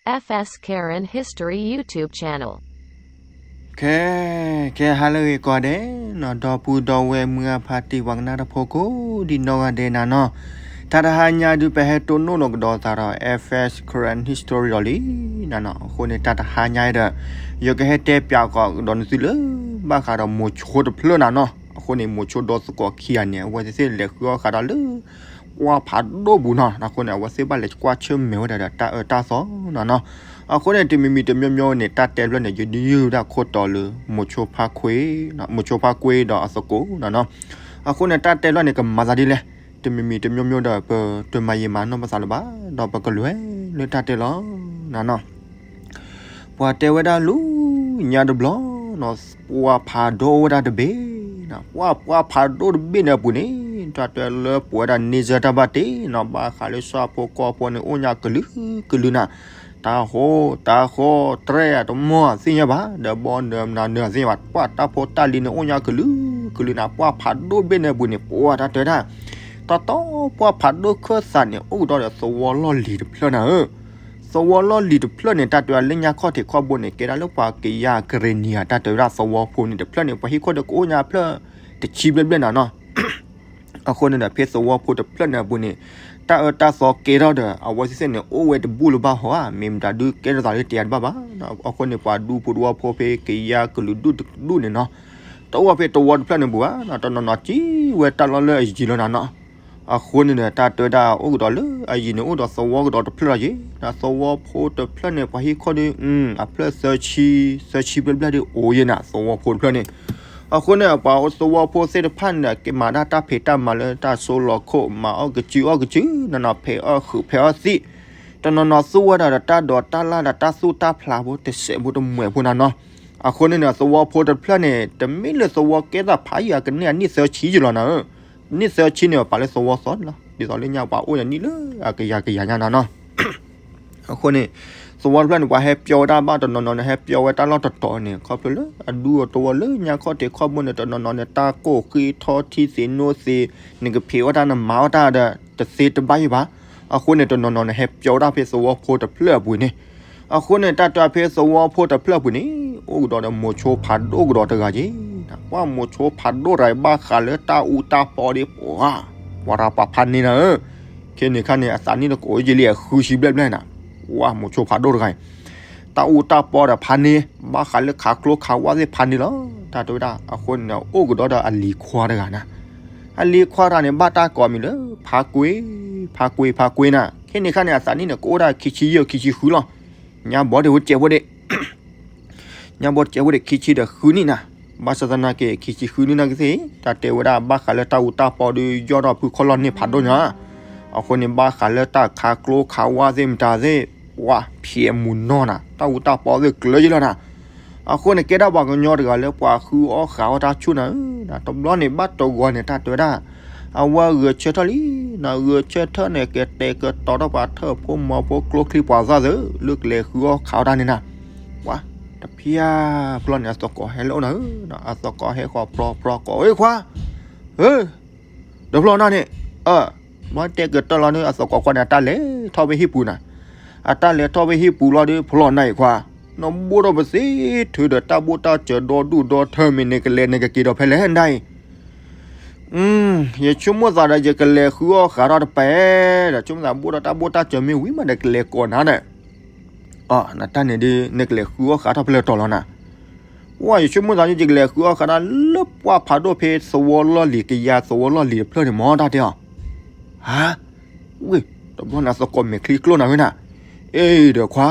F S Karen History YouTube channel. ကဲ ကဲ ဟါလၢအဂ့ၤကိးဂၤဒဲးနီၤ, ဒီပုၢ်ဒီဝဲၢ်မုၢ်အဖါတံၢ်ပှၤကနၣ်တၢ်ဖိကိးဒံနီၢ်ဂၤဒဲးနၤနီၤ, တၢ်တဟါညါဒုး ပဟဲတိၢ်နီၣ်လီၤကဒီးသးဒီး F S Karen History ဒီးလံနၤနီၤ. အဃိန့ၣ် တၢ်တဟါညါဒီး ယကဟဲတဲပၠးကဒီးနသုလၢ ဘၣ်ဃးဒီးမိၤဆိတဖျၢၣ်နၤနီၤ. အဃိန့ၣ် မိၤဆိဒီသကိးခံဂၤန့ၣ် အဝဲသ့ၣ်လဲၤဃုအီၣ်ဃာ်ဒီးလၢ ပှၢ်ဖးဒိၣ်ပူၤနီၤ. အဃိန့ၣ် အဝဲသ့ၣ်ဘၣ်လဲၤကွၢ်ဆၢၣ်မဲာ်ဝဲဒၣ်ဒီးတၢ်အၢတၢ်သီနၤနီၤ. အဃိန့ၣ် တမံၤမံၤတမံၤမံၤန့ၣ် တၢ်တဲဖျၢၣ်န့ၣ် ယဒုးယုၢ်ဝဲဒၣ်ခိၣ်တီလၢ မိၤဆိဖါကွ့, မိၤဆိဖါကွ့ဒီးအသကိးနၤနီၤ. အဃိန့ၣ် တၢ်တဲဖျၢၣ်န့ၣ် ကမၤသးဒ်လဲၣ်, တမံၤမံၤတမံၤမံၤဒီး ပတမၤယံာ်မၤနီၢ်ပသးလၢၤဘၣ်, ဒီးပကလဲၤလၢတၢ်တဲလီၤနၤနီၤ. ပှၤတဲဝဲဒၣ်လၢညါတဘျီနီၤ, ပှၢ်ဖးဒိၣ်အိၣ်ဝဲဒၣ်တဘ့ၣ်နီၤ. ပှၢ် ပှၢ်ဖးဒိၣ်တဘ့ၣ်န့ၣ်အပူၤန့ၣ် တၢ်တဲလၢပဝဲဒၣ်န့ဆၢၣ်တၢ်ဘၣ်တ့နီၤ, ဘၣ်ဃးလၢဆၣ်ဖိကီၢ်ဖိန့ၣ် အိၣ်ညါကလုာ်ကလုာ်နၤ. တၢ်ဃီ တၢ်ဃီ တြဲၤအတမီၢ်အသ့ၣ်ညါဘၣ်, ဒီးဘီနၢၤမနၤနၢၤအသ့ၣ်ညါဘၣ်, ပှၢ်တၢ်ဖိတၢ်လံၤန့ၣ် အိၣ်ညါကလုာ်ကလုာ်နၤ. ပှၢ်ဖးဒိၣ်တဘ့ၣ်န့ၣ်အပူၤန့ၣ် ပှၤတၢ်တဲဒၣ် တၢ်တီပှၢ်ဖးဒိၣ်ခၢၣ်သးန့ၣ် အိၣ်ကဒီးဒီးသဝီလီၢ်လံၤတဖျၢၣ်နၤဧၢ. သဝီလီၢ်လံၤတဖျၢၣ်န့ၣ် တၢ်တဲဝဲဒၣ်လၢညါခီၣ်ထံးခီၣ်ဘိန့ၣ် ကဲဒၣ်လၢပှၤကယၤကရ့ၣ်နံၤဧါ, တၢ်တဲဝဲဒၣ်သဝီဖိန့ၣ်တဖျၢၣ်န့ၣ် ပှၤဟံၣ်ခိၣ်ဒီးကအိၣ်ညါဖျၢၣ်တဆံဘျဲၣ်ဘျဲၣ်နၤနီၤ. အဃိန့ၣ်ဒီး ဖဲသဝီဖိတဖျၢၣ်န့ၣ်အပူၤန့ၣ် တၢ်အၢတၢ်သီကဲထီၣ်ဒီး အဝဲသ့ၣ်န့ၣ် အိၣ်ဝဲတဘူၣ်လၢၤဘၣ်ဟီဧါ, မ့ၢ်မတၤဒုးကဲထီၣ်သးလၢတယၤတဘၣ်ဘၣ်. အဃိန့ၣ် ပှၤဒူဖိတဝီဖိဖဲကယၤကလုာ်ဒူၣ်တဒူၣ်န့ၣ်နီၤ, တအိၣ်ဝဲဖဲသဝီတဖျၢၣ်န့ၣ်ပူၤဘၣ်, တနီၤနီၤကံဝဲတၢ်လီၢ်လၢအယံၤလီၤနၤနီၤ. အဃိန့ၣ်ဒီး တၢ်တဲဝဲဒၣ်အိၣ်ကဒီးလၢအယံၤန့ၣ် အိၣ်ဒီးသဝီကဒီးတဖျၢၣ်လီၤယ့ၤ, သဝီဖိတဖျၢၣ်န့ၣ် ပှၤဟံၣ်ခိၣ်ဒီး အဖျၢၣ်သၢဆံ, သၢဆံဘျဲၣ်ဘျဲၣ်ဒီးအိၣ်ယ့ၤနၤ သဝီဖိတဖျၢၣ်န့ၣ်. အဃိန့ၣ် ပှၤသဝီဖိသ့ၣ်တဖၣ်န့ၣ်ဒီး ကမၤဒၣ်တၢ်ဖံးတၢ်မၤလၢတၢ်စိလီၤခိၣ်, မၤအီၣ်ကစုအီၣ်ကစုနၤနီၤ, ဖဲးအီၣ်ဃုာ်ဖဲးအီၣ်သံၣ်, တနီၤနီၤသူဝဲဒၣ်ဒီးတၢ်ဒိးတၢ်လၢ်ဒီးတၢ်သူၣ်တၢ်ဖျးဖိတစဲးဖိတမှဲးဖိနၤနီၤ. အဃိန့ၣ်ဒီး သဝီဖိတဖျၢၣ်န့ၣ် တမ့ၢ်လၢသဝီကဲသးဖးယံၤအကန့ၢ်အနံၣ်သၢဆံယ့ၤလီၤနၤဧၢ. နံၣ်သၢဆံန့ၣ် ပာ်လၢသဝီသီလီၤ, ဒ်သိးလၢညါပှၤအိၣ်ယၤနံၣ်လၢအကယၤကယၤညါနၤနီၤ. အဃိန့ၣ် သဝီတဖျၢၣ်န့ၣ် ပှၤဟဲပၠီဝဲဒၣ်ဘၣ်တနီၤနီၤန့ၣ် ဟဲပၠီဝဲတၢ်လီၢ်တတီၤန့ၣ် ခီဖျိလၢအဒူအတဝီလၢညါခီၣ်ထံးခီၣ်ဘိန့ၣ် တနီၤနီၤန့ၣ် တၢ်ကိၢ်ဃ့ထီထံသ့ၣ်နိသ့ၣ်, နကဖံးအီၣ်တၢ်နမၤအီၣ်တၢ်ဒီး တသ့တဘၣ်ယံၤဘၣ်. အဃိန့ၣ် တနီၤနီၤန့ၣ် ဟဲပၠီဝဲဒၣ်ဖဲသဝီဖိတဖျၢၣ်အပူၤန့ၣ်. အဃိန့ၣ် တၢ်တဲဖဲသဝီဖိတဖျၢၣ်အပူၤန့ၣ် အိၣ်ကဒီးဒီးမိၤဆိဖးဒိၣ်ကဒီးတဂၤက့ၤ, ပှၤမိၤဆိဖးဒိၣ်တဂၤအံၤ ဘၣ်ဃးလၢတၢ်အူတၢ်ပီဒီး ပှၤ ပှၤတၢ်ပှၤဖးန့ၢ်နၤဧၢ. ခဲန့ၣ်ခါန့ၣ် အသးနံၣ်တကိးယံာ်လံ အဃုဆံဘျဲၣ်ဘျဲၣ်နၤ, ပှၤမိၤဆိဖးဒိၣ်တဂၤအံၤ တၢ်အူတၢ်ပီဒီးဖးန့ၢ်, ဘၣ်ဃးလၢခးကျိခးဝၣ်သ့ၣ်ဖးန့ၢ်လီၤ. တၢ်တဲဝဲဒၣ် အဃိန့ၣ် အိၣ်ကဒီးဒီးအလံၤခွါတဂၤနၤ. အလံၤခွါတဂၤန့ၣ် ဘၣ်တၢ်ကိးမံၤလၢ ဖးကွ့, ဖးကွ့, ဖးကွ့နၤ. ခဲန့ၣ်ခါန့ၣ် အသးနံၣ်န့ၣ် ကအိၣ်ဒၣ်ခံဆံယဲၢ်ခံဆံဃုလီၤ. ညါဘီဒ့ၣ်ဝဲတကဲးဖိဒ့ၣ် ညါဘီတကဲးဖိဒ့ၣ် ခံဆံဒီးဃုနံၣ်နၤ. ဘၣ်ဆၣ်သနာ်က့ ခံဆံဃုနံၣ်နာ်က့သ့ၣ် တၢ်တဲဝဲဒၣ် ဘၣ်ဃးလၢတၢ်အူတၢ်ပီဒီး ယီၢ်ထီၣ်ဖုခီၣ်လီၢ်န့ၢ်ဖးဒိၣ်ညါ. အဃိန့ၣ် ဘၣ်ဃးလၢတၢ်ခးကျိခးဝၣ်သ့ၣ်မတၤသ့ၣ် ပှၤဖံးအမူနီၢ်နၤ, တၢ်အူတၢ်ပီသ့ၣ်ကျၢၤယံၤလီၤနၤ. အဃိန့ၣ် ကဲဒၣ်ပှၤကညီတဂၤလၢပှၤဃုအီၣ်ဃးအီၣ်တၢ်ဆူၣ်နၤဧၢ. တဘျီန့ၣ် ဘၣ်တဂီၤန့ၣ် တၢ်တဲဝဲဒၣ် အဝဲဂဲၤဆၢထၢၣ်လံနၤ, ဂဲၤဆၢထၢၣ်န့ၣ် ကတဲာ်ကတီၤထီၣ်ပှၤထၢၣ်ဖိမီၤဖိကျိချံပှၤသၣ်သၢ လၢကလဲၤဃုအီၣ်ဃးအီၣ်တၢ်န့ၣ်နၤ. ပှၤ တဖျၢၣ်ဖျီန့ၣ် အသကိးဟဲလၢအအိၣ်နၤဧၢ, အသကိးဟဲဃီၤပြီပြီကိး အ့ခွါ, ဧၢ, တဖျီနၤန့ၣ်, အၢ, မ့ၢ်တဲာ်ကတီၤလီၤန့ၣ် အသကိးခွါန့ၣ် အတၢ်လဲၤထီၣ်ဖဲဟံၣ်ပူၤနၤ. အတၢ်လဲၤထီၣ်ဖဲဟံၣ်ပူၤလီၤဒီး ဖျီနၤအံၤခွါ, နဘိၣ်ထီၣ်ပသ့ထုးဒီးတၢ်ဘိၣ်တၢ်စၢၤဒီဒူၣ်ဒီထၢမ့ၢ် နကလဲၤနကက့ၤဒီးဖဲလဲၣ်ဒၣ်အံၤ. ယဆိကမိၣ်သးဒီး ယကလဲၤဃုအီၣ်ဃးထီၣ်တပဲဒီး ဆိကမိၣ်သးဘိၣ်ဒီးတၢ်ဘိၣ်တၢ်စၢၤမ့ၢ်ဝံၤမးဒီး ကလဲၤကိးနၤဒီး အ နတၢ်န့ၣ်ဒီး နကလဲၤဃုအီၣ်ဃးထီၣ်ဖဲလဲၣ်တီၤလီၤနၤ. ပှၤ ယဆိကမိၣ်သးန့ၣ် ယကလဲၤဃုအီၣ်ဃးထီၣ်လၢပှၢ်ဖးဒိၣ်ဖဲသဝီလီၢ်လံၤ ကယၤသဝီလီၢ်လံၤတဖျၢၣ်န့ၣ်မ့ၢ်တၢ်တဲအီၤ. ဟါ, ဝ့ၢ်, တဘျီန့ၣ် အသကိးမဲာ်ချံကျိၣ်နၤဝဲနၤ. အ့ဒီးခွါ,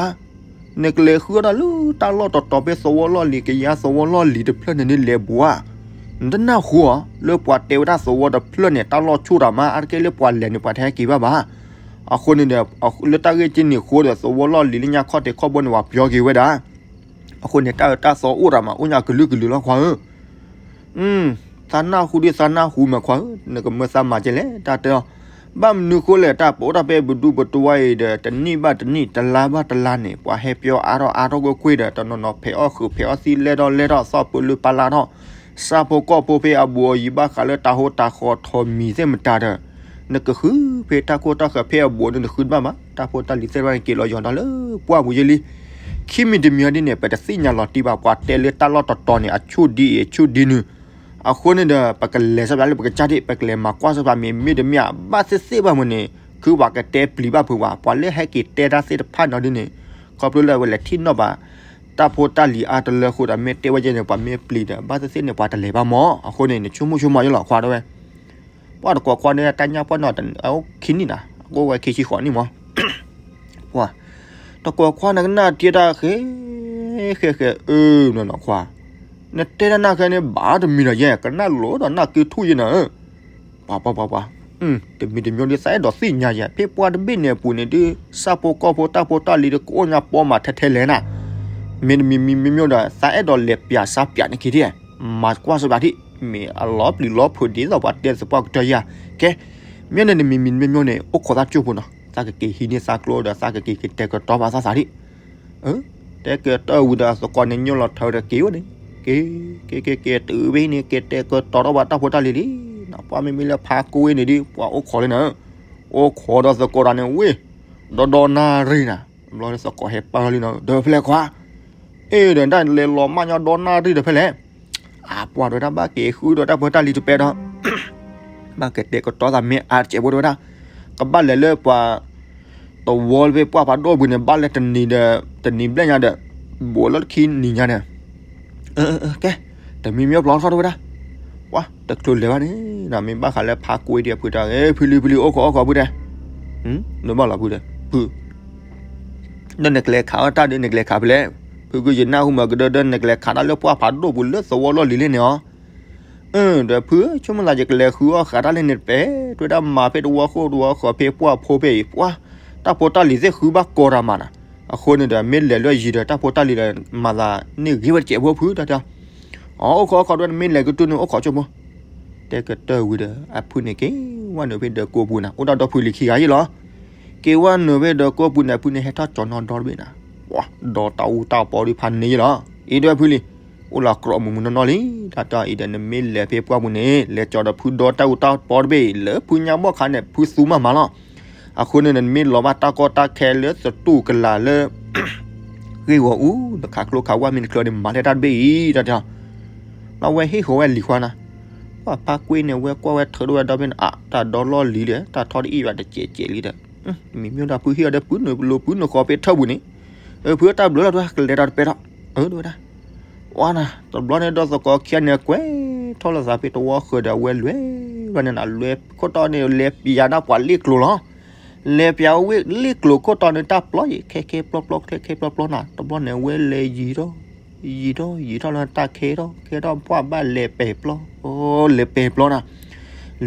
နကလဲၤဃုအီၣ်တၢ်လၢတၢ်လီၢ်တတီၤဖဲသဝီလီၢ်လံၤ ကယၤသဝီလီၢ်လံၤတဖျၢၣ်န့ၣ်န့ၣ် လဲၤဘိဧါ. နတနၢ်ဟူဧါ လၢပှၤတဲဝဲဒၣ်သဝီတဖျၢၣ်န့ၣ် တၢ်လီၢ်ဆူၣ်တၢ်မး အါတက့ၢ်လၢပှၤလဲၤန့ၣ် ပှၤတဟဲက့ၤဘၣ်ဘၣ်. အဃိန့ၣ်ဒီး လၢတၢ်ဂ့ၢ်က့န့ၣ်အဃိဒီး သဝီလီၢ်လံၤလၢညါခီၣ်ထံးခီၣ်ဘိန့ၣ် ပှၤပျီက့ၤဝဲဒၣ်. အဃိန့ၣ် တၢ်အၢတၢ်သီအိၣ်တၢ်မး အိၣ်ညါကလုာ်ကလုာ်လီၤခွါဧၢ. သးနၢ်ဟူဒ်သးနၢ်ဟူမးခွါဧၢ, နကမၢသးမၤကဲလဲၣ် တၢ်တဲအီၤ. ဘၣ်မနုၤဃိလဲၣ် တၢ်ပအိၣ်တၢ်ဖဲပဒူပတဝါအံၤဒီး တနံၣ်ဘၣ်တနံၣ် တလါဘၣ်တလါန့ၣ် ပှၤဟဲပျီအါထီၣ်အါထီၣ်ကွ့ၢ်ကွ့ၢ်ဒီး တနီၤနီၤဖဲးအီၣ်ဃုာ်ဖဲးအီၣ်သံ လဲၢ်ထီၣ်လဲၢ်ထီၣ် သီၣ်ပၢလၢပလါထီၣ် ဆၣ်ဖိကီၢ်ဖိဖဲအဘူးအယံၤ ဘၣ်ဃးလၢတၢ်ဟိတၢ်ဃီထီၣ်မံၤသ့ၣ်မတၤဒီး နကဃုဖဲတၢ်ခိၣ်တၢ်ဃၢၤဖဲအဘူးန့ၣ် နဃုတဘၣ်မး, တၢ်ဖိတၢ်လံၤသ့ၣ်တဖၣ်န့ၣ် က့ၤလီၤယီၤဒီးလၢပှၢ်ပူၤယဲလံ. ခံမံၤတမံၤအံၤဒ်န့ၣ် ပတသ့ၣ်ညါလီၤတံၢ်ဘၣ်, ပှၤတဲလၢတၢ်လီၢ်တတီၤန့ၣ် အဆူၣ်ဒ်အံၤ အဆူၣ်ဒ်နုၤ, အဃိန့ၣ်ဒီး ပကလဲၤစီပျးလၢပကစၢ်ဒၣ် ပကလဲၤမၤကွၢ်စီပျး မ့မ့ၢ်တမ့ၢ်ဘၣ်သ့ၣ်သ့ၣ်ဘၣ်မုၢ်န့ၣ် ခုဘၣ်ကတဲပျံၤဘၣ်ဖုးဘၣ်, ပှၤလၢဟဲက့ၤတဲတၢ်သ့ၣ်တဖၣ်နီၤဒ်န့ၣ် ခီဖျိလၢအဝဲလဲၤထံၣ်နီၣ်ဘၣ် တၢ်ဖိတၢ်လံၤအါတလၢအဃိဒီး မ့ၢ်တဲဝဲယဲန့ၣ် ပှၤမ့ၢ်ပျံၤဒီး ဘၣ်သ့ၣ်သ့ၣ်န့ၣ် ပှၤတလဲၤဘၣ်မး, အဃိန့ၣ် နဆိကမိၣ်ဆိကမးယလီၤခွါဒၣ်ဝဲ ပှၤတကိးခွါန့ၣ် တၢ်ညၣ်ပှၢ်နီၣ်အိၣ်ခံနံၣ်နၤ, အိၣ်ဝဲခံဆံဃိးနံၣ်မး, ပှၤတကိးခွါန့ၣ်ကနၣ်တ့ၢ်တၢ်ဃဲ ဃဲဃဲ အၢ နီၢ်နီၢ်ခွါ, နတဲတၢ်နၢ်ဃဲန့ၣ် ဘၣ်တမံၤဒီးယဲ ကနၣ်လိၤဒီးနၢ်က့ထူၣ်ယဲနၤ, ပှၤပှၤပှၤပှၤ, တမံၤတမံၤဒ်သိးအဲၣ်ဒိးသ့ၣ်ညါယဲ ဖဲပှၢ်တဘ့ၣ်န့ၣ်အပူၤန့ၣ်ဒ် ဆၣ်ဖိကီၢ်ဖိတၢ်ဖိတၢ်လံၤဒီး ကအိၣ်ညါပီမးထဲထဲလဲၣ်နၤ, မ့တမံၤမံၤမ့မ့ၢ်ဒီး သးအဲၣ်ဒိးလဲၤပျးစါပျးန့ၣ်က့ၤဒ် မၤကွၢ်စပျးထံၣ် မ့ၢ်အလီၤပျံၤလီၤဖုးဒ်သိးပှၤတဲသပှၢ်ကတၢၢ်ယၤ, ကဲ မ့ၢ်န့ၣ်နမံၤမံၤမ့မ့ၢ်န့ၣ် အိၣ်ခိးသးကၠိဖိနီၤ သးကက့ၤဟံးန့ၢ်သးကျိဒီး သးကက့ၤကတဲာ်ကတီၤဘၣ်သးသးထံၣ်, တဲာ်ကတီၤဝံၤဒီးအသကိးန့ၣ် ညိၣ်လီၤထၢဒီးက့ၤဝဲန့ၣ်, က့ၤ က့ၤက့ၤက့ၤတုၤဝဲန့ၣ် က့ၤတဲာ်ကတီၤထီၣ်ဘၣ်တၢ်ဖိတၢ်လံၤလံ, ပှၤမ့မ့ၢ်လၢဖါကွ့န့ၣ်ဒ် ပှၤအိၣ်ခိးလၢနၤ, အိၣ်ခိးဒီးသကိးတၢ်န့ၣ်ဝ့ၢ်, ဒီဒီနၣ်ရံၣ်နၤ, ဘျီသကိးဟဲပာ်လံနီၤ ဒီးဖဲလဲၣ်ခွါ, အ့ဒီးတၢ်လဲၤလီၤမၢ်ညီဒီနၣ်ရံၣ်ဒီးဖဲလဲၣ်, အပှၤဒိးတၢ်ဘၣ်က့ၤဃုဒီးတၢ်ဖိတၢ်လံၤတပဲဒီး ဘၣ်ကတဲာ်ကတီၤသးမ့ၢ်အါတစဲးဖိတဝဲဒၣ်, ကဘၣ်လဲၤလၢပှၤ သဝီလၢဖဲပှၢ်ဖးဒိၣ်ပူၤန့ၣ် ဘၣ်လၢတနံၤဒီး တနံၤဘျဲၣ်ညါဒီး ဘူးလၢခံနံၤညါန့ၣ်, ကဲ တမံၤမ့ၢ်ပျီထီၣ်တဝဲဒၣ်, ပှၤတချုးလဲၤဘၣ်န့ၣ် မ့ၢ်ဘၣ်ဃးလၢဖါကွ့ဒ်အဖုတၢ် ဖုလံဖုလံအိၣ်ခိးအိၣ်ခိးဖုတဲ, နဘၣ်လီၤဖုတဲ, ဖု ဒီးနကလဲၤခးအီၣ်တၢ်ဒီးနကလဲၤခးဖဲလဲၣ်, ဖုကယနၢ်ဟူမးကဒၢဒီးနကလဲၤခးတၢ်လၢပှၢ်ဖးဒိၣ်ပူၤလၢသဝီလီၢ်လံၤလံန့ၣ်အီၤ, ဒီးဖုဆိကမိၣ်သးယကလဲၤဃုအီၣ်ဃးတၢ်လၢန့ၣ်တပဲ, တဝဲဒၣ်မၤဖဲတဝီဃိတဝီဃီဖဲပှၢ်ဖိဖဲအံၤ ပှၤ တၢ်ဖိတၢ်လံၤသ့ၣ်ဃုဘၣ်ကီးတၢ်မးနီၤ, အဃိန့ၣ်ဒီး မ့ၢ်လဲၤလၢယံၤဒီးတၢ်ဖိတၢ်လံၤဒီး မၤသးန့ၢ်ဂ့ၤဝဲတစဲးဖိဖုတၢ်တဲ, အအိၣ်ခိးအိၣ်ခိးတဝဲ မ့ၢ်လဲၤကတုၤန့ၣ်အိၣ်ခိးကၠိဖိ, တဲကတၢၢ်ဝံၤဒီး အဖုန့ၣ်က့ၤဝဲနုာ်ဖဲဒီးကိးပူၤနၤ အိၣ်ဒၣ်ဒီဖုလံၤခံဂၤယ့ၢ်လီၤ, က့ၤဝဲနုာ်ဖဲဒီးကိးပူၤန့ၣ် အဖုန့ၣ်ဟဲထီၣ်ကၠီၤနီၣ်ဒီတဘ့ၣ်နၤ, ပှၤဒီတၢ်အူတၢ်ပီဒ်ဖးန့ၣ်ယ့ၢ်လီၤ, အံၤဒီးဖုလံၤ အိၣ်လီၤကြီမုာ်မုာ်နီၢ်နီၢ်လံ, တၢ်တဲအံၤဒီး နမ့ၢ်လဲၤဖဲပှၢ်ပူၤန့ၣ် လဲၤကၠီၤဒီးဖုဒီတၢ်အူတၢ်ပီတဘ့ၣ်အံၤ လၢဖုညါဘီၣ်ခါန့ၣ် ဖုသူမးမးလီၤ, အဃိန့ၣ် နမ့ၢ်လီၤဘၣ်တၢ်ကီတၢ်ခဲလၢသတူၢ်ကလာ်လၢ ဂ့ၢ်ဂီၤအူ နခးကျိခးဝၣ်မ့ၢ်နချၢန့ၣ် မၤထဲတၢ်တဘ့ၣ်အံၤ တၢ်တဲ, လၢဝဲဟ့ၣ်ဃီၤဝဲလံၤခွါနၤ, ပှၤဖါကွ့န့ၣ် ဝဲကွၢ်ဝဲထုးထီၣ်ဝဲဒီဘ့ၣ်န့ၣ် အတၢ်ဒီလီၢ်လံၤဒီး တၢ်ထီတအံၣ်ဘၣ်တစဲးစဲးလံဒီး, မ့မ့ၢ်ဒၣ်ဖုဟ့ၣ်အီၤဒီး ပုၢ်နုာ်ပူၤနုာ်ဃီၤဖဲထၢၣ်ပူၤန့ၣ်, ဖုတၢ်ဘျုးလီၤ တၢ်ကလဲၤတၢ်တပဲထီၣ်, အၢ တဝဲဒၣ် ဝါနၤ တဘျီန့ၣ်ဒီးသကိးခံဂၤန့ၣ် ကွဲးထီၣ်လိာ်သးဖဲတဝီဃၢၤဒီး အဝဲလဲၤဝဲန့ၣ်နၤ လဲၤခိၣ်တီန့ၣ် လဲၤပျးဒၣ်ပှၤလ့ၣ်ကျိၤလီၤ, လဲၤပျးဝဲလ့ၣ်ကျိၤခိၣ်တီန့ၣ် တၢ်ပျီယံၤ ခဲခဲပျီပျီ ခဲခဲပျီပျီနၤ တဘျီန့ၣ် အဝဲလဲၤယံၤထီၣ် ယံၤထီၣ် ယံၤထီၣ်လၢတၢ်ခဲထီၣ် ခဲထီၣ် ပှၢ်ဘၣ်လဲၤပဲာ်ပျီ လဲၤပဲာ်ပျီနၤ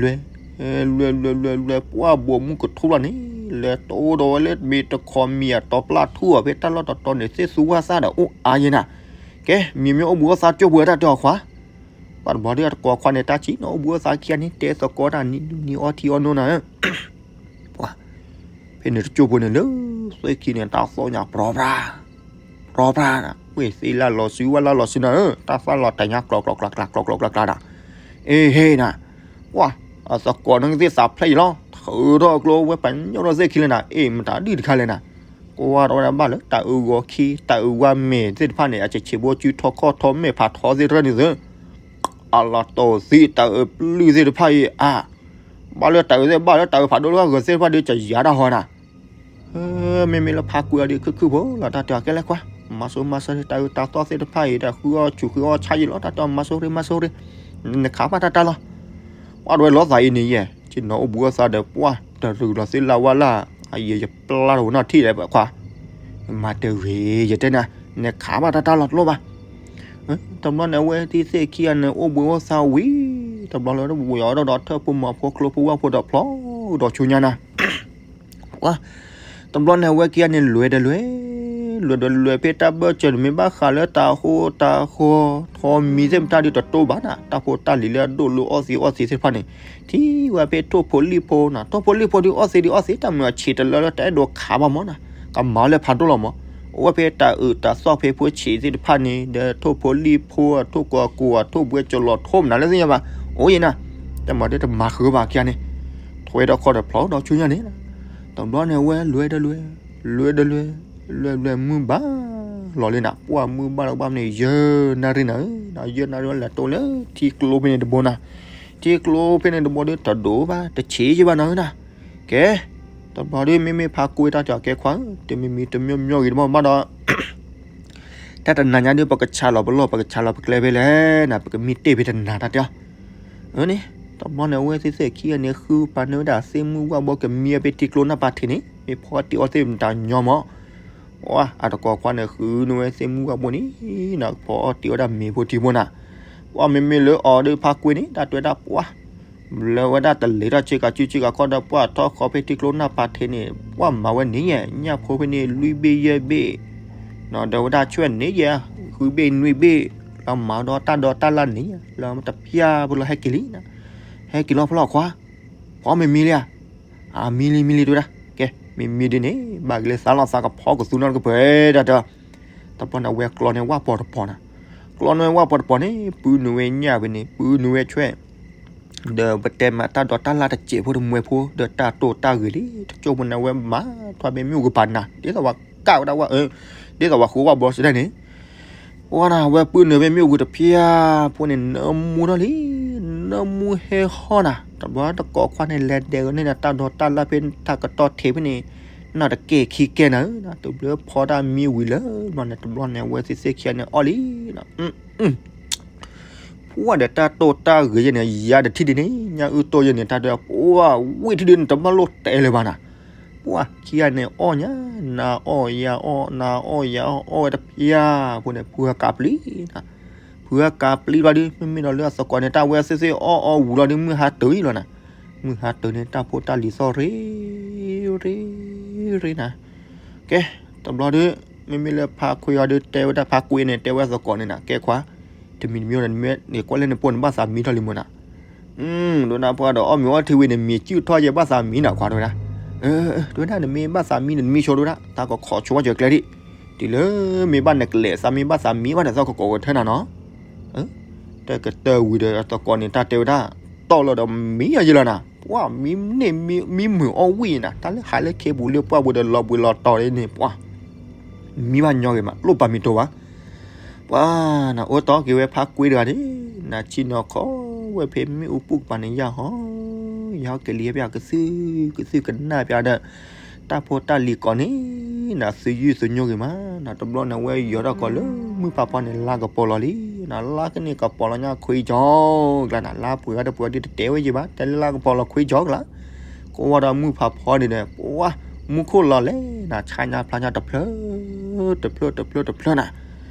လဲၤ လဲၤ လဲၤ လဲၤ လဲၤ ပှၢ်ဘိးမူကထူလီၤန့ၣ် လဲၤတိဒီးဝဲလၢမ့ၢ်တခီမံၤအတီၤ ပျၢ်ထူၣ်အီၤဖဲတၢ်လီၢ်တတီၤန့ၣ် သ့ၣ်သူဝၣ်သၣ်ဒီးအိၣ်အါယဲနၤ, ကဲ မ့မ့ၢ်အိၣ်ဘှံးအိၣ်သါကၠိပူၤတၢ်တဲအီၤခွါ, ပှၤတဘျီဒီးတကိးခွါန့ၣ် တၢ်ဆံးနီၤ အိၣ်ဘှံးအိၣ်သါခံဂၤန့ၣ် တဲသကိးတၢ်နံၤနံၤအီထံအီနိနၤဧၢ ပှၤ ဖဲန့ၣ်တကၠိဖိန့ၣ်လၢ သ့ၣ်ခံန့ၣ် တၢ်သီၣ်ညါပြီပြါ ပြီပြါနၤ ဝ့ၢ်သ့ၣ်လၢလီၤစု ဝဲလၢလီၤစုနၤဧၢ တၢ်သၣ်လီၤတၢ်ညါကျီကျီကျီကျီကျီကျီကျီနၤ အ့ဟ့နၤ ကွၢ် အသကိးန့ၣ်သ့ၣ်သးဖျဲၣ်ယံၤလီၤ ထုးထီၣ်အကျိဝဲပှၤညီထီၣ်သ့ၣ်ခံလၢနၤ အ့ၣ် မတၤဒုၣ်တခါလဲၣ်နၤ ကွၢ်ထီၣ်ဝဲဒၣ်ဘၣ်လၢတၢ်အုးဂီၤခံ တၢ်အုးဝါမဲာ်သ့ၣ်တဖၣ်န့ၣ် အဆံးဆံးဘိ စုထီခီၣ်ထီ မဲာ်ဖးထီသ့ၣ်တဖၣ်န့ၣ်သ့ အလီၤတိၢ်သံတၢ်အုးပျုၢ်သ့ၣ်တဖၣ်အံၤအါ ဘၣ်လၢတၢ်အုးသ့ၣ် ဘၣ်လၢတၢ်အုးဖးဒိၣ်လၢအဂၤသ့ၣ်တဖၣ်ဒီး ကယၤတၢ်ဟီနၤ မ့မ့ၢ်လၢဖါကွံာ်အီၤဒီး ခုၣ်ခုၣ်ဖိလီၤ တၢ်တဲအီၤကဲလဲၣ်ကွၢ် မၤစိမၤစၢၤတၢ်အုးတၢ်သီၣ်သ့ၣ်တဖၣ်အံၤ တၢ်ဃုအီၣ်ဆူၣ်ဃုအီၣ်ဆါယံၤလီၤ တၢ်တဲအီၤမၤစိရ့မၤစိရ့ နခးဘၣ်တၢ်တၢ်လီၤ ပှၢ်တဝဲလီၤသးအံၤန့ၣ်ယဲ ဆ့ၣ်နီၤအိၣ်ဘှံးအိၣ်သါဒီးပှၢ်တရူးလီၤသ့ၣ်လၢဝါလၢ် အယဲယပျၢ်တဝဲနီၢ်ထံၣ်လဲၣ်ခွါ မၤတဂ့ၤ ယတဲနၤ နခးဘၣ်တၢ်တၢ်လီၤတလိၣ်ဘၣ် တဘျီန့ၣ် အဝဲသ့ၣ်သ့ၣ်ခံဂၤန့ၣ် အိၣ်ဘှံးအိၣ်သါဝံၤ တဘျီလၢဝံၤအီၤဒီးထၢၣ်ဖိမၤဖိ ချိဖိဝၣ်ဖိဒီးဖျီဒီးဆူညါနၤ တဘျီန့ၣ် အဝဲခံဂၤန့ၣ် လဲၤဒီးလဲၤ လဲၤဒီးလဲၤဖဲတၢ်ဘၢၣ်စၢၤန့ၣ် မ့ၢ်ဘၣ်ဃးလၢတၢ်ဃိတၢ်ဃီ ထီမံၤသ့ၣ်မတၤဒုးတတိၢ်ဘၣ်နၤ တၢ်ဖိတၢ်လံၤလၢအဒိၣ်လၢအီၣ်သံးအီၣ်သံးသ့ၣ်တဖၣ်န့ၣ် ထံၣ်ဝဲဖဲထိၣ်ဖိလံၣ်ဖိနၤ ထိၣ်ဖိလံၣ်ဖိဒုးအီၣ်သံးဒုးအီၣ်သံး တၢ်မုာ်အဆံးတလၢလၢတၢ်အဲၣ်ဒိးခးဘၣ်မးနၤ ကမၤလၢဖးဒိၣ်လီၤမး အိၣ်ဝဲဖဲတၢ်အုးတၢ်သီၣ်ဖဲဖိဆံးသ့ၣ်တဖၣ်န့ၣ် ဒီးထိၣ်ဖိလံၣ်ဖိ ထိၣ်ကီၤကိၤ ထိၣ်ဘှဲကလီၤထိၣ်မနုၤလၢသ့ၣ်ညါဘၣ် အိၣ်ယဲနၤ တမၤဒ်တမၤဃုာ်ဘၣ်ခံဂၤန့ၣ် ဖှဲဒီးခီဒီးဖျီဒီးဆူညါန့ၣ်, တဘျီန့ၣ်အဝဲလွဲဒီးလွဲ, လွဲဒီးလွဲ, လွဲလွဲမုၢ်ဘၣ်လီၤလံနၤ, ပှၢ်မုၢ်ဘၣ်လီၤဘၣ်န့ၣ် ယဲၢ်နၣ်ရံၣ်နၤဧၢ, ယဲၢ်နၣ်ရံၣ်လဲၤတိၢ်လၢထံကျိဖဲန့ၣ်တဘိနၤ, ထံကျိဖဲန့ၣ်တဘိဒီး တဒိၣ်ဘၣ်တဆံးယဲၢ်ဘၣ်နၤဧၢနၤ, ကဲ တဘျီဒီး မ့မ့ၢ်ဖါကွ့တၢ်တဲအီၤ ကဲခွါဧၢ, တမ့ၢ်မံတမ့ၢ်မီၢ်ဂ့ၤတဘၣ်ဘၣ်ဒီး တၢ်တနၤညါဒီး ပကဆါလီၤပလီၢ် ပကဆါလီၤပကျဲဖဲလဲၣ်နၤ, ပကမံတ့ၢ်ဖဲတနၤတၢ်တဲအီၤ, အန့ၣ် တဘျီန့ၣ် အဝဲသ့ၣ်သ့ၣ်ခံဂၤန့ၣ် ဃုပာ်န့ၢ်ဝဲဒၣ်သ့ၣ်မုၢ်ဝၣ်ဘိ ကမံအီၤဖဲထံကျိနၢ်ပၤထံးန့ၣ် မ့ၢ်ဖီအီၣ်တ့ၢ်အီသ့ၣ်မတၤညီမး, အတကိးခွါန့ၣ် ဃုန့ၢ်ဝဲသ့ၣ်မုၢ်ဝၣ်ဘိန့ၣ်နၤ, ဖီအီၣ်တ့ၢ်အီဒၣ်မ့ၤဖိထံဖိနၤ, ပှၢ်မ့မ့ၢ်လၢအီၤဒီး ဖါကွ့န့ၣ် တၢ်တဲဝဲဒၣ်ပှၢ် လၢဝဲဒၣ်တလ့ၤထီၣ်ဆ့ကၤစုဆ့ကၤခီဒီး ပှၢ်ထီၣ်ဃီဖဲထံကျိနၢ်ပၤထံးန့ၣ် ပှၢ်မၤဝဲန့ၣ်ယဲၢ်, ညၣ်ဖိဖဲန့ၣ် လွံၢ်ဘ့ၣ်ယဲၢ်ဘ့ၣ်, ဒီးဝဲဒၣ်ဆွဲၣ်န့ၣ်ယဲၢ်, ဃုဘ့ၣ်နွံဘ့ၣ်, လီၤမၤဒီးတၢ်ဒီးတၢ်လၢ်န့ၣ်ယဲၢ်, လၢတဖျၢၣ်ဖိလီၤ ဟဲက့ၤလံ, ဟဲက့ၤလီၤဖဲလီၤခွါ, ဖီမ့မံလံဧါ, အမံလံမံလံတဲဝဲဒၣ်, ကဲ မ့မံဒ်န့ၣ် ဘၣ်က့ၤလၢသးလီၤသးကဖီကသူနီတကပၤဒီး တဘျီန့ၣ် အဝဲကျီန့ၢ်ဝၣ်ပီၤတပီၤနၤ, ကျီန့ၢ်ဝၣ်ပီၤတပီၤန့ၣ် ပုၢ်နုာ်ဝဲညၣ်ဖဲန့ၣ် ပုၢ်နုာ်ဝဲဆွဲၣ်, ဒီးပတဲမးတၢ်ဒီးတၢ်လၢ်တစဲးဖိတမှဲဖိ ဒီးတၢ်တိာ်တၢ်ဂ့ၤလံ, တကၠိဖိန့ၣ် အဝဲမၤထွဲဖဲမ့ၣ်အူကပၤနၤ, ဒ်သိးပှၤကၣ်ဝဲဒၣ်ဝဲ, ဒ်သိးပှၤဃုဝၣ်ဘီစံးဒ်န့ၣ် ပှၢ်နၤ အဝဲပုၢ်နုာ်ဖဲမ့ၣ်အူကပၤတဖျၢၣ်ဖိန့ၣ် နၢမူထီၣ်လံ, နၢမူဟဲဟီၣ်နၤ, တဘျီတကိးခွါန့ၣ် လဲၤဒဲးန့ၢ်နၤတၢ်ဒီးတၢ်လၢ်ဖဲတၢ်ကတီၢ်ထံးဖဲန့ၣ်, နီၢ်တကဲၢ်ခံကဲနၤဧၢ, တဘျီဖီတၢ်မံဝံၤလၢဘျီန့ၣ် တဘျီန့ၣ် အဝဲသ့ၣ်သ့ၣ်ခံဂၤန့ၣ်အီၣ်လံ ပှၢ်ဒီးတၢ်တိာ်တၢ်ဂ့ၤယဲၢ်န့ၣ် ယၤတထံၣ်ဒ်န့ၣ် ညၣ်အုၣ်တိၢ်ယဲၢ်န့ၣ် တၢ်တဲ ပှၢ်ဝံၣ်ထံဒ်န့ၣ် တဘၣ်လိၣ်တဲလၢၤဘၣ်နၤ, ပှၢ်ခံဂၤန့ၣ်အီၣ်ညါ, နၤအီၣ်ယၤအီၣ် နၤအီၣ်ယၤအီၣ် အီၣ်ဝဲတဖျၢၣ်ဖိန့ၣ် ဖုဟးကးပျံၤနၤ, ဖုဟးကးပျံၤဘျီဒီး မ့မ့ၢ်ဒီးလၢအသကိးန့ၣ် တၢ်ဝဲသ့ၣ်သ့ၣ်အီၣ်အီၣ်ဝံၤလီၤဒီး မုၢ်ဟါတၢၤအံၤလီၤနၤ, မုၢ်ဟါတၢၤန့ၣ် တၢ်ဖိတၢ်လံၤသီၣ်ရ့ ရ့ ရ့နၤ, ကဲ တဘျီဒီး မ့မ့ၢ်လၢဖါကွ့အီၤဒီး တဲဝဲဒၣ်ဖါကွ့န့ၣ် တဲဝဲသကိးန့ၣ်နၤ ကဲခွါ တမံၤတမံၤ နမ့ၢ်န့ၣ် ကွၢ်လၢနပိာ်န့ၣ် ဘၣ်သးမံထီၣ်လံမ့ၢ်နၤ, ဒိနၢ်ပှၢ်ဒီး အီၣ်မ့ၤအီထံဝံၤန့ၣ် မ့ၤစုၣ်ထီၣ်ယဲၢ်ဘၣ်သးမံနၤ ခွါတဲဝဲဒၣ်, တဲဝဲဒၣ် နမ့ၢ်ဘၣ်သးမံန့ၣ် နမံဆိဒၣ်ဝဲဒၣ် တၢ်ကခိးဆိဝဲကၢၤကျဲဒံး, တုၤလၢမ့ၢ်ဘၣ်နကလဲၤသးမ့ၢ်ဘၣ်သးမံဘၣ်န့ၣ် သးကကိးဝဲထၢနၤနီၤ တကတၢၢ်ဝံၤဒီး အသကိးန့ၣ် တၢ်တဲဝဲဒၣ် တီၢ်လီၤဒီးမံအီၤယဲၢ်လီၤနၤ, ပှၢ်မံန့ၢ်မံမုာ်အီၣ်ဝံၣ်နၤ, တၢ်လၢဟးလၢခ့ပူၤလၢပှၢ်ပူၤဒီး လီၤဘှံးလီၤတီၤလံန့ၣ် ပှၢ် မံဘၣ်ညီဂ့ၤမး လိၣ်ပာ်မံတိၤဘၣ်, ပှၢ်နၤ အိၣ်တီၢ်က့ၤဝဲဖါကွ့တဂၤန့ၣ်, နၤဆ့ၣ်နီၤခီဝဲဖဲမ့ၣ်အူပူၤကပၤန့ၣ် ယၢ်ဟီၣ် ယၢ်ဟီၣ်က့ၤလံဖဲအကသုၣ်ကသုၣ်ကနၣ်ဖဲဒီး တၢ်ဖိတၢ်လံၤကိးန့ၣ် နၤသုယုၢ်သုညိၣ်ဂ့ၤမး, နၤတဘျီန့ၣ် အဝဲယိၤထီၣ်ကီးလၢမုၢ်ဖးဖီန့ၣ် လါကပီၤလီၤလံ, နၤလါကန့ၣ်ကပီၤလီၤညါခွံကၠီကျါနၤ, လါပှဲၤဂၤဒီးပှဲၤဂၤဒ်တတဲဝဲယဲၢ်ဘၣ်, တဲလၢလါကပီၤလီၤခွံကၠီကျါ, ကဝီၤဒီးမုၢ်ဖးဖီန့ၣ်ဒီး ပှၢ် မူခိၣ်လီၤလဲၣ်နၤ, ဆါညါဖျါညါတဖျၢၣ် တဖျၢၣ်တဖျၢၣ်တဖျၢၣ်နၤ,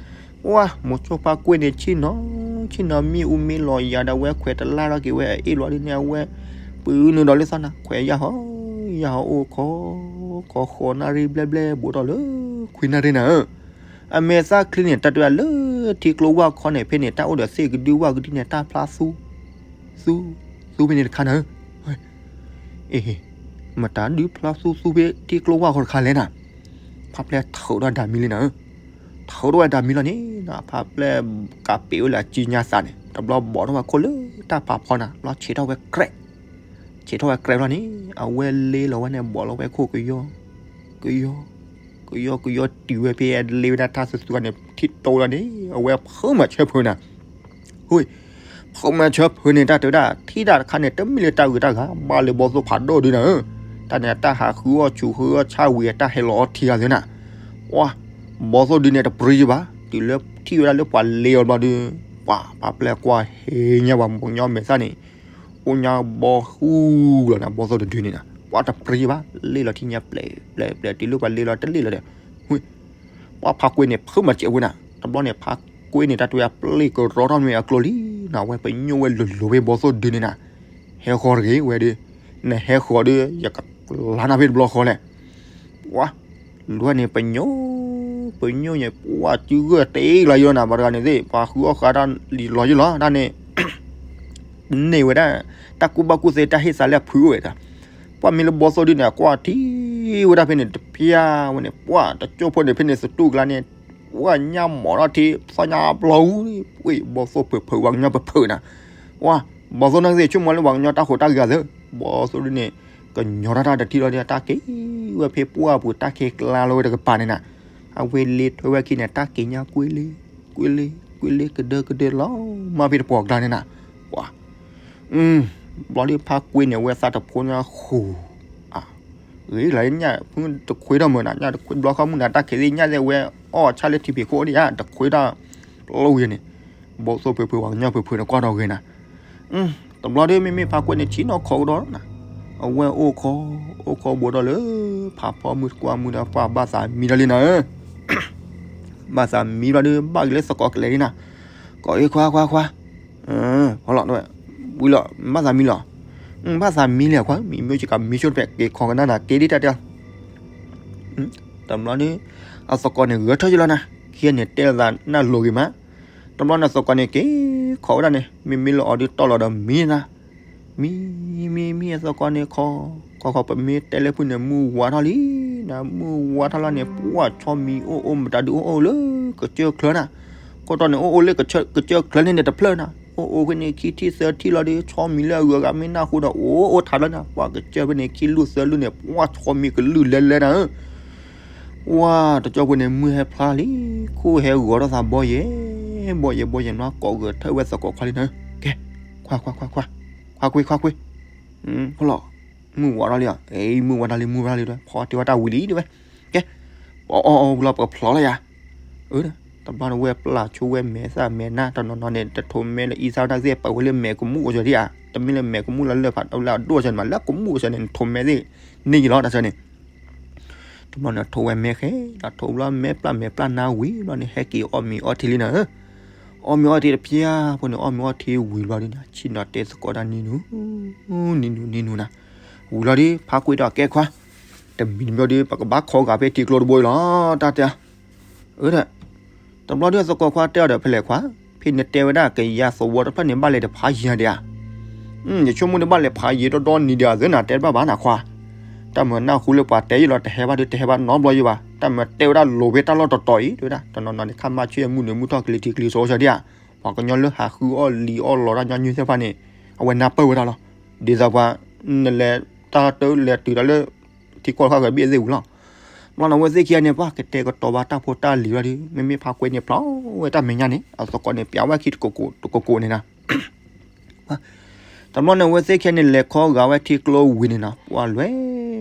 ပှၢ် မိၤဆိဖါကွ့န့ၣ် ဆ့ၣ်နီၤ ဆ့ၣ်နီၤမ့ၣ်အူမ့ၢ်လီၤယၤဒီး အဝဲခွဲးတလၢ်ထီၣ်က့ၤဝဲအ့ၣ်လီၤဒ်န့ၣ် အဝဲ ပုၢ်နုာ်ဒီးလၢသီနၤ ခွဲးယၢ်ဟီၣ် ယၢ်ဟီၣ်အိၣ်ခီ ခီဃီနၣ်ရံၣ်ဘျဲၣ်ဘျဲၣ် ဘူးထီၣ်လၢခွံနၣ်ရံၣ်နၤဧၢ, အမဲာ်သၣ်ချံန့ၣ် တၢ်တဲဝဲဒၣ်လၢထံကျိဝၣ်ခီန့ၣ် ဖဲန့ၣ် တၢ်အိၣ်ဒီးသ့ၣ်ကဒုဝၣ်ကဒုန့ၣ် တၢ်ဖျါသူ သူ သူဖဲန့ၣ်တခါနၤဧၢ, အ့ မတၤဒုဖျါသူသူဖဲထံကျိဝၣ်ခီတခါလဲၣ်နၤ, ဖါပျဲၢ်ထုးထီၣ်ဒၣ်မံလံနၤဧၢ, ထုးထီၣ်ဝဲဒၣ်မံလီၤန့ၣ် ဖါပျဲၢ်ကးပ့ၤဝဲလၢအစုညါသးန့ၣ် တဘျီဘီးထီၣ်ဝဲခိၣ်လၢတၢ်ဖးဖီနၤ ဘျီဆဲးထီၣ်ဝဲကြဲး ဆဲးထီၣ်ဝဲကြဲးဘျီန့ၣ် အဝဲလ့လီၤဝဲန့ၣ် ဘီးလီၤဝဲခိၣ်ကယီ ကယီ ကယီကယီတုၤဝဲဖဲအလ့ဝဲဒၣ်တၢ်သူသူဂၤန့ၣ် ထံၣ်တိလီၤန့ၣ် အဝဲဖုးမၤဆၢဖုးနၤ ဟူ ဖုးမၤဆၢဖုးန့ၣ် တၢ်တဲဝဲဒၣ် ထံၣ်တၢ်တခါန့ၣ် တမ့ၢ်လၢတၢ်ဂ့ၤတၢ်ဂၤ ဘၣ်လၢဘီသိၣ်ဖးဒိၣ်ဒုနၤဧၢ, တၢ်န့ၣ် တၢ်ဟးဃုအီၣ်ဆူးဃုအီၣ်ဆၣ်ဝံၤ တၢ်ဟဲလီၤအီထံဂၤသ့နၤ, ပှၢ် ဘီသိၣ်ဒုန့ၣ် တပြံယဘၣ် တုၤလၢထံၣ်ဝဲဒၣ်လၢပှၤလ့အီၤဘျီဒု ပှၢ် ဖါပျဲၢ်ကွၢ်ဟဲညါပှၤမိၢ်ကညီမဲာ်သၣ်န့ၣ် အိၣ်ညါဘီဃူလီၤနၤ ဘီသိၣ်တဒုန့ၣ်နၤ ပှၢ် တပြံယဘၣ် လ့လီၤထံၣ်ညါပျဲၢ်ပျဲၢ်ပျဲၢ် တုၤလၢပှၤလ့လီၤတလ့လီၤဒီး ဝ့ၢ် ပှၢ်ဖါကွ့န့ၣ် ဖုးမၤစဲးဝဲနၤ တဘျီန့ၣ် ဖါကွ့န့ၣ် တၢ်တဲဝဲအပျ့ၢ်ကရီထီၣ်န့ၢ်အကျိၤလံနၤ အဝဲပညိၣ်ဝဲလိၤလိၤဝဲဘီသိၣ်ဒုန့ၣ်နၤ, ဟဲဃီၤတဂ့ၤဝဲဒီး နဟဲဃီၤဒီး ယကလါနၤဖဲတဘျီဃီလဲၣ်, ပှၢ် လွဲန့ၣ် ပညိၣ် ပညိၣ်န့ၣ် ပှၢ်စုဂၢၢ်တ့လီၤယိနၤ ပှၤတဂၤန့ၣ်သ့ၣ် ပှၤဃုအီၣ်ဃာ်တၢ်လီၤယိလီၤ တၢ်န့ၣ် န့ၢ်ဝဲဒၣ် တၢ်ကူၣ်ဘၣ်ကူၣ်သ့ တၢ်ဟ့ၣ်သးလၢအဖုအိၣ်ဝဲဒၣ်, ပှၢ်မ့ၢ်လၢဘီသိၣ်ဒုန့ၣ် အကွၢ်ထံၣ်ဝဲဒၣ်ဖဲန့ၣ်တဖျၢၣ်ဝဲန့ၣ် ပှၢ် တကၠိၢ်ဖိန့ၣ်ဖဲန့ၣ်သတူၢ်ကျါန့ၣ် ပှၢ်ညၣ်မီၤထီၣ်ထံ သီၣ်ညါဘျီဝူ ဝ့ၢ် ဘီသိၣ်ဖုးဖုး ပှၤကညီဖုးဖုးနၤ, ပှၢ် ဘီသိၣ်န့ၣ်သ့ၣ် ဆိကမိၣ်လၢပှၤကညီတၢ်ဟူးတၢ်ဂဲၤသ့ ဘီသိၣ်ဒုန့ၣ် ကညီၤထီၣ်တၢ်တထံၣ်လီၤဒီး တၢ်က့ၤဝဲဖဲပှၢ်ပူၤ တၢ်က့ၤကျါလီၤဝဲတကပၤန့ၣ်နၤ, အဝဲလ့ထွဲဝဲခံန့ၣ် တၢ်က့ၤညါကွ့လ့, ကွ့လ့, ကွ့လ့ ကဒၢကဒၢလီၤ မၤဖဲတပှီၤကျါန့ၣ်နၤ, ပှၤ ဘျီဒုးဖါကွ့န့ၣ် အဝဲသးတဖိညါဃူၤ, ဂ့ၤလီၤညၣ်ဖုတခွ့ထီၣ်မုၢ်နၤ, ညၣ်တခွ့ဘျီခီမုၢ်နၤ တၢ်ခဲသ့ၣ်ညၣ်သ့ၣ်ဝဲအီၣ်ဆၣ်လၢထံဖံးခိၣ်ဒံးဧါ, တခွ့ထီၣ်လီၤဝံၤန့ၣ်, ဘီၣ်သိၣ်ဖုဖု ပှၤကညီဖုဖုန့ၣ်ကွၢ်ဒီးဂ့ၤနၤ, တဘျီဒုး မ့မ့ၢ်ဖါကွ့န့ၣ် ဆံးနီၢ်ခိးကဒီးနၤ, အဝဲအိၣ်ခီ, အိၣ်ခီဘိးထီၣ်လၢ ဖးဖီမုၢ်တကွၢ်မုၢ်ဒီး ပှၤဘၣ်သးမံလီၤလံနၤဧၢ ဘၣ်သးမံဘျီဒုး ဘၣ်က့ၤလၢသကိးကလဲၤလံနၤ, ကိးအ့ခွါခွါခွါ, ဖီလီၤ, ဝံၤလီၤ ဘၣ်သးမံလီၤ, ဘၣ်သးမံလံအခွါ, မံမ့ၢ်ကကမံဆိတဖဲ က့ၤခိးကနၣ်နၤ က့ၤဒ်တၢ်တဲ, တဘျီဒုး အသကိးန့ၣ်ဂဲၤထၢၣ်ယလီၤနၤ, ခံဂၤန့ၣ်တဲလီၤသးနၢ်လိၤဂ့ၤမး, တဘျီန့ၣ်သကိးန့ၣ်က့ၤခိးဝဲဒၣ်န့ၣ် မ့မ့ၢ်လၢအီၤဒုးတီၢ်လီၤဒီးမံနၤ မံ, မံမံအသကိးန့ၣ် ခိး, ခိးခိး ပမ့ၢ်တဲလၢဖုန့ၣ် မုၢ်ဝါထီၣ်လံနၤ, မုၢ်ဝါထီၣ်လီၤန့ၣ် ပှၢ်ဆီမံၤအိၣ်အိၣ်မတၤဒုးအိၣ်အိၣ်လၢကစၢၢ်ချၢနၤ, ခိၣ်တီန့ၣ် အိၣ်အိၣ်လၢကစၢၢ်ချၢန့ၣ်တဖျၢၣ်နၤ, အိၣ်အိၣ်ဖဲန့ၣ် ခံထံၣ်သၢထံၣ်လီၤဒီး ဆီမံၤလၢအဂုၤအဂၤမ့ၢ်နၢ်ဟူဒီး အိၣ်အိၣ်ထးလီၤနၤ, ပှၢ်ကစၢၢ်ဖဲန့ၣ် ခံလူၢ်သၢလူၢ်န့ၣ် ပှၢ်ဆီမံၤကလုၢ်လဲလဲနၤဧၢ ပှၢ်တကၠီၢ်ဖိန့ၣ် မုၢ်ဟဲဖျါလံ, ခိၣ်ဟဲဂီၤထီၣ်သးဘီယဲၢ်, ဘီယဲၢ်ဘီယဲၢ် နွံကိးဂဲၤထၢၣ်ဝဲသကိးခွါလံနၤ, ကဲ, ခွါခွါခွါခွါ, ခွါကွ့ခွါကွ့, ဖီလီၤ, မုၢ်ဝါထီၣ်လံဧါ, အ့ မုၢ်ဝါထီၣ်လံ မုၢ်ဝါထီၣ်လံဒီး ဖီတ့ၢ်ဝဲတၢ်ဝံၤလံတဲဝဲ, ကဲ, ပအီၣ်အီၣ်ဝံၤလီၤ ပကဖျီလီၤယၤ, အၢ, တဘျီန့ၣ်ဝဲပျၢ်ဆိဝဲမဲာ်သၣ်မဲာ်နါ တနီၤနီၤန့ၣ် တထိးမဲလၢအံသၣ်ဝဲဒၣ်သ့ၣ် ပာ်ဝဲလၢမဲာ်ကမူၣ်အိၣ်စၢၤဒံးဧါ, တမ့ၢ်လၢမဲာ်ကမူၣ်လၢလၢၢ်ဖးဒိၣ်လၢအဒိၣ်စၢၤန့ၣ်မး လၢကမူၣ်အိၣ်စၢၤန့ၣ် နထိးမဲသ့ၣ်န့ၣ်ယံၤလီၤ တၢ်ဆၢန့ၣ် တဘျီန့ၣ်ထိးဝဲမဲာ်ဃဲဒီး ထိးဘျီမဲာ်ပျၢ်မဲာ်ပျၢ်နါဝံၤဘျီန့ၣ် ဟဲက့ၤအီၣ်မ့ၤအီထံလံနၤဧၢ, အီၣ်မ့ၤအီထံတဖျၢၣ်ဖိန့ၣ် အီၣ်မ့ၤအီထံဝံၤဘျီဒုး ဆ့ၣ်နီၤတဲသကိးတၢ်နံၤနူၤ, နံၤနူၤနံၤနူၤနၤ, ဝံၤလီၤဒုး ဖါကွ့ဒီးကဲခွါ, တမံၤတမံၤဒုး ပကဘၣ်ခီဂာ်ဖဲထံကျိတဘိအံၤလီၤ တၢ်တဲ အၢ, တဘျီဒုးသကိးခွါတဲအီၤဒီး ဖဲလဲၣ်ခွါ, ဖဲနတဲဝဲဒၣ်ကယၤသဝီတဖျၢၣ်န့ၣ် ဘၣ်လဲၤတဖးယံၤဧါဒီးဧါ, ယဆိကမိၣ်ဒုးဘၣ်လဲၤဖးယံၤဒီဒီနံၤဒီးဧါ သၢနၤတဲတဘၣ်ဘၣ်နၤခွါ, တၢ်မၤနၢ်ဟူလၢပှၤတဲယံၤလီၤ တဟဲဘၣ်ဒုးတဟဲဘၣ်နီတဘျီယံၤဘၣ်, တၢ်မၤတဲဝဲဒၣ်လိၤဖဲတၢ်လီၢ်တတီၤအံၤ တဲဝဲဒၣ် တနီၤနီၤန့ၣ် ခါမါဆူၣ်မုၢ်နုာ်မုၢ်ထီၣ်ကလံၤထံးကလံၤစိးစၢၤဒံးဧါ, ပှၤကညီလၢဟးဃုအီၣ်လံၤအီၣ်လီၤတၢ်ညီနုၢ်သ့ၣ်တဖၣ်န့ၣ် အဝဲနၢ်ပၢၢ်ဝဲဒၣ်လီၤ, ဒ်သိးပှၤ နလဲၤတၢ်တလဲၤတုၤဒီးလၢ ထံကီၢ်တခါဂၤဘ့ၣ်သ့ၣ်ဝံၤလီၤ, ဘျီန့ၣ်အဝဲသ့ၣ်ခံဂၤန့ၣ် ပှၤကတဲာ်ကတီၤဘၣ်တၢ်ဖိတၢ်လံၤလီၤဒုး မ့မ့ၢ်ဖါကွဲန့ၣ်ဖျီဝဲတၢ်မဲာ်ညါန့ၣ် အသကိးန့ၣ်ပျးဝဲခံတကိးကိးန့ၣ်နၤ တဘျီန့ၣ် အဝဲသ့ၣ်ခံဂၤန့ၣ် လဲၤခီဂာ်ဝဲထံကျိဝံၤန့ၣ်နၤ ပှၤလွဲ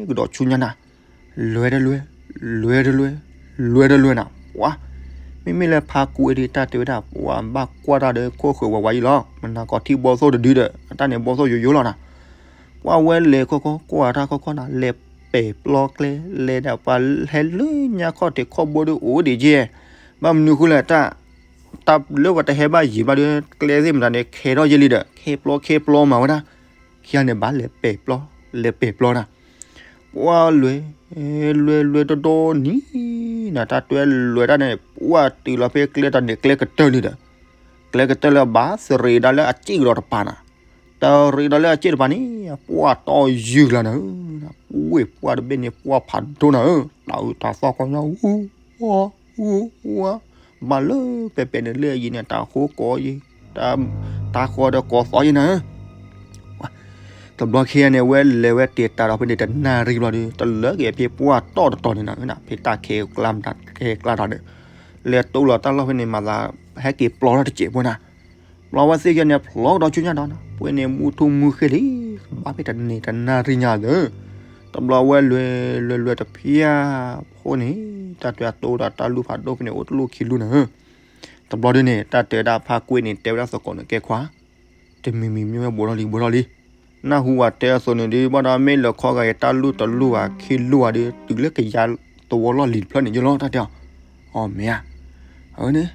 ကဒီးဆူညါနၤ, လွဲတလွဲ, လွဲတလွဲ, လွဲတလွဲနၤ ပှၤ, မ့မ့ၢ်လၢဖါကွဲဒုး တၢ်တဲဝဲဒၣ် ပှၤဘၣ်ကွၢ်တၢ်ဒီးခိၣ်ဃၢၤဝးဝးယံၤလီၤ, မနၤကီထံဘီၣ်သိၣ်တဒုဒီး အတၢ်န့ၣ်ဘီၣ်သိၣ်ယိယိလီၤနၤ, ပှၤဝဲလဲၤခီခီကွၢ်တၢ်ခီခီနၤ လဲၤပဲာ်ပျီကျဲ လဲၤဒၣ်ပှၤဟဲလၢညါခီၣ်ထံးခီၣ်ဘိဒုးအိၣ်ဒံးက့, ဘၣ်မနုၤဃိလဲၣ်တၢ် တၢ်လၢပှၤတဟဲဘၣ်ယံၤဘၣ်ဒီး ကျဲသ့ၣ်မတၤန့ၣ် ခဲထီၣ်ယဲလံဒီး ခဲပျီခဲပျီမၤဝဲဒၣ်, ခံဂၤန့ၣ် ဘၣ်လဲၤပဲာ်ပျီ, လဲၤပဲာ်ပျီနၤ, ပှၤလွဲ, လွဲလွဲတဒီနံၤနၤ တၢ်တွဲလွဲတၢ်န့ၣ် ပှၤတုၤလီၤဖဲကျဲတၢ်န့ၣ် ကျဲကတၢၢ်လံဒီး, ကျဲကတၢၢ်လၢဘၣ်သရ့းဒီးလၢအစ့ၣ်ကဒီးတပၤနၤ, တၢ်ရ့းဒီးလၢအစ့ၣ်တပၤန့ၣ် ပှၤတီယုၢ်ကျါနၤဧၢ, ဝ့ၢ်ပှၤတဘ့ၣ်န့ၣ် ပှၤဖးဒိၣ်နၤဧၢ, တၢ်အုးတၢ်သီၣ်ကီညါ ဝူဝါ ဝူဝါ, ဘၣ်လၢပဲပဲန့ၣ်လၢအယံၤန့ၣ် တၢ်ဃိကီယံၤ, တၢ်ဃီဒီးကီသီယံၤနၤဧၢ, တဘျီခံဂၤန့ၣ် အဝဲလဲၤဝဲတ့ၢ်တၢ်ဒီးဖဲန့ၣ် တနၣ်ရံၣ်ဘျီဒီး တလၢက့ၤဖဲပှၢ်တီၢ်တတီၤန့ၣ်နၤ, ဖဲတၢ်ခဲကျါမတၤခဲကျါတၢ်ဒီး လဲၤတိလီၤတၢ်လီၢ်ဖဲန့ၣ် မၤသးဟဲက့ၤပျီထီၣ်တစဲးဖိနၤ, ဘျီဝဲသ့ၣ်ခံဂၤန့ၣ် ဖျီကဒီးဆူညါဒီးနၤ, ပှဲၤန့ၣ်မူထူမူဃ့လံ, ဘၣ်ဖဲတန့ၢ်တနၣ်ရံၣ်ညါဒီး တဘျီဝဲလွဲလွဲလွဲတဖျၢၣ်ဖိန့ၣ် တၢ်တဲအတိဒီးတၢ်လူၢ်ဖးဒိၣ်ဖဲန့ၣ် အိၣ်တလူၢ်ခံလူၢ်နၤဧၢ, တဘျီဒုန့ၣ် တၢ်တဲဒၣ်ဖါကွ့န့ၣ် တဲဝဲဒၣ်သကိးန့ၣ် ကဲခွါ တမံၤမံၤမ့ၢ်ဝဲဘူးထီၣ်လံဘူးထီၣ်လံ, နၢ်ဟူဝဲတဲအသိးန့ၣ်ဒုး ဘၣ်ဒီးမ့ၢ်လၢခီဂာ်က့ၤတၢ်လူၢ်တလူၢ်ဧါ ခံလူၢ်ဧါဒုး တုၤလၢကယၤသဝီလီၢ်လံၤတဖျၢၣ်န့ၣ်ယလီၤ တၢ်တဲအီၤ, အီၤမ့ၢ်ဧါ, အန့ၣ်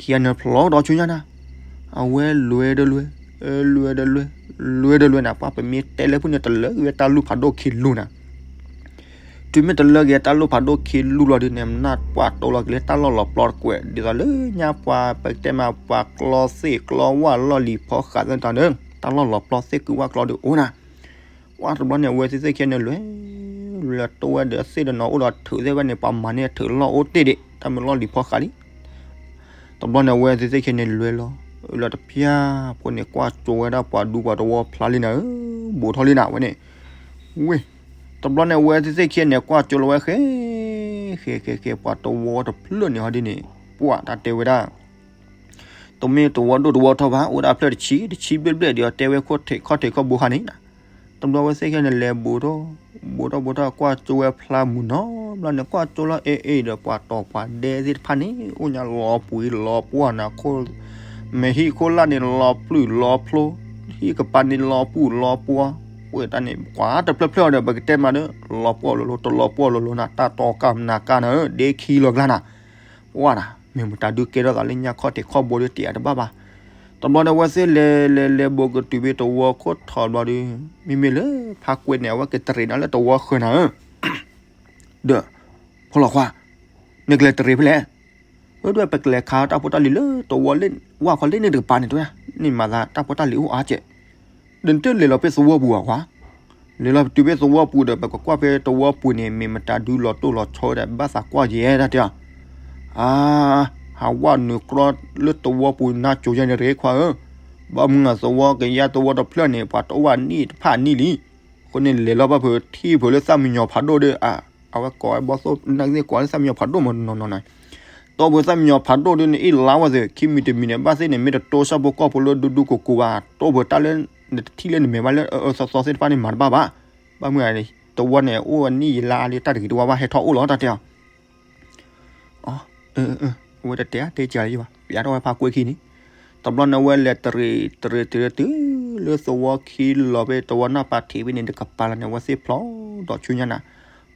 ခံဂၤန့ၣ်ဖျီကဒီးဆူညါနၤ, အဝဲလွဲတလွဲ, လွဲတလွဲ, လွဲတလွဲနၤ ပှၤပမ့ၢ်တဲလၢဖုန့ၣ် တလၢက့ၤဝဲတၢ်လူၢ်ဖးဒိၣ်ခံလူၢ်နၤ တုၤမ့ၢ်တလၢက့ၤတၢ်လူၢ်ဖးဒိၣ်ခံလူၢ်လီၤဒုးန့ၣ် နၢ်ပှၢ်တိလီၤက့ၤလၢတၢ်လီၢ်လီၤပျီတကွဲး ဒ်သိးလၢညါပှၤ ပတဲမးပှၤကျီသ့ၣ်ကျီဝၣ်လီၢ်လံၤဖီဃးသ့ၣ်တဖၣ်န့ၣ် တၢ်လီၢ်လီၤပျီသ့ၣ်ကုဝၣ်ကျီဒုးအိၣ်နၤ, ပှၤတဘျီန့ၣ် အဝဲသ့ၣ်သ့ၣ်ခံဂၤန့ၣ်လွဲ, လွဲတိဝဲဒီးသ့ၣ်တနီၤအိၣ်ဒီးထုးသ့ၣ်ဝဲန့ၣ် ပှၤမၤန့ၢ်အထုးလီၢ်အိၣ်တ့ၢ်ဒံး တၢ်မ့ၢ်လီၢ်လံၤဖီဃးလံ တဘျီန့ၣ် အဝဲသ့ၣ်သ့ၣ်ခံဂၤန့ၣ်လွဲလီၤ, လၢတဖၠၣ်ဖိန့ၣ် ကွၢ်ကၠိဝဲဒၣ်ပှၤဒူပှၤသဝီဖျါလံနၤဧၢ, ဘူးထီၣ်လံနၤဝဲန့ၣ်, ဝ့ၢ် တဘျီန့ၣ်အဝဲသ့ၣ်ခံဂၤန့ၣ် ကွၢ်ကၠိလီၤဝဲဃဲ ဃဲ ဃဲ ဃဲ ပှၤတဝီတဖျၢၣ်န့ၣ်ဟီဒ်န့ၣ် ပှၤတၢ်တဲဝဲဒၣ် တမ့ၢ်တဝီဒိၣ်တဝီထီဘၣ် အိၣ်ဒၣ်ဖျၢၣ်တဆံ တဆံဘျဲၣ်ဘျဲၣ်ဒီး တဲဝဲခိၣ်ထံးခီၣ်ထံးခီၣ်ဘိခါန့ၣ် တဘျီဝဲသ့ၣ်ခံဂၤန့ၣ် လဲၤဘူးထီၣ် ဘူးထီၣ်ဘူးထီၣ် ကွၢ်ကၠိဝဲဖျါမုၢ်နီၤ ဘျီန့ၣ် ကွၢ်ကၠိလီၤအ့ၣ်အ့ၣ်ဒီး ပှၤတီၤပှၤဒဲသ့ၣ်တဖၣ်န့ၣ် အိၣ်ညါလီၤပှံၤလီၤပှီၢ်နၤခိၣ် မ့ၢ်ဟံၣ်ခိၣ်လာ်န့ၣ်လီၤပျုၢ်လီၤဖျိ ဟံၣ်ကပၤန့ၣ်လီၤပူၤလီၤပှီၢ် ပှဲၤတၢ်န့ၣ် ကွၢ်တဖျၢၣ်ဖျၢၣ်ဒီး ပကတဲမးဒီး လီၤပှီၢ်လိၤလိၤ တလီၤပှီၢ်လိၤလိၤနၤ တၢ်တီကၢ်မနၤကၢ်နၤဧၢ ဒ့ခံလီၤကျါနၤ ပှၤနၤ မ့ၢ်မတၤဒုးကဲထီၣ်သးလၢညါခီၣ်ထံးခီၣ်ဘိဒီးတ့ၢ်အတဘၣ်ဘၣ်. တဘျီန့ၣ်အဝဲသ့ၣ်လဲၤလဲၤလဲၤဘူးကတုၤဖဲတဝီခိၣ်ထံးဘျီဒီး မ့မ့ၢ်လၢဖါကွဲန့ၣ် အဝဲကတရံးနၤလၢတဝီဃၢၤနၤဧၢ ဒီး ဖိလီၤခွါ နကလဲၤတရံးဖဲလဲၣ် ဝဲဒၣ်ပကလဲၤခးတၢ်ဖိတၢ်လံၤလၢတဝီလၢ ဝၢ်ခီလၢန့ၣ်တကပၤန့ၣ်တဲဝဲဒၣ် န့ၣ်မၤသးတၢ်ဖိတၢ်လံၤအိၣ်အါကဲး ဒီးနတလဲၤလီၤဖဲသဝီပူၤဧါခွါ လဲၤလီၤတုၤဖဲသဝီပူၤဒီး ပကကွၢ်ဖဲသဝီပူၤန့ၣ် မ့ၢ်မတၤဒုးလီၤတိၢ်လီၤဆီဝဲဒၣ် ဘၣ်သးကွၢ်ယဲဒၣ်တဲအီၤ အါ ဟးဝၣ်နုာ်ကြီလၢသဝီပူၤနါကိၤယဲန့ၣ်ရ့ခွါဧၢ ဘၣ်မနုၤသဝီကယါသဝီတဖျၢၣ်န့ၣ် ပှၤတအိၣ်ဘၣ်နံၣ်တဖၣ်နံၣ်လံ အဃိန့ၣ် လဲၤလီၤဘၣ်ဖုးထံၣ်ဖုးလၢသၣ်မံယီၤဖးဒိၣ်ဒီး အဝဲကိးဝဲဘီသိၣ်နာ်က့သ့ၣ်ကိးလၢသၣ်မံယီၤဖးဒိၣ်မးနီၤနီၤနီၤ တိၢ်ဖုးသၣ်မံယီၤဖးဒိၣ်ဒီး နအ့ၣ်လါဝဲသ့ၣ် ခံမံၤတမံၤန့ၣ် ဘၣ်သ့ၣ်န့ၣ် မ့ၢ်တတိၢ်ဆၣ်ဖိကီၢ်ဖိလၢဒူဒူကိၤကိၤဘၣ် တိၢ်ဖုးတၢ်လၢ နတထံၣ်လၢနမဲာ်ဘၣ်လၢအအၢသီသီသ့ၣ်တဖၣ်န့ၣ် မၤတဘၣ်ဘၣ် ဘၣ်မနုၤ သဝီန့ၣ် အိၣ်နံၣ်ယလါလံ တၢ်တဂ့ၤတဝါဘၣ် ဟဲထီၣ်အိၣ်လီၤတၢ်တဲအီၤ အဝဲတတဲတဲကလဘၣ် ပျးထီၣ်ဝဲဖါကွဲခံန့ၣ် တဘျီန့ၣ်အဝဲလဲၤတရံးတရံးတရံးတုၤလၢသဝီခံလီၤဖဲသဝီနၢ်ပၤထံးဖဲန့ၣ်တကပၤလီၤန့ၣ် အဝဲသ့ၣ်ဖျိဒီးဆူညါနၤ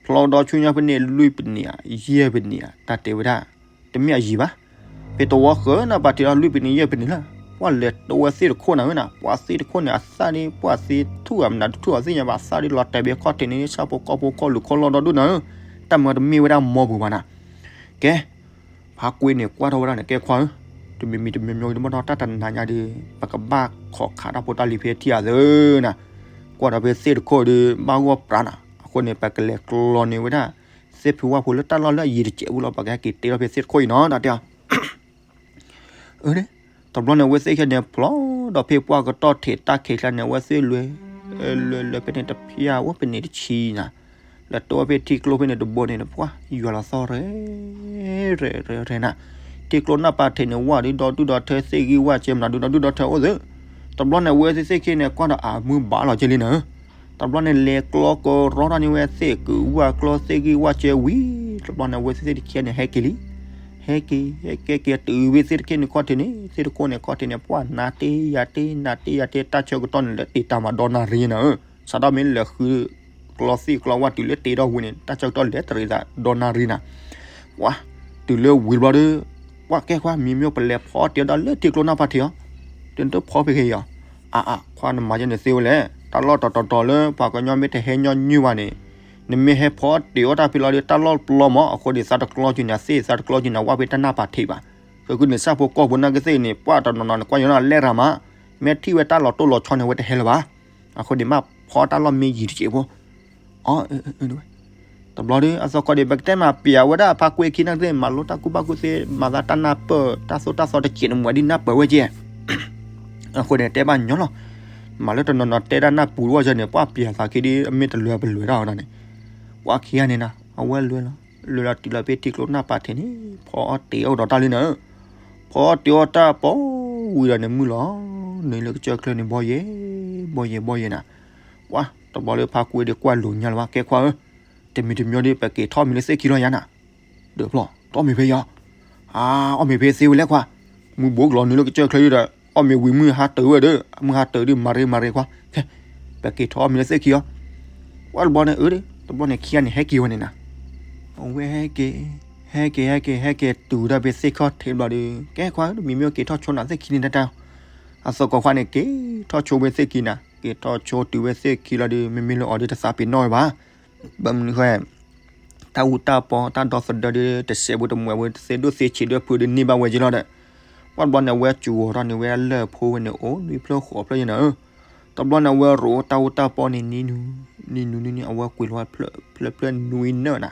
ဖျိဒီးဆူညါဖဲန့ၣ် လွံၢ်ပနံးဧါ ယဲၢ်ပနံးဧါ တၢ်တဲဝဲဒၣ် တမ့ၢ်အယံၤဘၣ် ဖဲသဝီဃၢၤနၢ်ပၤထံးလီၤ လွံၢ်ပနံးယဲၢ်ပနံးလီၤ ပှၤလဲၤတိၢ်ဝဲသ့ၣ်တခိၣ်နၤဧၢနၤ ပှၤသ့ၣ်တခိၣ်န့ၣ် အသၣ်န့ၣ် ပှၤသ့ထူၣ်အမနုၤတထူၣ်အသ့ၣ်ညါဘၣ် အသၣ်ဒ်လီၤတဲာ်ဘဲခီၣ်ထံးန့ၣ် ဆၣ်ဖိကီၢ်ဖိခီၣ်လူၤခီၣ်လီၢ်ဒီဒူၣ်နၤဧၢ တၢ်မၤတမ့ၢ်ဝဲဒၣ်မီပူၤဘၣ်နၤ ကဲ ဖါကွဲန့ၣ်ကွၢ်ထီၣ်ဝဲဒၣ်န့ၣ် ကဲခွါဧၢ, တမံၤမံၤတမံၤမံၤဒီး ဘၣ်ဒီးတၢ်တနၤညါဒီး ပကဘၣ်ခိးခးတၢ်ဖိတၢ်လံၤဖဲထံၣ်အသးနၤ, ကွၢ်ဒီးဖဲသ့ၣ်တခိၣ်ဒီး ဘၣ်ဂီၢ်ပြးနၤ, အဃိန့ၣ် ပကလဲၤကျီန့ၢ်ဝဲဒၣ် သ့ၣ်ဖုဝၣ်ဖိလၢတၢ်လီၢ်လၢအယံၤတစဲးဖိလီၤ, ပကဟဲက့ၤတဲထီၣ်ဖဲသ့ၣ်တခိၣ်အံၤနီၤ တၢ်တဲအီၤ တဘျီန့ၣ် အဝဲသ့ၣ်ခဲန့ၣ် ဖျိဒီးဖဲပှၢ်ကတီၢ်ထံးတၢ်ခံးကျါန့ၣ် အဝဲသ့ၣ်လဲၤ လဲၤ လဲၤဖဲန့ၣ်တဖျၢၣ် အိၣ်ဖဲန့ၣ်တဆံနၤ, လဲၤတိၢ်ဝဲဖဲထံကျိဖဲန့ၣ်တဘိန့ၣ် ပှၢ်ယွၤလီၤသီၣ်ရဲၣ် ရဲၣ် ရဲၣ် ရဲၣ်နၤ, ထံကျိနၢ်ပၤထံးန့ၣ် ဝၣ်ဒုးဒီဒူၣ်ဒီထၢ သ့ၣ်ဂံၢ်ဝၣ်စဲမနၤဒုးဒီဒူၣ်ဒီထၢအိၣ်သ့ၣ်, တဘျီန့ၣ် အဝဲသ့ၣ်သ့ၣ်ခဲန့ၣ် ကွၢ်ဒီးအမုၢ်ဘၣ်လီၤကဲလံနၤ, တဘျီန့ၣ် လဲၤကျီကရီထီၣ်န့ၢ်ဝဲသ့ၣ်ကုးဝၣ်ကျီသ့ၣ်ဂံၢ်ဝၣ်စဲဝံၤ, တဘျီန့ၣ် အဝဲသ့ၣ်သ့ၣ်တခါန့ၣ် ဟဲက့ၤလံ ဟဲက့ၤ ဟဲက့ၤ က့ၤတုၤဝဲသ့ၣ်တခါန့ၣ်ခီၣ်ထံးန့ၣ် သ့ၣ်တခိၣ်န့ၣ်ခီၣ်ထံးန့ၣ် ပှၢ်နၤတ့ၢ်ယၤတ့ၢ် နၤတ့ၢ်ယၤတ့ၢ် တၢ်ဆၢကတီၢ်န့ၣ် လဲၤတ့ၢ်တၢ်မၤဒီနၣ်ရံၣ်နၤဧၢ, စးထီၣ်မ့ၢ်လဲၤဃု ကျီသ့ၣ်ကျီဝၣ်တုၤလၢတ့ၢ်ထီၣ်ဝံၤန့ၣ် တၢ်ဆၢကတီၢ်လဲၤတရံးသးဒီနၣ်ရံၣ်နၤ, ပှၢ် တုၤလၢဝံၤတဘျီဒီး ပှၢ်ကဲခွါ မံၤမ့ၢ်ပလဲၤဖီအီၣ်တ့ၢ်အီၣ်တၢ်လၢထံကျိနၢ်ပၤထံးအီၤ, တနတဖီဖဲခဲအံၤအီၤ, အါအါ ခွါနမၤယဲန့ၣ်သ့ဝဲလဲၣ်, တၢ်လီၢ်တတီၤတီၤလၢပှၤကညီမ့ၢ်တဟဲညီနုၢ်ဘၣ်န့ၣ် နမ့ၢ်ဟဲဖီအီၣ်တ့ၢ်အီၣ်တၢ်ဖဲလီၤဒီး တၢ်လီၢ်ပျီမး အဃိန့ၣ် သးတကျီက့ၤန့ၣ် အသ့ၣ် သးတကျီက့ၤန့ၣ် ဝၣ်ဖဲတၢ်နၢ်ပၤထံးဘၣ်, ဃုာ်ဃုာ်န့ၣ် ဆၣ်ဖိကီၢ်ဖိနာ်က့သ့ၣ်န့ၣ် ပှၢ်တနီၤနီၤန့ၣ် ကွၢ်ညီနုၢ်လဲၣ်ရၤမး, မ့ၢ်ထံၣ်ဝဲတၢ်လီၤတိၢ်လီၤဆီန့ၣ် အဝဲတဟဲလၢၤဘၣ်, အဃိန့ၣ် ဘၣ်ဖီတၢ်လီၢ်မ့ၢ်ယံၤတစဲးဖိ အီ တဘျီဒီး အသီခီဒီး ပကတဲမၤပျးဝဲဒၣ်ဖါကွဲခံနာ်က့သ့ၣ် မၤလိတၢ်ကူၣ်ဘၣ်ကူၣ်သ့ မၤသးတၢ်နၢ်ပၢၢ် တၢ်သိၣ်တၢ်သီတစဲးန့ၣ် မၤဒ်နၢ်ပၢၢ်ဝဲကဲ အဃိန့ၣ် တဲဘၣ်ညီလီၤ, မၤလၢတနီၤနီၤတဲဒၣ်နၢ်ပူၤဝဲကဲန့ၣ် ပှၢ်ပျးသးခံဒီး အမ့ၢ်တလဲၤပလဲၤတၢ်အီၤန့ၣ်, ပှၢ်ခံဂၤန့ၣ်နၤ အဝဲလဲၤလီၤ, လဲၤလီၤတုၤလီၤဖဲထံကျိနၢ်ပၤထံးန့ၣ် ဖီအီၣ်တ့ၢ်အီၣ်ဒီးတၢ်လံနၤ, ဖီအီၣ်တ့ၢ်အီၣ်တၢ်ပီဝံၤဒီးန့ၣ် မုၢ်လီၤနုာ်လၢကစၢၢ်ချၢန့ၣ် ဘီယဲၢ် ဘီယဲၢ် ဘီယဲၢ်နၤ, ပှၢ်တဘျီလၢဖါကွဲဒီးကွၢ်လိာ်ညါလၢၤဘၣ် ကဲခွါဧၢ, တမံၤတမံၤဒီး ပက့ၤထီၣ်မ့ၤလၢသ့ၣ်ခံလီၤယၤနၤ, ဒီးဖျီ ထီၣ်မ့ၤဖဲယီၤ, အါ အီၣ်မ့ၤဖဲသ့ဝဲလဲၣ်ခွါ, မုၢ်ဘိကလီၤနုာ်လၢကစၢၢ်ချၢဒီး အီၣ်မ့ၤဝံၤမုၢ်ဟါတၢၤဝဲဒီး မုၢ်ဟါတၢၤဒီး မၤရ့မၤရ့ခွါ, ခဲ ပက့ၤထီၣ်အီၣ်မ့ၤလၢသ့ၣ်ခံအီၤ, ပှၢ်တဘျီန့ၣ် အၢ တဘျီန့ၣ် ခံဂၤန့ၣ် ဟဲက့ၤဝဲန့ၣ်နၤ, အဝဲဟဲက့ၤ ဟဲက့ၤ ဟဲက့ၤ ဟဲက့ၤတုၤဝဲဒၣ်ဖဲသ့ၣ်ခီၣ်ထံးတဘျီဒီး ကဲခွါဧၢ တမံၤမ့ၢ်က့ၤထီၣ်ဆိနၤသ့ၣ်ခံန့ၣ်တၢ်တၢ်, အသကိးခွါန့ၣ် က့ၤထီၣ်ဆိဖဲသ့ၣ်ခံနၤ, က့ၤထီၣ်ဆိတုၤဝဲသ့ၣ်ခံလီၤဒီး မ့မ့ၢ်လၢအီၤဒီးတသးပ့ၤနီၣ်ဝဲဘၣ် ဘၣ်မနုၤဃိ တၢ်အူတၢ်ပီ တၢ်ဒီသဒၢဒီး တစဲးဖိတမှဲးဖိ တသ့ဒိၣ်သ့ဆံးဒီးဖုးဒီးန့ၢ်ဘၣ်ဝဲက့ၤလီၤဒီး ပှၢ်တဘျီန့ၣ် အဝဲစူၤဂီၤထီၣ်န့ၢ်ဝဲလၢၢ်ဖိဝဲန့ၣ် အိၣ်နွံဖျၢၣ်ဃိးဖျၢၣ်ယဲၢ်နၤဧၢ, တဘျီန့ၣ် အဝဲရိးတၢ်အူတၢ်ပီန့ၣ် နံၤနူၤ နံၤနူၤနံၤနံၤ အဝဲကွံာ်လီၤဝဲဖျၢၣ်ဖျၢၣ်နွံနၢၣ်နၤ,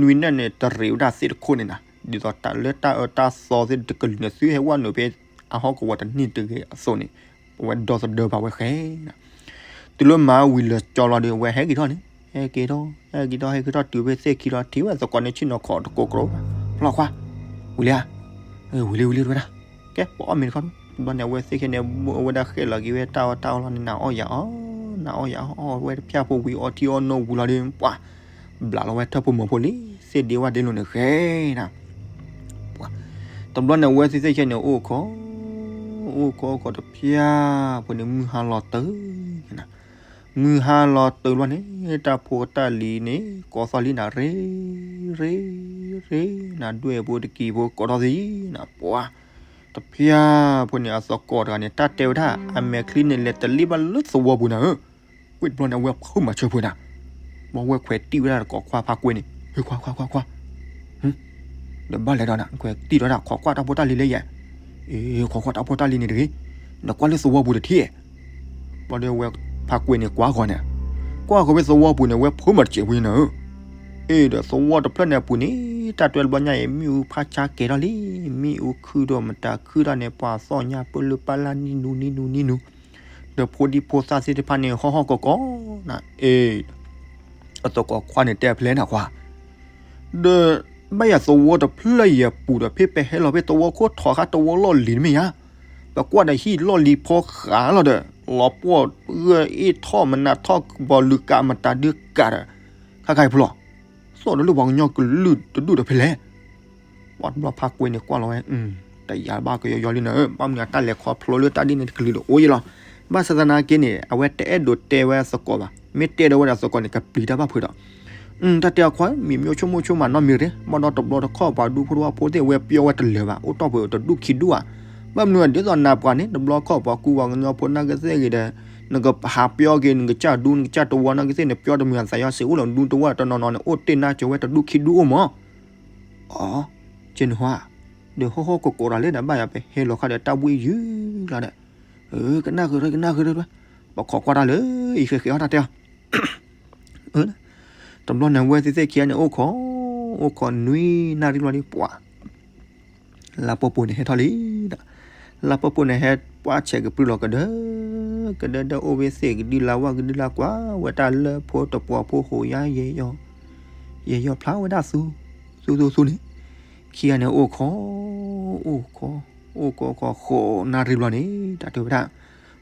နွံနၢၣ်န့ၣ် တရံးဝဲဒၣ်သ့ၣ်တခိၣ်န့ၣ်နၤ, ဒ်သိးတၢ်လၢတၢ်အၢတၢ်သီသ့ၣ်တကလုာ်န့ၣ် သုဟဲဝဲနုာ်ဖဲအဟီၣ်ကဝီၤတန့ၢ်တဂ့ၤအသိးန့ၣ် အဝဲဒီသဒၢဘၣ်ဝဲဃဲနၤ တုၤလၢမၤဝံၤလၢာ်ကၠီလီၤဒီး အဝဲဟဲက့ၤထီၣ်န့ၣ် ဟဲက့ၤထီၣ် ဟဲက့ၤထီၣ် ဟဲက့ၤထီၣ်တုၤဖဲသ့ၣ်ခံလီၤ ထံၣ်ဝဲသကိးန့ၣ်ဆ့ၣ်နီၤခိးတကိးကိး ဖျီခွါ, ဝံၤလံဧါ, ဝံၤလံဝံၤလံတဲဝဲဒၣ်, ကဲ ပအီၣ်မ့ၤတခီ, တဘျီန့ၣ် အဝဲသ့ၣ်ခဲန့ၣ် အဝဲဒၣ်ဃဲၣ်လီၤက့ၤဝဲတၢ်အီၣ်တၢ်အီလီၤန့ၣ် နၤအီၣ်ယၤအီၣ် နၤအီၣ်ယၤအီၣ် အီၣ်ဝဲတဖၣ်ဖိဝံၤအီထံအီနိဝံၤလီၤဒီး ပှၤ ဘျးလီၤဝဲထၢၣ်ဖိမီၤဖိလံ သ့ၣ်ဒ့ဝၣ်ဒ့လိၤန့ၣ်ဃဲနၤ ပှၤ တဘျီန့ၣ် အဝဲသ့ၣ်သ့ၣ်ခဲန့ၣ် အိၣ်ခိး အိၣ်ခိးအိၣ်ခိးတဖၣ်ဖိန့ၣ် မုၢ်ဟါလီၤတုၤ နၤ မုၢ်ဟါလီၤတုၤဘျီန့ၣ် တၢ်ဖိတၢ်လံၤန့ၣ် ကိးသီၣ်လံနၤ ရ့ ရ့ ရ့ နၤ ဒွဲၣ်ဖိတကံၤဖိကိးထီၣ်သံနၤ ပှၤ တဖၣ်ဖိန့ၣ် အသကိးတဂၤန့ၣ် တၢ်တဲဝဲဒၣ် အမဲာ်ချံန့ၣ် လဲၤတလ့ၣ်ဘၣ်လၢသဝီပူၤနၤဧၢ ဝံၤတဘျီန့ၣ် အဝဲဖုးမၤဆၢဖိနၤ, ဘျီဝဲခွဲးတံၢ်ဝဲဒၣ်သကိးခွါဖါကွဲန့ၣ် ဟ့ခွါခွါခွါခွါ, ဒီးဘၣ်လဲၤဒီးနၤ ခွဲးတံၢ်ဒီးဒၣ်ခိးကွၢ်တၢ်ဖိတၢ်လံၤလၢယဲ, အ့ ခိးကွၢ်တၢ်ဖိတၢ်လံၤန့ၣ်တဂ့ၤ, နကွၢ်လၢသဝီပူၤတထံၣ်, ဘျီဒီးဝဲဖါကွဲန့ၣ်ကွၢ်ဃီၤန့ၣ်, ကွၢ်ဃီၤဝဲသဝီပူၤန့ၣ် ဝဲဖုးမၤတစဲးဝံၤနၤဧၢ, အ့ ဒီးသဝီတဖျၢၣ်န့ၣ်အပူၤန့ၣ် တၢ်တဲတဘျီညါအံၤ မ့ၣ်အူဖးဆါကဲၤထီၣ်လံ, မ့ၣ်အူခုၣ်ဒီးမတၤခုၣ်ထီၣ်န့ၣ် ပှၤသီၣ်ညါပၢၢ်လၢပၢ်လၢနံၣ်နူနံၣ်နူနံၣ်နူ, ဒီးဖိဒံဖိသၣ်သ့ၣ်တဖၣ်န့ၣ် ဟီၣ်ဟီၣ်ကီၤကီၤနၤ, အ့ အသကိးခွါန့ၣ်တဲဖဲလဲၣ်နၤခွါ, ဒီးဘၣ်ယၤသဝီတဖျၢၣ်အံၤအပူၤဒီး ဖဲပဟဲလီၤဖဲသဝီခိၣ်ထီၣ်ဃါတဝီလီၢ်လံၤတမ့ၢ်ဧါ, ပကွၢ်ဒီးဟံၣ်လီၢ်လံၤဖီဃးလီၤဒီး လီၤပှီၢ်ဂၢၢ်အ့ၣ်ထီၣ်မနၤထီၣ်ဘီလူၤကးမတၤဒုးကးဒီး, ခါခါအံၤဖျိလီၤ သီၣ်ဒီးလၢပှၤကညီကလုာ်တဒူၣ်ဒီးဖဲလဲၣ်, ပှၤတဘျီဖါကွဲန့ၣ်ကွၢ်လီၤဝဲ, တယာ်ဘၣ်ကယီယီလံနၤဧၢ, ဘၣ်မနုၤအတၢ်လဲၤခီဖျိလၢတၢ်ဒ်န့ၣ်တကလုာ်ဒီးအိၣ်ယဲလီၤ, ဘၣ်ဆၣ်သနာ်က့န့ၣ် အဝဲတအဲၣ်ဒိးတဲဝဲသကိးဘၣ်, မ့ၢ်တဲဒီးဝဲဒၣ်သကိးန့ၣ် ကပျံၤတၢ်ဘၣ်ဖုးဒီး တၢ်တဲအခွါ မ့ၢ်မ့ၢ်အိၣ်ဆိကမိၣ်ဆိကမးနီတမံၤတဂ့ၤ, ဘၣ်ဒီးတဘျီတခီၣ်ပှၤဒူဖိတဝၣ်ဖိသ့ၣ်ဝဲပျီဝဲတလၢာ်ဘၣ်, အိၣ်တီၢ်ပှဲၤတဒူၣ်ခံဒူၣ်ဧါ, ဘၣ်မနုၤဒ်သိးနၤပှၤန့ၣ် တဘျီခီၣ်ပှၤကူပှၤကညီဖိနာ်က့သ့ၣ်ဂ့ၤဒီး နကဟးပျီက့ၤ နကစၢ်ဒူနကစၢ်တဝီနာ်က့သ့ၣ်န့ၣ် ပျီတမုာ်အသးယီၤစ့ၢ်အိၣ်လီၤ, ဒူတဝီတနီၤနီၤန့ၣ် အိၣ်တ့ၢ်နါစၢၤဝဲတဒူၣ်ခံဒူၣ်အိၣ်မး, အ ကဲန့ၣ်ဟါ, ဒီးဟီၣ်ဟီၣ်ကကိးတၢ်လၢဒီးဘၣ်ယၤပဟဲလီၤခါဒီးတၢ်ဘှ့ၣ်ယုၢ်လီၤဒီး, ကနၣ်ဃုာ်ရၢ ကနၣ်ဃုာ်ရၢ, ပခိးကွၢ်တၢ်လၢ ယဃဲဃဲအီၣ်တၢ်တဲအီၤ တဘျီန့ၣ် အဝဲသ့ၣ်သ့ၣ်ခံဂၤန့ၣ် အိၣ်ခိး အိၣ်ခိးနွံနၣ်ရံၣ်လီၤဒီး ပှၤ လါပှီၢ်ပူၤန့ၣ်ဟဲထီၣ်လံဒီး, လါပှီၢ်ပူၤန့ၣ်ဟဲပှၢ်ဆဲးကပြုၢ်လီၤကဒၢ, ကဒၢဒၢအိၣ်ဝဲသ့ၣ်ကဒုလါဝၢ်ကဒုလါကွၢ် ဝဲတၢ်လၢဖိတပှီၤဖိဃိးယါယဲၢ်ယီၤ, ယဲၢ်ယီၤဖျါဝဲဒၣ်သူ, သူသူသူန့ၣ်, ခံဂၤန့ၣ်အိၣ်ခိး, အိၣ်ခိး, အိၣ်ခိးခိးဃိးနၣ်ရံၣ်ဘျီန့ၣ် တၢ်တဲဝဲဒၣ်,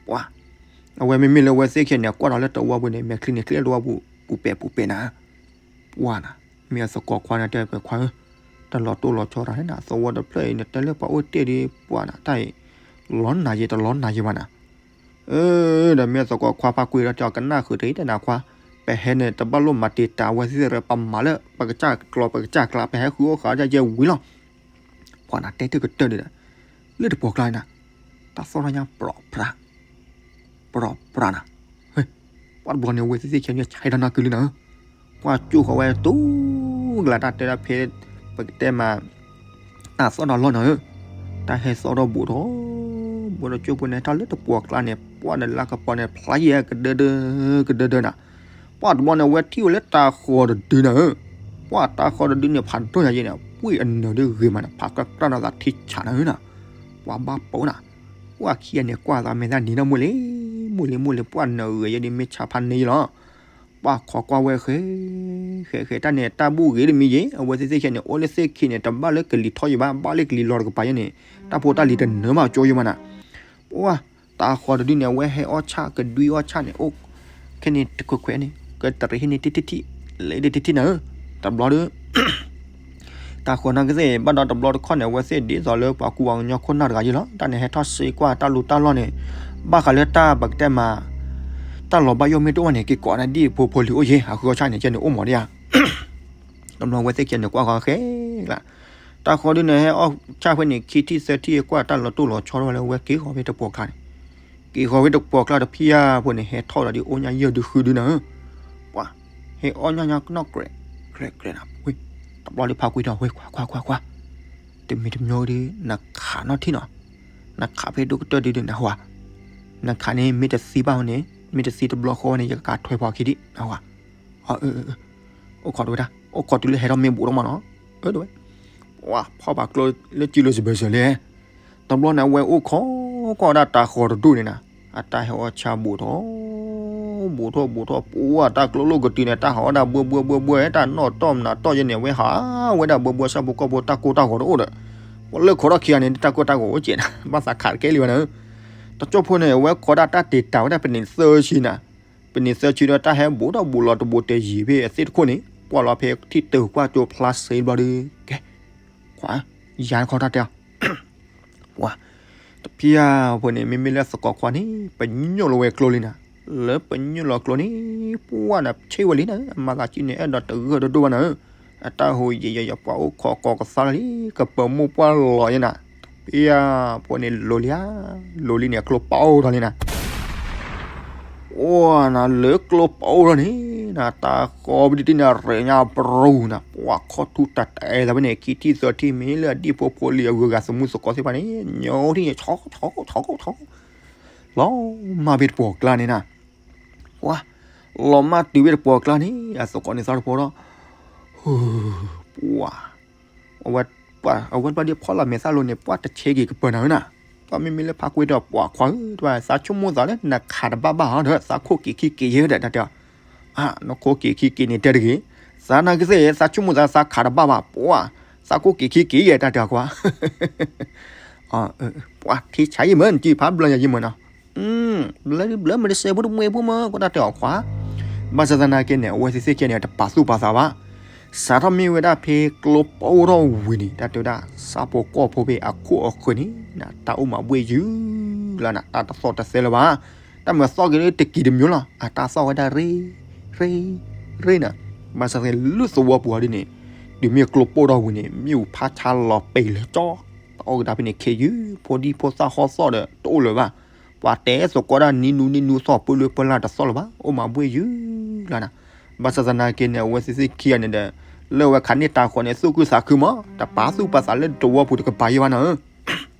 ပှၤ အဝဲမ့မ့ၢ်လၢအဝဲသ့ၣ်ခံဂၤန့ၣ် ကွၢ်ဒီးလၢတဝီပူၤန့ၣ် မဲာ်ချံန့ၣ်ချ့တဝီပူၤ ပူၤပဲာ်ပူၤပဲာ်နၤ, ပှၤနၤ, မ့ၢ်အသကိးခွါန့ၣ်တဲပှဲၤခွါဧၢ, တၢ်လီၤတိၢ်လီၤဆီတၢ်န့ၣ်နၤ သဝီတဖျၢၣ်အံၤန့ၣ် တဲလၢပှၤအိၣ်တ့ၢ်ဒီးပှၤနၤ တၢ်အံၤ လီၤနၤယဲတလီၤနၤယဲဘၣ်နၤ, အၢ ဒီးမ့ၢ်အသကိးခွါဖါကွံာ်ဒီးတဲအီၤ ကနၣ်ဃုာ်တဂ့ၤတဲနၤခွါ, ပဟဲန့ၣ် တဘၣ်လိၣ်မၤတံာ်တာ်ဝဲသ့ၣ်ရၢ ပမၤလၢပကစၢ်ကျီၤပကစၢ်ကျါ ပဟဲဃုအီၣ်ဃာ်ယဲဝံၤလီၤ, ပှၤနၤတဲတၢ်ကတၢၢ်ဒီး လၢတပှီၤကျါနၤ, တၢ်သီၣ်ထီၣ်ညါပြီဖြါ, ပြီဖြါနၤ, ပှၤတဘျီန့ၣ် အဝဲသ့ၣ်သ့ၣ်ခံဂၤန့ၣ် ဆဲးဒီးနၢ်ကုလံနၤဧၢ, ကွၢ်ကၠိဃီၤဝဲတူၢ်ကလာ်တၢ်တဲဒၣ်ဖဲ ပကတဲမး တၢ်သီၣ်ဒီးလီၢ်နၤဧၢ, တၢ်ဟဲသီၣ်ဒီးဘူးထီၣ်, ဘူးဒီးကၠိဖိန့ၣ် ထီၣ်လၢတပှီၤကျါန့ၣ် ပှၤဒီးလါကပီၤန့ၣ် ဖျါယဲကဒၢဒၢ ကဒၢဒၢနၤ, ပှၤတဘျီန့ၣ် အဝဲထံၣ်ဝဲလၢတၤဃီၤတဒုနၤဧၢ, ပှၤတၤဃီၤတဒုန့ၣ် ဖးဒိၣ်ညါယဲန့ၣ် ပှ့ၢ်အနၢၤဒုဂ့ၤမးန့ၣ် ဖးကြၢ်ကြၢ်နီၢ်သးထံဆးနၤဧၢနၤ, ပှၤဘၣ်ပိာ်နၤ, ပှၤခံဂၤန့ၣ်ကွၢ်သးမဲာ်သၣ်နံၤနီၢ်မုၢ်လ့ မုၢ်လ့မုၢ်လ့ ပှၤနၢၤဂ့ၤယဲဒ်မ့ၢ်ဆါဖးန့ၢ်ယဲလီၤ ပှၤခိးကွၢ်ဝဲဃဲ ဃဲဃဲတၢ်န့ၣ် တၢ်ဘူၣ်ဂ့ၤတမံၤယဲ အဝဲသ့ၣ်သ့ၣ်ခံဂၤန့ၣ် အိၣ်လၢသ့ၣ်ခံန့ၣ် တဘၣ်လၢကလံၤထီၣ်ယဲဘၣ် ဘၣ်လၢကလံၤလီၤတကပၤယဲန့ၣ် တၢ်ဖိတၢ်လံၤတနၢၤဘၣ်ကၠိယဲမးနၤ, ပှၤ တၤဃီၤတဒုန့ၣ် အဝဲဟဲအီၣ်ဆၣ်ကဒွံအီၣ်ဆၣ်န့ၣ် အိၣ်ခဲန့ၣ်တခွဲးခွဲးန့ၣ် ကတရံးဟံးန့ၢ်တထံၣ်ထံၣ် လဲၤဒၣ်တထံၣ်ထံၣ်နၤဧၢ, တဘျီဒီး တၤဃီၤနာ်က့သ့ၣ် ဘၣ်ဒီးတဘျီတခီၣ်န့ၣ် အဝဲသ့ၣ်ဒ်သိးလၢပှၤကူပှၤကညီခိၣ်နၢ်တဂၤယဲလီၤ တၢ်န့ၣ်ဟဲထီၣ်စ့ကွၢ်တၢ်လူတၢ်လီၢ်န့ၣ် ဘၣ်ဃးလၢတၢ်ပကတဲမး တၢ်လီၤဘၣ်ယိၣ်မ့ၢ်တအိၣ်န့ၣ် က့ၤကိးနၤဒ်ဖိဖိလံၤအိၣ်ယဲ အဃုအီၣ်ဆၣ်န့ၣ် ကဲန့ၣ်အိၣ်မးဒ်ဧါ တဘျီအဝဲသ့ၣ်ခံဂၤန့ၣ် ကွၢ်ဃီၤဃဲလၢ တၤဃီၤဒုန့ၣ် ဟဲအီၣ်ဆၣ်ဖဲန့ၣ် ခံထံၣ်သၢထံၣ် ကွၢ်တၢ်လီၤတိၢ်လီၤဆီထီၣ်ဝဲလၢ အဝဲက့ၤဃီၤဖဲတပှီၤကျါန့ၣ် က့ၤဃီၤဖဲတပှီၤကျါတဖၣ်ဖိန့ၣ် ဟဲထီၣ်ဒီးဒ်အိၣ်ညါယဲၢ်ဒုဃုဒုနၤဧၢ, ပှၤ ဟဲအီၣ်ညါညါကနီၣ်ကြဲး ကြဲးကြဲးနၤ ဝဲ တဘျီဒုဖါကွံာ်ထီၣ်ဝဲ ခွါခွါခွါခွါ တမံၤတမံၤဒု နခးနီၣ်ထံၣ်နီၤ, နခးဖဲဒိၣ်ကတၢၢ်ဒုဒုနဟါ, နခးန့ၣ် မ့ၢ်တသံဘၣ်န့ၣ် မ့ၢ်တသံတဘျီဃီန့ၣ် ယကကးထွဲပှၤခံဒံးနဟါ, အိၣ်ခိးတဝဲဒၣ် အိၣ်ခိးတုၤလၢဟဲထီၣ်မ့ၢ်ဘူးထီၣ်မးနီၤ, အၢ တဝဲ ပှၤဖီၣ်ဘၣ်ကျိလၢစုလိၤစဘၢၣ်စၢၤလဲၣ်, တဘျီန့ၣ် အဝဲအိၣ်ခိးကွၢ်ဝဲဒၣ်တၤဃီၤတဒူၣ်န့ၣ်နၤ, အတၢ်ဟဲအီၣ်ဆၣ်ဘူးထီၣ် ဘူးထီၣ်ဘူးထီၣ် ပှၢ်တၢ်ကျိလိၣ်ကတုၤန့ၣ် တၢ်ဟးဝဲဒၣ်ဘှဲဘှဲဘှဲဘှဲ တၢ်နီၣ်တီၢ်မနုၤတီၢ်ယဲန့ၣ် ဝဲဟးဝဲဒၣ်ဘှဲဘှဲ ဆၣ်ဖိကီၢ်ဖိတၢ်ကိၢ်တၢ်ဂီၤတအိၣ်ဒီး ပှၤလၢခီထီၣ်ခံဂၤန့ၣ် တၢ်ကိၢ်တၢ်ဂီၤအိၣ်စဲးနၤ ဘၣ်သးခးတကဲလံဝဲနၤဧၢ, တကၠိဖိန့ၣ် အဝဲခီဒၣ်တၢ်တ့ၢ်တၢ်ဝဲဒၣ်ပနံာ်သၢဆံနၤ, ပနံာ်သၢဆံဒီးတၢ်ဟဲဘူးထီၣ်ဘူးလီၤတဘူးတယံၤဖဲအသ့ၣ်တခိၣ်န့ၣ် ကွၢ်လီၤဖဲထံၣ်တၢ်ကွၢ်ကၠိဖျါစ့ဘျီဒီး ကဲ ခွါ ယၤခီတၢ်တဲအီၤ ပှၤ တဖံယၤဖိန့ၣ် မ့မ့ၢ်လၢသကိးခွါန့ၣ် ပညိၣ်လီၤဝဲကျိလံနၤ, လၢပညိၣ်လီၤကျိန့ၣ် ပှၢ်နၤဆ့ၣ်ဝဲလံနၤ, အမၤသးကံၣ်န့ၣ် အဲၣ်ဒိးတဂၢၢ်တဒိၣ်ဘၣ်နၤဧၢ, အတၢ်ဟူးယံာ်ယံာ်ယံာ် ပှၤအိၣ်ခိးကိးကသါလီၤလံ ကပၢၤမိၢ်ပှၢ်လီၤယဲနၤ, တဖံယၤဖိန့ၣ် လိၤလံဧါ, လိၤလံန့ၣ် အကျိပအိၣ်ထီၣ်လံနၤ အိၣ်နၤလၢကျိပအိၣ်ထီၣ်န့ၣ်နၤ တၢ်ဃီပဒံတံၢ်န့ၣ် ရဲၣ်ညါပရူၤနၤ ပှၤခီၣ်ထူတတဲသးဖဲန့ၣ် ခံထံၣ်သၢထံၣ် မ့ၢ်လၢအဒံၣ်ဖိဖိလံၤအဂုၤအဂၤ သမူသကိးသ့ၣ်တဖၣ်န့ၣ် ညိထံၣ်န့ၣ် ဆီဆီဆီဆီဆီ လီၤမၢ်ဖဲတပှီၢ်ကျါန့ၣ်နၤ, ပှၤ လီၤမၢ်တုၤဖဲတပှီၢ်ကျါန့ၣ် အသကိးန့ၣ်သီတဖိဒီး ပှၤ အဝဲ ပှၤ အဝဲတဘျီဒ်ဖီလာ်မဲာ်သၣ်လိၤန့ၣ် ပှၤတဆဲက့ၤကပၢၤနၤဧၢနၤ, ပှၤမ့မ့ၢ်လၢဖါကွ့ဒီး ပှၤခွါဧၢ တဘၣ် သးဆိကမိၣ်သးလၢနခးတဘၣ်ဘၣ်ဟီဒီး သးခိၣ်က့ၤခံက့ၤယဲဒီး တၢ်တဲအီၤ နခိၣ်က့ၤခံက့ၤန့ၣ်တဲတဂ့ၤ, သးနာ်က့သ့ၣ် သးဆိကမိၣ်သး သးခးတဘၣ်ဘၣ် ပှၤ သးခိၣ်က့ၤခံက့ၤယဲ တၢ်တဲအီၤခွါ ပှၤထံဆါယံာ်မး နကံၢ်ဖးဘျၢယၤယံာ်မးနီၤ, ဘျၢဒ်ဘျၢမ့ၢ်တစဲးဖိတမှဲၤဖိ မး ကတၢ်တဲအီၤခွါ, ဘၣ်ဆၣ်သနာ်က့န့ၣ် အဝဲသ့ၣ်သ့ၣ်ခံဂၤန့ၣ် တပာ်သူၣ်ပာ်သးဘၣ်, စးထီၣ်မ့ၢ်ဝဲဒၣ်ဖဲကျိပအိၣ်ထီၣ်ဝံၤန့ၣ် တၢ်တဲဝဲဒၣ် ဆၣ်ဖိကီၢ်ဖိဖဲအခိၣ်အဃၢၤန့ၣ် တၢ်အိၣ်မးဘှ့ၣ်ယုၢ်လီၤနၤ, တၢ်တသီၣ်တသဲလၢၤဘၣ်, တၢ်မၤသီၣ်က့ၤလၢတကံၤတမံၤလီၤ, အတၢ်သီၣ်ဝဲဒၣ်ရ့ ရ့ ရ့နၤ, ဘၣ်ဆၣ်သနာ်က့လၢသဝီပူၤအီၤဒ်န့ၣ်, တုၤမ့ၢ်ကျိပအိၣ်ထီၣ်ဝံၤန့ၣ် မ့ၣ်အူဖးဆါလီၤပံာ်လၢကၠီ, တအိၣ်ကဒါဖဲန့ၣ် ခ့ယုၢ် ဖိဒံဖိသၣ်ဟီၣ်သီၣ်ဒီး တအိၣ်လၢၤဘၣ်, ပှၤတဲသကိးဒၣ်နံၤနူနံၤနူ သီၣ်ပၢလၢပၢလၢ်တသီၣ်လၢၤဘၣ်, အိၣ်မးဘှ့ၣ်ယုၢ်လီၤနၤ, ဘၣ်ဆၣ်သနာ်က့န့ၣ် အဝဲသ့ၣ်သ့ၣ်ခံဂၤန့ၣ်ဒီး လၢအဝဲခးန့ၢ်တၢ်ဃီန့ၣ် သူၣ်ခုသးခုမး, တပာ်သူၣ်ပာ်သးလၢသဝီပူၤတကပၤယဲဘၣ်နၤဧၢ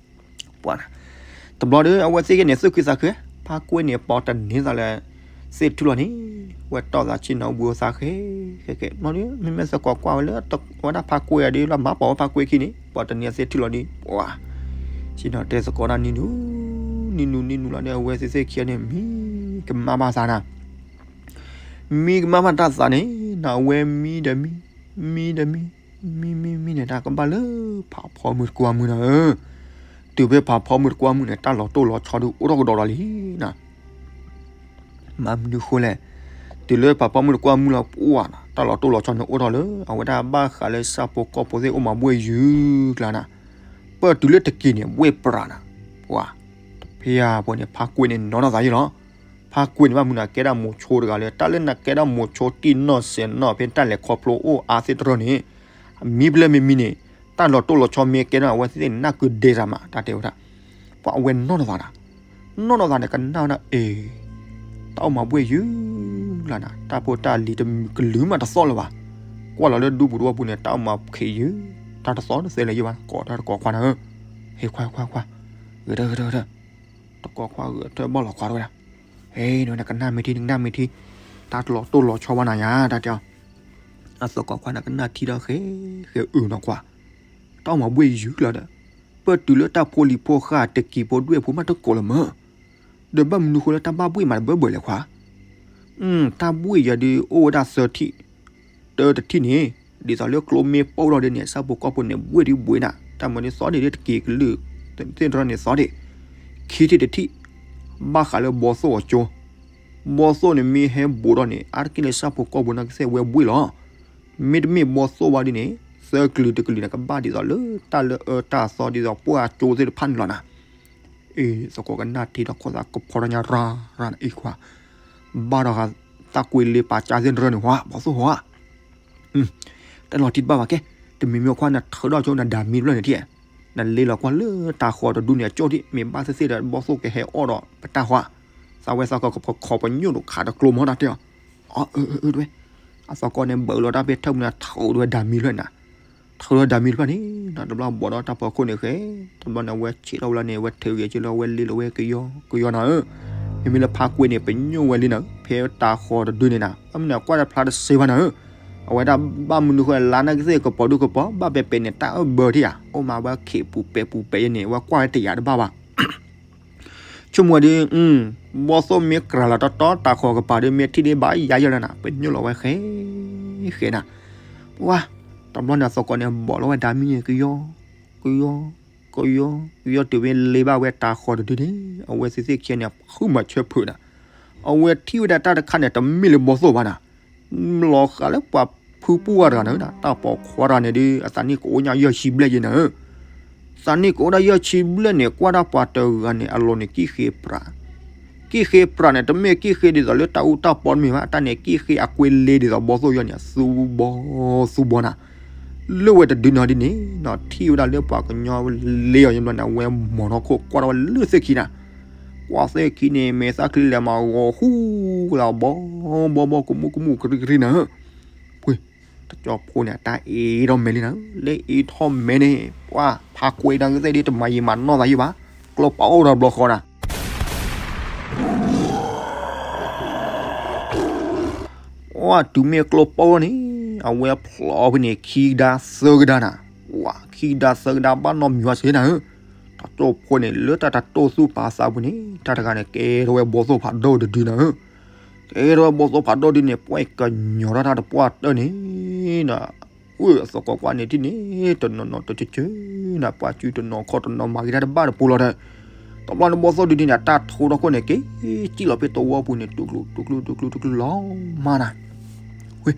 ပှၤနၤ, တဘျီဒီး အဝဲသ့ၣ်ဂ့ၢ်န့ၣ် သူၣ်ခုသးခု, ဖါကွ့န့ၣ် ပိာ်တန့ၢ်သးလၢ သ့ၣ်ထူၣ်လီၤန့ၣ်, ဝဲတီၢ်သးဆ့ၣ်နီၤဘှံးသးဃဲ ဃဲဃဲ, ဘျီဒီး မ့မ့ၢ်သကိးကွၢ်ဝဲလၢ ဝဲဒၣ်ဖါကွ့အီၤဒီး လၢမၤပိာ်ဝဲဖါကွ့ခံန့ၣ် ပိာ်တန့ၢ်သ့ၣ်ထူၣ်လီၤဒီး ပှၤ ဆ့ၣ်နီၤတဲသကိးဒၣ်နံၤနူ နံၤနူနံၤနူလီၤဒီး အဝဲသ့ၣ်သ့ၣ်ခံဂၤန့ၣ် မံကမၣ်ဘၣ်သးနၤ မံကမၣ်ဘၣ်တၢ်သးန့ၣ် နဝဲမံဒီးမံ, မံဒီးမံ, မံမံမံန့ၣ် တၢ်ကဘၣ်လၢဖးဖီမုၢ်တကွၢ်မုၢ်နၤဧၢ, တုၤဖဲဖးဖီမုၢ်တကွၢ်မုၢ်န့ၣ် တၢ်လီၤတိၢ်လီၤဆီဒုးအိၣ်ထီၣ်ကဒီးလီၤလံနၤ, မၤမနုၤဃိလဲၣ်, တုၤလၢဖးဖီမုၢ်တကွၢ်မုၢ်လီၤ ပှၤနၤ တၢ်လီၤတိၢ်လီၤဆီန့ၣ်အိၣ်ထီၣ်လၢ အဝဲဒၣ်ဘၣ်ဃးလၢဆၣ်ဖိကီၢ်ဖိသ့ၣ်အိၣ်မးဘှ့ၣ်ယုၢ်ကျါနၤ, ပၢၢ်တုၤလၢတက့ၤန့ၣ် ဘှ့ၣ်ပြးနၤ, ပှၤ တဖဲအံၤဖိန့ၣ် ဖါကွ့န့ၣ်နီၢ်ထီၣ်သးယဲလီၤ, ဖါကွ့န့ၣ် ဘၣ်မနုၤနကဲဒၣ်မိၤဆိတဂၤလၢ တၢ်လၢနကဲဒၣ်မိၤဆိတံၢ်နီၢ်စဲးနီၢ်ဖဲတၢ်လဲၤခီဖျိအိၣ်အါသ့ၣ်တရၢၢ်န့ၣ်, မံဖဲလဲၣ်မံမံန့ၣ်, တၢ်လီၤတိၢ်လီၤဆီမ့ၢ်ကဲထီၣ် အဝဲသ့ၣ်န့ၣ် နၢ်ကုဒဲတၢ်မး တၢ်တဲဝဲဒၣ်, ပှၤအဝဲနီၢ်ထီၣ်သးနၤ, နီၢ်ထီၣ်သးန့ၣ် ကနၣ်ဝဲဒၣ်အ့ၣ်, တၢ်အိၣ်မးဘှ့ၣ်ယုၢ်လၢနၤ တၢ်ဖိတၢ်လံၤတကလုာ်မးတသီၣ်လၢၤဘၣ်, ကွၢ်လီၤလၢဒူပူၤတဝီပူၤန့ၣ် တၢ်အိၣ်မးခ့ယုၢ်, တၢ်တသီၣ်တသဲလၢၤယဲဘၣ် ကိးတၢ်တကိးခွါနၤဧၢ, ဟ့ခွါခွါခွါ, ဂဲၤထၢၣ်ဂဲၤထၢၣ်ဂဲၤထၢၣ်, တကိးခွါဂဲၤထၢၣ်ဘၣ်လီၤခွါတဝဲဒၣ်, ဟဲ နဝဲနကနၣ်မ့ၢ်ထံ နကနၣ်မ့ၢ်ထံ, တၢ်တလီၤတိၢ်လီၤဆီဘၣ်နၤယါ တၢ်တဲအီၤ, အသကိးခွါနကနၣ်ထံဒီးဃဲ ဃဲအုးနီၤခွါ, တၢ်အိၣ်မးဘှ့ၣ်ယုၢ်လီၤဒီး, ပၢၢ်တုၤလၢတၢ်ဖိလံၤဖိဃာ်တကံၤဖိဒွဲၣ်ဖိမးတကိးလၢၤမး, ဒီးဘၣ်မနုၤဃိလၢတၢ်ဘၣ်ဘှ့ၣ်မးတဘၢဘၢလဲၣ်ခွါ တၢ်ဘှ့ၣ်ယၤဒုးအိၣ်ဝဲဒၣ်သၢထံၣ်, တၢတထံၣ်န့ၣ်, ဒ်သိးလၢကျိမ့ၢ်ပိၢ်ထီၣ်ဒ်န့ၣ် ဆၣ်ဖိကီၢ်ဖိန့ၣ် ဘှ့ၣ်ဒုးဘှ့ၣ်နၤ, တၢ်မၤဒ်သီဒ့ၣ်ဒ်တက့ၤကလုာ်, သ့ၣ်တရၢၢ်န့ၣ်သီဒ့ၣ်, ခံထံၣ်တထံၣ်, ဘၣ်ဃးလၢဘီသိၣ်အကၠိ, ဘီသိၣ်န့ၣ်မ့ၢ်ဟဲဘူးထီၣ်န့ၣ် အါတက့ၢ်လၢဆၣ်ဖိကီၢ်ဖိနာ်က့သ့ၣ်ဝဲဘှ့ၣ်လီၤ, မ့တမ့ၢ်ဘီသိၣ်ဘၣ်ဒ်န့ၣ်, သၢကလုာ်တကလုာ်န့ၣ် ကဘၣ်ဒ်သိးလၢတၢ်လၢအၢတၢ်သီဒ်သိးပှၢ်ကၠိသ့ၣ်တဖၣ်န့ၣ်လီၤနၤ, အ့ သကိးကနၣ်ထံဒီးခိၣ်သးကဖီထီၣ်ညါရၤရၤနၤအံၤခွါ, ဘၣ်ဒီးသးကွ့လ့ပာ်ကၠါသ့ၣ်တရၢၢ်န့ၣ်ဝါ ဘီသိၣ်ဝါ တၢ်လီၤတံၢ်တဘၣ်ဘၣ်ကဲ, တမံၤမံၤခွါနထုးထီၣ်ဆိနဒၤမံတဖျၢၣ်န့ၣ်ထံၣ်, နလ့လီၤကွၢ်လၢတၢ်ဃီတဒူန့ၣ် အကၠိၣ်ထံၣ် မ့ၢ်ဘၣ်သ့ၣ်သ့ၣ်ဒီး ဘီသိၣ်ကဟဲအီၣ်ဒီးပတၢ်ဟါ, သးဝဲသးကခီပညိၣ်တခးတကျိမီတၢ်တဲအီၤ, အၢ အၢ အၢ တဝဲ, အသကိးန့ၣ်ဘၢလီၤတၢ်ဖဲထၢၣ်မနုၤထုးဒဝဲဒၤမံတဖျၢၣ်နၤ, ထုးဒဝဲဒၤမံတဖျၢၣ်န့ၣ်, တဘျီဘီးဒီးတၢ်ဖီခိၣ်န့ၣ်ဃဲ, တဘျီန့ၣ်အဝဲဆံးထီၣ်ဝဲလီၤန့ၣ် အဝဲထုးဂဲၤက့ၤလၢအဝဲလ့လီၤဝဲကယီကယီနၤဧၢ, မ့မ့ၢ်လၢဖါကွ့န့ၣ် ပညိၣ်ဝဲလံနၤ, ဖဲတၢ်ဃီတဒူန့ၣ်နၤ, ဘၣ်မနုၤအကွၢ်တဖျါတစ့ဘၣ်နၤဧၢ အဝဲဒၣ်ဘၣ်မနုၤဃိ လါနာ်က့သ့ၣ်ကပီၤဒုကပီၤ ဘၣ်ပဲာ်ပဲာ်န့ၣ် တၢ်အၢၣ်ဘၢထံၣ်ဧါ, အိၣ်မးဝဲခ့ပူၤပဲာ်ပူၤပဲာ်ယဲန့ၣ် အဝဲကွၢ်ဝဲတယာ်တဘၣ်ဘၣ်. ဆိကမိၣ်ဒ်, ဘီၣ်သိၣ်မ့ၢ်ကြၤလီၤတီတီ တၢ်ဃီၤကပၤဒီး မ့ၢ်ထံၣ်ဒ်ဘၣ်ယါယီၤလၢနၤ ပညိၣ်လီၤဝဲဃဲဃဲနၤ, ပှၤ, တဘျီန့ၣ်အသကိးန့ၣ် ဘီၣ်လီၤဝဲဒၣ်မံန့ၣ် ကယီ, ကယီ, ကယီ, ကယီတုၤမ့ၢ်လ့ဘၣ်ဝဲတၢ်ဃီၤတဒုန့ၣ် အဝဲသ့ၣ်သ့ၣ်ခံဂၤန့ၣ် ဃုမၤဆၢဖုးနၤ, အဝဲထံၣ်ဝဲဒၣ်တၢ်တခါန့ၣ် တမ့ၢ်လၢဘီၣ်သိၣ်ဘၣ်နၤ, လီၤဃးလၢပှၤဖုပူၣ်ဝါတဂၤန့ၣ်, တၢ်ပိာ်ခွါတဂၤန့ၣ်ဒီး အသးနံၣ်ကအိၣ်ညါယဲၢ်ဆံဘျဲၣ်ယဲနၤ, သးနံၣ်ကအိၣ်ဒၣ်ယဲၢ်ဆံဘျဲၣ်န့ၣ် ကွၢ်ဒၣ်ပှၤတဂၤန့ၣ် အလီၢ်န့ၣ်ကံၣ်ဃ့ပြး, ကံၣ်ဃ့ပြးန့ၣ် တမ့ၢ်ကံၣ်ဃ့ဒ်သိးလၢတၢ်အူတၢ်ပီတမ့ၢ်ဘၣ်, တၢ်န့ၣ်ကံၣ်ဃ့အကွ့လ့ဒ်သိးဘီၣ်သိၣ်ယီၤန့ၣ် သူဘီ, သူဘီနၤ, လၢဝဲတဒုနီၤဒ်န့ၣ် ထံၣ်ဝဲဒၣ်လၢပှၤကညီလ့အီၤယဘျီန့ၣ် အဝဲမီၢ်နီၢ်ခိၣ်ကွၢ်ထီၣ်ဝဲလၢသ့ၣ်ခံနၤ, ကွၢ်သ့ၣ်ခံန့ၣ် မ့ၢ်သၣ်ချံလဲၤမၤဂီၤဃူလၢဘီ, ဘီဘီ ကမူၣ်ကမူၣ်ကရံကရံနၤ, ပှ့ၤ, တကၠီဖိန့ၣ် အတၢ်အ့ထီၣ်မဲလံနၤ, လၢအ့ထီၣ်မဲန့ၣ် ပှၤဖးကွဲးတၢ်ကသ့ၣ်ဒ်တမၤယံာ်မၤနီၢ်သးယံာ်ဘၣ်, ကျိပအိၣ်ဒီးဘျီဃီနၤ ပှၤတုၤမ့ၢ်ကျိပအိၣ်န့ၣ် အဝဲဖျိဖဲန့ၣ် ခံကဒါသၢကဒါနၤ, ပှၤ ခံကဒါသၢကဒါဘၣ်နီတမံၤဝဲစ့နၤဧၢ, တကၠီဖိန့ၣ် လၢတၢ်တတိၢ်သူၣ်ပာ်သးပူၤန့ၣ် တၢ်တဂၤန့ၣ် ကဲထီၣ်ဝဲဘီၣ်သိၣ်ဖးဒိၣ်တဒုနၤဧၢ, ကဲထီၣ်ဝဲဘီၣ်သိၣ်ဖးဒိၣ်ဒုန့ၣ် ပှၤကညီၤထီၣ်တၢ်တပှၢ်တၢၢ်န့ၣ်နၤ, အသကိးကွၢ်န့ၣ်ထံၣ်န့ၣ် တနီၤနီၤတကၠၢနၤ, ပှၤစုတနီၤခီၣ်တနီၤမၤက့ၤတၢ်တဘၣ်တပူၤလီၤဒီး, တဘျီန့ၣ်ဘီၣ်သိၣ်ဒုန့ၣ် အတၢ်ထိထီၣ်ခိၣ်န့ၣ် က့ၤစံၣ်လီၤဖဲသဝီပူၤန့ၣ် တူၢ်ကျူတူၢ်ကျူတူၢ်ကျူလီၤမၢ်နၤ, ဝ့ၢ်,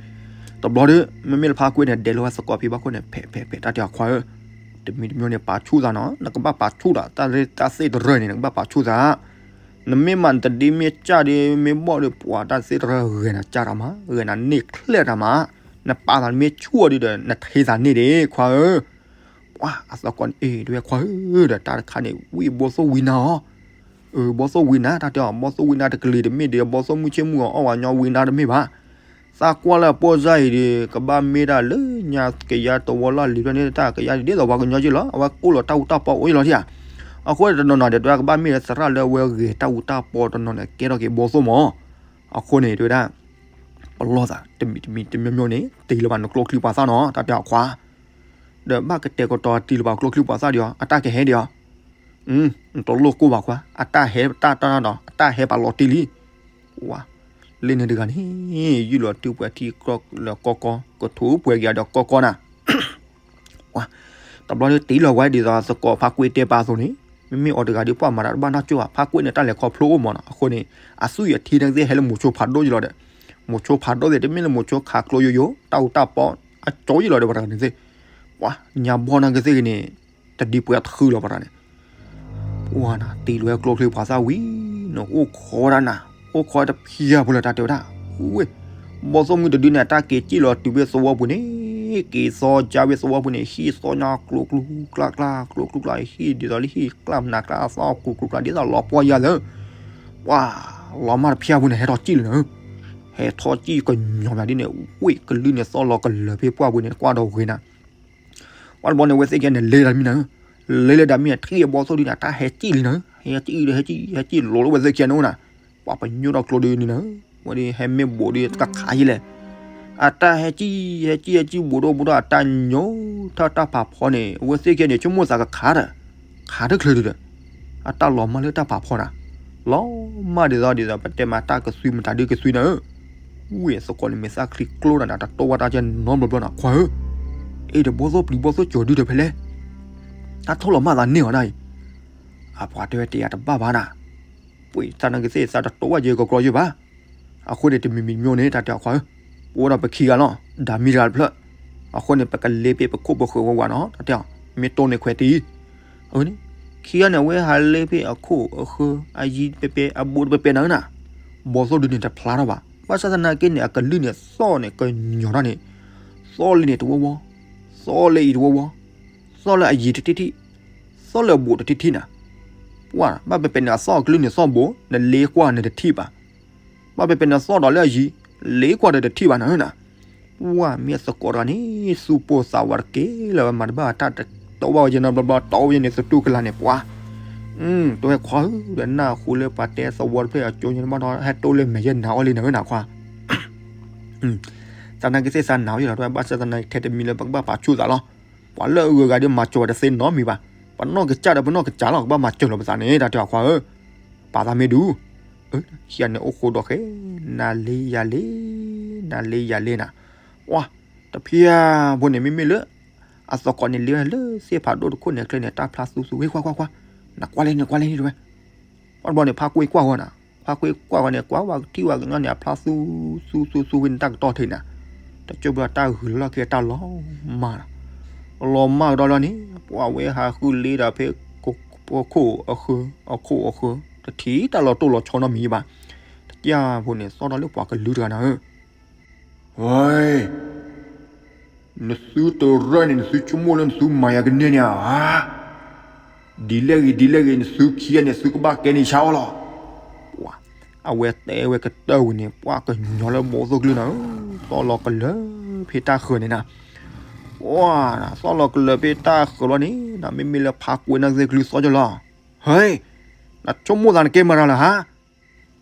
တဘျီဒီး မ့မ့ၢ်လၢဖးကွဲးန့ၣ် ဒဲးလီၤဝဲသကိးဖံဘၣ်ခိၣ်န့ၣ် ဖဲးဖဲးဖဲး တၢ်တဲအခွါဧၢ, တမံၤတမံၤန့ၣ် ပာ်ဆူၣ်သးနီၤ, နကဘၣ်ပာ်ဆူၣ်ဒီး တၢ်သ့ၣ်တရၢန့ၣ် နကဘၣ်ပာ်ဆူၣ်သး နမ့ၢ်မၤနတဒ်မ့ၢ်ကၢ်ဒီး မ့ၢ်ဘီၣ်ဒီး ပှၤတၢ်သ့ၣ်တရၢ ဂဲၤနၤကၢ်တၢ်မး ဂဲၤနၤန့ၢ်ချဲၣ်တၢ်မး, နပာ်သးနမ့ၢ်ဆူၣ်အီၤဒီး နထံသးန့ၢ်ဒံးခွါဧၢ, ပှၤအသကိးန့ၣ် အ့ၣ် တဲဝဲခွါဧၢ ဒီးတၢ်တခါန့ၣ် ဝံၣ်ဘီၣ်သိၣ်ဝံနါအီၤ, အၢ ဘီၣ်သိၣ်ဝံနါ တၢ်တဲအီၤ ဘီၣ်သိၣ်ဝံနါတကလုာ်တမ့ၢ်ဒီး ဘီၣ်သိၣ်မုၢ်ဆ့ၣ်မုၢ်ဂီၤအီၣ်ဝဲညီဝံနါတမ့ၢ်ဘၣ်, သးကွၢ်လၢအပိၢ်စၢ်အံၤဒီး ကဘၣ်မ့ၢ်တၢ်လၢညါကယါတဝီလီၢ်လံၤဖျၢၣ်န့ၣ် တၢ်ကယါဒ်သိးပှၤကညီက့လီၤ အဝဲကိၣ်လီၤတၢ်အူတၢ်ပီအိၣ်လီၤထံဧါ, အဃိန့ၣ်တနီၤနီၤဒီး တဲဝဲကဘၣ်မ့ၢ်လၢသရၣ်လၢအဝဲဂဲၤတၢ်အူတၢ်ပီတနီၤန့ၣ် ကဲထီၣ်က့ၤဘီၣ်သိၣ်မး, အဃိန့ၣ် တဲဝဲဒၣ် ပလီၢ်သး တမံၤတမံၤတမံၤမံၤန့ၣ် တ့ၢ်လၢၤဘၣ်နကျိချံပှၤသၣ်နီၤ တၢ်တဲအီၤခွါ, ဒီးဘၣ်ကတဲာ်ကတီၤတ့ၢ်လၢၤဘၣ်ကျိချံပှၤသၣ်ဒီးအီၤ အတၢ်ကဟဲဒံးအီၤ, နတလိၣ်ကိၢ်ဘၣ်ခွါ အတၢ်ဟဲတၢ်တၢ်ဒီး အတၢ်ဟဲပာ်လီၤတ့ၢ်လံ, ဝါ, လၢန့ၣ်တဂၤန့ၣ် ယုၢ်လီၤတုၤပှဲၤထံလၢကီကီ ကထိပှဲၤက့ၤဒီးကီကီနၤ တဘျီန့ၣ်တ့ၢ်လီၤဝဲဒ်သိးသကိးဖးကွ့တဲပာ်အသိးန့ၣ်, မ့မ့ၢ်အီၤတဂၤဒီးပှၤမၤတၢ်တဘၣ်နီၢ်ကၠိဘၣ် ဖးကွ့န့ၣ်တၢ်လဲၤခီဖျိအိၣ်မးနီၤ အဃိန့ၣ် အသွံၣ်အထံန့ၣ်ကသ့ၣ်ဟဲလၢမိၤဆိဖးဒိၣ်ယလီၤဒီး, မိၤဆိဖးဒိၣ်သ့ၣ် တမ့ၢ်လၢမိၤဆိခးကျိယိယိ တၢ်အူတၢ်ပီ အကၠိယလီၤဒီးပှၤတဂၤန့ၣ်သ့ၣ်, ပှၤညါဘီၣ်နာ်ကသ့ၣ်ဂ့ၤန့ၣ်, တဒံပှဲၤတဃုလီၤပှၤတဂၤန့ၣ် ပှၤနၤတ့ၢ်လီၤဝဲကျိချံပှၤသၣ်ဝံၤ, နအိၣ်ခိးဒၣ်နၤ, အိၣ်ခိးတဖျၢၣ်ဖိလၢတၢ်တဲဝဲဒၣ်, ဝ့ၢ်, ဘီၣ်သိၣ်မုၢ်တဒုန့ၣ် အတၢ်က့ၤစံၣ်လီၤတုၤဖဲသဝီပူၤန့ၣ်, က့ၤသီကၢဖဲသဝီပူၤန့ၣ် ဟံၣ်သီညါကျိကျူကျါကျါ ကျိကျူကျါ ဟံၣ်ဒ်သိးလၢဟံၣ်ကျါမနၤကျါသီကျိကျူကျါ ဒ်သိးလီၤပှီၢ်ယါလၢ, ပှၤ, လီၤမၢ်တဖျၢၣ်ဖိန့ၣ် ဟဲထီၣ်စံၣ်လံနၤ, ဟဲထီၣ်စံၣ်ကညီၤမးဒ်န့ၣ် ဝ့ၢ်ကလုၢ်န့ၣ်သီၣ်လီၤကလၢၤဖဲပှၢ်ပူၤန့ၣ် ကွၢ်ဒီးဂ့ၤနၤ ပှၤတဘျီန့ၣ် ဝဲသ့ၣ်ခံဂၤန့ၣ် လဲၤလၢဒၣ်မံနၤဧၢ, လဲၤလၢဒၣ်မံန့ၣ် ထံၣ်အဘီၣ်သိၣ်ဒုန့ၣ် တၢ်ဟဲစံၣ်လံနၤဧၢ, ဟဲစံၣ်ဒီး ဟဲစံၣ် ဟဲစံၣ်လိၤလၢဝဲသ့ၣ်ခံဂၤန့ၣ်အိၣ်နၤ, ပှၤပညိၣ်ထီၣ်ကျိဒုန့ၣ်နၤဧၢ, ဝဲဒၣ်ဟဲမ့ၢ်ဘူးဒုတၢ်ခးယံၤလဲၣ်, အတၢ်ဟဲစံၣ် ဟဲစံၣ် ဟဲစံၣ်ဘူးဒီးဘူးဒီး အတၢ်ညိထီၣ်တၢ်ဖးဖီန့ၣ် အဝဲသ့ၣ်ခံဂၤန့ၣ် ဆိကမိၣ်သးကခးဒီး, ခးတချုးဒုဒီး, အတၢ်လီၤမၢ်လၢတၢ်ဖးဖီနၤ, လီၤမၢ်ဒ်သိးဒ်သိး ပတဲမးတၢ်ကသွံမတၤဒုကသွံနၤဧၢ ဝ့ၢ်အသကိးန့ၣ်မ့ၢ်သၣ်ချံကျိနၤ တၢ်တိၢ်ဝဲတၢ်ကဲနီတဘျီဘျီနၤ ခွါဧၢ, အ့ၣ်ဒီးဘီၣ်သိၣ်ပျံၤဘီၣ်သိၣ်ကၠီၤဒုဒီးဖဲလဲၣ်, တၢ်ထိၣ်လီၤမၢ်သးန့ၢ်အီၤဒၣ်အံၤ, အပှၤတဲဝဲတယာ်တဘၣ်ဘၣ်နၤ, ပှ့ၤသးနာ်ကသ့ၣ်သးတတိၢ်ဝဲယဲကကျီယဲဘၣ်, အဃိန့ၣ်တမံၤမံၤမံၤန့ၣ် တၢ်တဲအီၤခွါဧၢ, ပအိၣ်ဒီးပခံဂၤလီၤ, ဒၣ်မံတဂၤတဖျၢၣ်, အဃိန့ၣ် ပကလဲၤဖဲပခိၣ်ပဃၢၤဝဲဝဲနီၤ တၢ်တဲအီၤ, မ့ၢ်တိၢ်န့ၢ်ခွဲးတံၢ် အဝဲန့ၣ်, ခံဂၤန့ၣ် အဝဲဟးလဲၤဖဲအခိၣ်အဃၢၤ အယံၤတပဲပဲ အဘူးတပဲပဲနၤဧၢနၤ, ဘီၣ်သိၣ်ဒုန့ၣ်တဖျါထီၣ်ဘၣ်, ဘၣ်ဆၣ်သနာ်က့န့ၣ် အကလုၢ်န့ၣ်သီၣ်န့ၣ် ကညီၤထီၣ်န့ၣ်, သီၣ်လၢန့ၣ်တဝီဝီ, သီၣ်လၢအံၤတဝီဝီ, သီၣ်လၢအယံၤတထံၣ်ထံၣ်, သီၣ်လၢအဘူးတထံၣ်ထံၣ်နၤ, ပှၤ ဘၣ်ပဲပဲန့ၣ် အသီၣ်အကလုၢ်န့ၣ်သီၣ်ဘူး နလ့ကွၢ်န့ၣ်တထံၣ်ဘၣ် ဘၣ်ပဲပဲန့ၣ်သီၣ်ဒီးလၢအယံၤ, လ့ကွၢ်ဒီးတထံၣ်ဘၣ်နၤဧၢနၤ, ပှၤမ့ၢ်အသကိးတဂၤန့ၣ် သူၣ်ပိၢ်သးဝးတက့ၢ်လၢၤဝဲ မၤတဘၣ်တၢ်တတိၢ်ဘၣ်ဝဲယဲနီတဘျီဘျီ တိၢ်ဝဲယဲန့ၣ်သတူၢ်ကလာ်န့ၣ် ပှၤ, တဝဲခွါဧၢ ဒီးနၢ်ဟူလၢပှၤတဲသဝီတဖျၢၣ်အကၠိညါတဘၣ်ဒီး ဟဲတိၢ်လၢမဲာ်ယဲနၤအီၣ်လံနၤဧၢနၤခွါ သနာ်က့သ့ၣ်သးနာ်ဝဲလီၤ တဝဲဘၣ်ဆၣ်သနာ်က့ထဲတမံၤလၢပကဘၣ်ပာ်ဆူၣ်သးလီၤ, ပှၤလၢအဂုၤအဂၤဒီးမၤစၢၤဝဲတသ့နီတမံၤဘၣ်, ပနီၢ်ကစၢ်ဒီးပနီၢ်ကစၢ်လီၤ ကဘၣ်မၤစၢၤလီၤပသးန့ၣ် တၢ်တဲအီၤခွါဧၢ, ပာ်သးမ့ၢ်ဒုး, ခံဂၤန့ၣ်အိၣ်ဃိဒီးဃဲ, နၤလ့ယၤလ့, နၤလ့ယၤလ့နၤ, ဝါ, တဖံဖိန့ၣ်မ့မ့ၢ်လၢ အသကိးန့ၣ်လ့ဝဲလၢသ့ၣ်ဖးဒိၣ်တခိၣ်န့ၣ် အကျဲန့ၣ် တၢ်ဖျါသူသူ ဟ့ၣ်ခွါခွါခွါ, နကွၢ်လဲၣ် နကွၢ်လဲၣ်န့ၣ်တဝဲ, ပှၤတဘျီန့ၣ် ဖါကွ့ကွၢ်ဝဲနၤ, ဖါကွ့ကွၢ်ဝဲန့ၣ် ကွၢ်ဝဲကထံၣ်ဝဲကညီန့ၣ် အဖျါသူ သူသူသူ ဝဲန့ၣ် တၢ်ကတီၢ်ထံးနၤ, တကၠိၢ်ဘျီတၢ်ဂုၤလီၢ်ခံတၢ်လီၤမၢ်လီၤ, လီၤမၢ်ကဒီးလီၤန့ၣ် ပှၤဝဲဟးဃုလ့ဒီးဖဲ ခိၣ်အဃၢၤ, အခိၣ်အဃၢၤ, တထံၣ်တၢ်လီၤတိၢ်လီၤဆီနီတမံၤဘၣ်, တကၠိၢ်ဖိန့ၣ် သီၣ်ထီၣ်လၢပှၤကလုာ်တဂၤနၤဧၢ ဝဲ, နသုတရၢၣ်န့ၣ် နသုဆိကမိၣ်လၢနသုမၤယၤကန့ၢ်န့ၣ်ဧါ, ဒ်လဲၣ်ဂ့ၤ ဒ်လဲၣ်ဂ့ၤ နသုခံဂၤန့ၣ် သုကဘၣ်ကဲန့ၢ်ဆါအီၤလီၤ, ပှၤ, အဝဲတဲဝဲကတၢၢ်ဝံၤန့ၣ် ပှၤကညီလၢမိၢ်သိၣ်ကလုၢ်နၤဧၢ, သီၣ်လီၤကလၢာ်ဖဲတၢ်ဃၢၤန့ၣ်နၤ, ပှၤ, သီၣ်လီၤကလၢာ်ဖဲတၢ်ဃၢၤလီၤန့ၣ် နမ့မ့ၢ်လၢဖါကွ့နၤကသ့ၣ်ကလုၢ်သီၣ်ကၠီလီၤ, ဟဲ, နဆိကမိၣ်သးနကဲမတၤလၢၤဟါ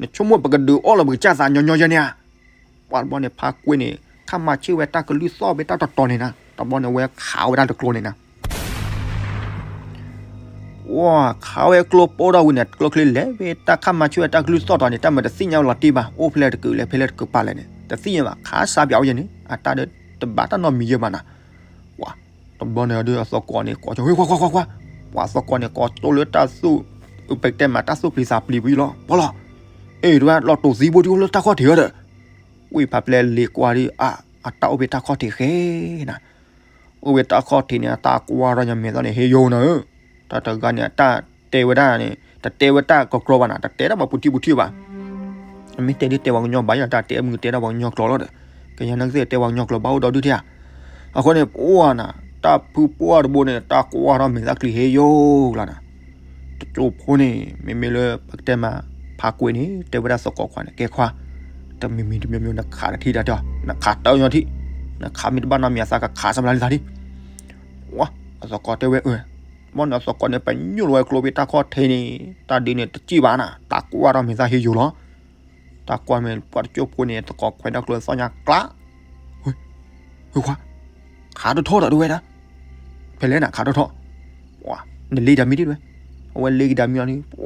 နဆိကမိၣ်ပကဒုးအီၣ်လီၤပကစၢ်သးညီညီယဲန့ၣ်ဧါ, ပှၤတဘျီန့ၣ် ဖါကွ့န့ၣ် ခါမၤဆ့ၣ်ဝဲတၢ်ကလုၢ်သီၣ်ဖဲတၢ်တတီၤန့ၣ်နၤ, တဘျီန့ၣ် ဝဲခးဝဲဒၣ်တကျိၤန့ၣ်နၤ, ပှၤ, ခးဝဲကျိပိၢ်ထီၣ်ဝံၤန့ၣ် ကျိချံလဲၤဖဲတၢ်ခါမၤဆ့ၣ်ဝဲတၢ်ကလုၢ်သီၣ်တီၤန့ၣ် တၢ်မၤတသ့ၣ်ညါဝဲလီၤတံၢ်ဘၣ်, အိၣ်ဖဲလဲၣ်တကုာ်လဲၤဖဲလဲၣ်တကုာ်ပာ်လဲၣ်န့ၣ် တသ့ၣ်ညါဘၣ်, ခးစးပၠးဝဲယဲန့ၣ် အတၢ်ဒီးတဘၣ်တၢ်နီတမံၤယဲဘၣ်နၤ, ပှၤ, တဘျီန့ၣ်ဒီးအသကိးန့ၣ် ကိးကၠီ ဟ့ၣ်ခွါခွါခွါခွါ, ပှၤအသကိးန့ၣ် ကိးကၠီလၢတၢ်သူၣ်, ပကတဲမးတၢ်သူၣ်ပျံၤသးပျံၤဝံၤလီၤ, ပှၤလီၤ, အ့ၣ် တဝဲ လီၤတိၢ်သံဘိဒုးအိၣ်လၢတၢ်ခီၣ်ထံးဧါဒီး, ဝံၤဖးပျဲလ့ၤကွၢ်ဒီး အ, အတၢ်အိၣ်ဖဲတၢ်ခီၣ်ထံးဃဲနၤ, အိၣ်ဝဲတၢ်ခီၣ်ထံးန့ၣ် အတၢ်ကွၢ်ထီၣ်ညါမဲာ်သီၣ်န့ၣ် ဟ့ၣ်ယိာ်နၤဧၢ, တၢ်တဂၤန့ၣ် အတၢ်တဲဝဲဒၣ်န့ၣ် တတဲဝဲတၢ်ကီကီဘၣ်နၤ, တတဲတၢ်ဘၣ်ပူၤထံၣ်ပူၤထံၣ်ဘၣ် အမ့ၢ်တဲဒ်တဲပှၤကညီဘၣ်ယၤ တၢ်တဲမုာ်တဲတၢ်ပှၤကညီကျိာ်လီၤဒီး, ကယၤနာ်က့သ့ၣ်တဲပှၤကညီကျိာ်ဘၣ်အိၣ်ဒီးဒုးထဲဧါ, အဃိန့ၣ် ပှၤနၤ, တၢ်ဖုပှၢ်တဘိန့ၣ် တၢ်ကွၢ်ထီၣ်မဲာ်သၣ်ချံဟ့ၣ်ယိာ်လီၤနၤ, တကၠိၢ်ဖိန့ၣ် မ့မ့ၢ်လၢပကတဲမး ဖါကွ့န့ၣ် တဲဝဲဒၣ်သကိးခွါန့ၣ် ကဲခွါ, တမံၤမံၤတမံၤမံၤ နခးတထံၣ်တၢ်တဲအီၤ, နခးတၢ်ညီထံၣ်, နခးမ့ၢ်တဘၣ်နီတမံၤအသးကခးစၢ်မလါလံသးထံၣ်, ဝါ, အသကိးတဲဝဲအၢ ဘၣ်န့ၣ်အသကိးန့ၣ် ပညိၣ်လီၤဝဲကျိဖဲတၢ်ခီၣ်ထံးန့ၣ် တၢ်ဒုးန့ၣ်တစံၣ်ဘၣ်နၤ, တၢ်ကွၢ်ထီၣ်မဲာ်သၣ်ဟ့ၣ်ယိာ်လီၤ, တၢ်ကွၢ်မ့ၢ်ပှၤတကၠိၢ်ဖိန့ၣ် သကိးခွဲးတၢ်ကျိသီၣ်ညါကျး, ဟ့ၣ်ခွါ, ခးတထီၣ်ဒီးတဝဲဒၣ်, ဖဲလဲၣ်နၤခးတထီၣ်, နလ့တၢ်မံၤဒ်တဝဲ, အဝဲလ့က့ၤတၢ်မံၤလီၤန့ၣ် ပှၤ,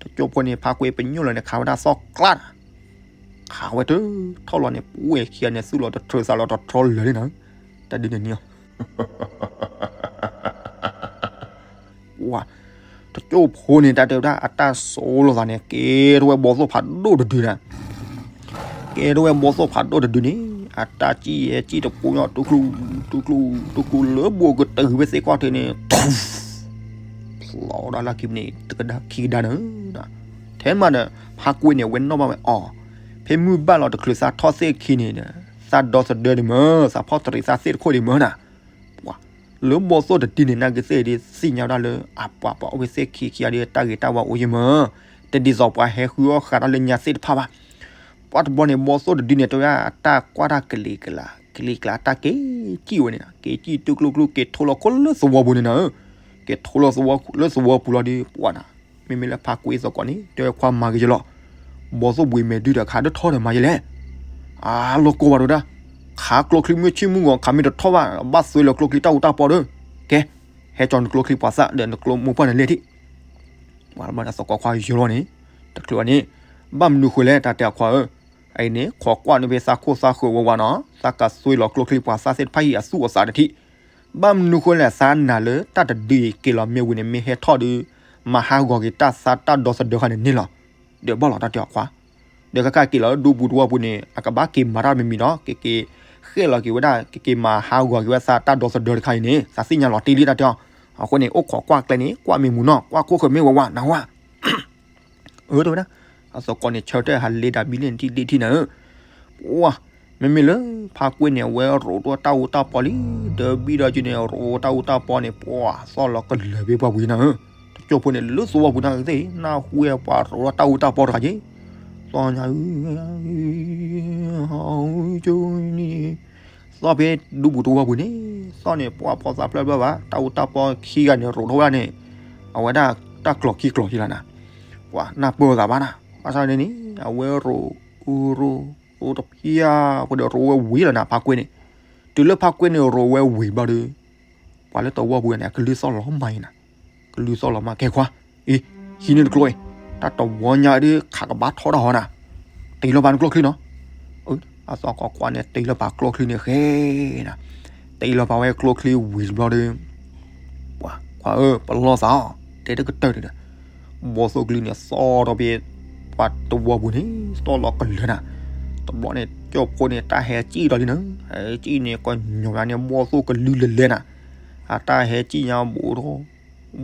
တကၠိၢ်ဖိန့ၣ် ဖါကွ့ပညိၣ်လီၤန့ၣ် ခးဝဲဒၣ်သီၣ်ကျးနၤ, ခးဝဲတထီၣ်လီၤန့ၣ် ပှဲၤခံဂၤန့ၣ် သူၣ်လီၤတထြၢသးလီၤတထြၢလၢာ်န့ၣ်နၤ, တၢ်ဒုးန့ၣ်န့ၣ် ပှၤ, တကၠိၢ်ဖိန့ၣ် တၢ်တဲဝဲဒၣ် အတၢ်စိၤလိာ်သးန့ၣ် ကဲထီၣ်ဝဲဘီသိၣ်ဖးဒိၣ်တဒုနၤ, ကဲထီၣ်ဝဲဘီသိၣ်ဖးဒိၣ်တဒုန့ၣ် အတၢ်စံၣ်ယဲၢ်စံၣ်တပူၤညီ တူကျူ, တူကျူ, တူကျူလၢဘိကတၢၢ်ဖဲသ့ၣ်ခီၣ်ထံးန့ၣ် ဖျိးဒၣ်လၢခံန့ၣ် တကဒါခံကဒါနၤ, ထဲမးဒီး ဖါကွ့န့ၣ် အဝဲနီၣ်ဘၣ်ဝဲအီၤ, ဖဲမုၢ်ဘၣ်လီၤတချုးသးထီၣ်သ့ၣ်ခံန့ၣ်ဒီး သးဒီသဒၢဒံးမၢ, သးဖီၣ်တရံးသးသ့ၣ်တခိၣ်ဒံးမၢနၤ, ပှၤ, လၢဘီသိၣ်တဒုန့ၣ် နာ်က့သ့ၣ်ဒ်သ့ၣ်ညါဝဲဒၣ်လၢ အပှၤပှၤအိၣ်ဖဲသ့ၣ်ခံခံဂၤဒီး တၢ်ဂ့ၤတၢ်ဝါအိၣ်ယံၤမၢ, တဒ်သိးပှၤဟဲဃုအီၣ်ဃာ်တၢ်လၢညါသ့ၣ်တဖၣ်ဘၣ်, ပှၤတဘျီန့ၣ် ဘီသိၣ်တဒုန့ၣ် တဲဝဲဒၣ်အတၢ်ကွၢ်တၢ်ကလံၤကျါ, ကလံၤကျါ အတၢ်က့ၤစံၣ်ဝဲန့ၣ်နၤ, က့ၤစံၣ်တူကျူကျူ က့ၤထိလီၤခိၣ်လၢသဝီပူၤန့ၣ်နၤ, က့ၤထိလီၤသဝီလၢသဝီပူၤလီၤဒီး ပှၤနၤ, မ့မ့ၢ်လၢဖါကွ့သကိးန့ၣ် တဲဝဲခွါမၤက့ၤယလီၤ, ဘီသိၣ်ဘှံးမဲာ်ဒုဒီးခးတထီၣ်ဒီးမၤယလဲၣ်, အါလီၤကိးဘၣ်ဒိဒၣ်, ခးကျိချံမုၢ်ဆ့ၣ်မုၢ်ဂီၤ ခးမ့ၢ်တထီၣ်ဘၣ် ဘၣ်သွဲလီၤကျိချံတၢ်အူတၢ်ပီဒီး, ကဲ, ဟဲကၠီနကျိချံပှၤသၣ်ဒီးနကျိမိၢ်ပှၢ်နလဲၣ်ထံၣ် ပှၤဘၣ်န့ၣ်သကိးခွါယီၤလီၤန့ၣ်, တချုးန့ၣ်, ဘၣ်မနုၤဃိလဲၣ် တၢ်တဲအခွါဧၢ, အအံၤန့ၣ် ခိးကွၢ်န့ၢ်ဖဲသးခိၣ်သးဃၢၤဝးဝးနီၤ, သးကသွဲလီၤကျိချံပှၤသၣ်သ့ၣ်တဖၣ်အံၤအသူၣ်အသးတထံၣ်, ဘၣ်မနုၤဃိလဲၣ် သးနာ်လၢတၢ်တဒုအံၤက့ၤလီၤမ့ၢ်ဝံၤန့ၣ် မ့ၢ်ဟဲထီၣ်ဒီး မၤဟးဂီၤက့ၤတၢ်သးတၢ်ဒီသဒၢခါန့ၣ်န့ၣ်လီၤ. ဒီးဘၣ်လီၤတၢ်တဲအခွါ ဒီးခဲခါက့ၤလီၤလၢဒူပူၤသဝီပူၤန့ၣ် အကဘၣ်က့ၤမၤတၢ်မံၤမံၤဒီး က့ၤက့ၤဃဲၣ်လီၤက့ၤဝဲဒၣ် က့ၤက့ၤမၤဟးဂီၤက့ၤဝဲသးတၢ်ဒီသဒၢတခါအံၤန့ၣ် သးသ့ၣ်ညါလီၤတံၢ်လံတၢ်တဲအီၤ. အဃိန့ၣ် အိၣ်ခိးကွၢ်ကျဲန့ၣ် ကွၢ်မ့ၢ်မူနီၤ ကွၢ်ခိၣ်ဃၢၤမ့ၢ်ဝးဝးနၢ်ဟူဧါ. အၢ တဲဝဲဒၣ် အသကိးန့ၣ် ဆၢထၢၣ်ဟးလ့တၢ်ဘံၣ်လ့ၣ်နထံၣ်ဒ့ၣ်ထံၣ်နၤဧၢ. ပှၤ မ့မ့ၢ်လၢဖါကွ့န့ၣ် အဝဲရိးထီၣ်တၢ်အူတၢ်ပီလံ ဒီးဘံၣ်ဒီးက့ၤန့ၣ် ရိးတၢ်အူတၢ်ပီန့ၣ် ပှၤသီၣ်လီၤကလၢၤဘ့ၣ်ပှၤဝံၤနၤဧၢ. တကၠိဖိန့ၣ် လၢသဝီပူၤနၤသ့ၣ် နၢ်ဟူဝဲပှၤရိးထီၣ်တၢ်အူတၢ်ပီတဂၤက့ၤ သီၣ်ညါ ကၠိန့ၣ် သီၣ်ဖဲဒူပူၤသဝီပူၤန့ၣ် သီၣ်န့ၣ် ပှၤဖီသးဖျၢၣ်ဘျၢၣ်ဘၣ် တၢ်အူတၢ်ပီခံဂၤန့ၣ် ရိးထီၣ်ဝဲဒၣ်န့ၣ် အဝဲဒၣ်တၢ်ကျီၤခံကျီၤက့ၤလီၤနၤ. ပှၤနၢ်ပၢၢ်သးဘၣ်နၤ ဘၣ်ဆၣ်န့ၣ်န့ၣ် အဝဲရိး အိၣ်ရိး အိၣ်တဖျၢၣ်ပှဲၤဒီးရိးဝဲဝံၤလီၤနၤ ဖါကွ့န့ၣ်. တုၤလၢဖါကွ့န့ၣ်ရိးဝဲဝံၤဘျီဒီး ပှၤလၢသဝီပူၤန့ၣ် အကလုၢ်သီၣ်လီၤမၢ်အံၤနၤ. ကလုၢ်သီၣ်လီၤမၢ် ကဲခွါ အံၤ ဟံးန့ၢ်တကျိအံၤ တၢ်တဝီညါဒုး ခးကဘၣ်ထီၣ်တၢ်ဟီနၤ, တ့လီၤပာ်နကျိချံနီၤ. အသီၣ်ကီးခွါန့ၣ် တ့လီၤပာ်ကျိချံန့ၣ်ဃဲနၤ, တ့လီၤပာ်ဝဲကျိချံဝံၤတဘျီဒီး ပှၤခွါဧၢ ပလီၢ်သးအီၤ တဲတကတၢၢ်န့ၣ်ဒီး ဘီသိၣ်ကလုၢ်န့ၣ် သီၣ်ထီၣ်ဖဲ ပှၤတဝီပူၤန့ၣ် သီၣ်လီၤကလၢၤနၤ. တဘျီန့ၣ် ကၠီၣ်ဖိန့ၣ် တၢ်ဟဲစံၣ်ဒီးလံနၤ, ဟဲစံၣ်န့ၣ် ကညီၤညါန့ၣ် ဘီသိၣ်ကလုၢ်လဲၤလဲၤနၤ, အတၢ်ဟဲစံၣ်ညါဘူးထီၣ်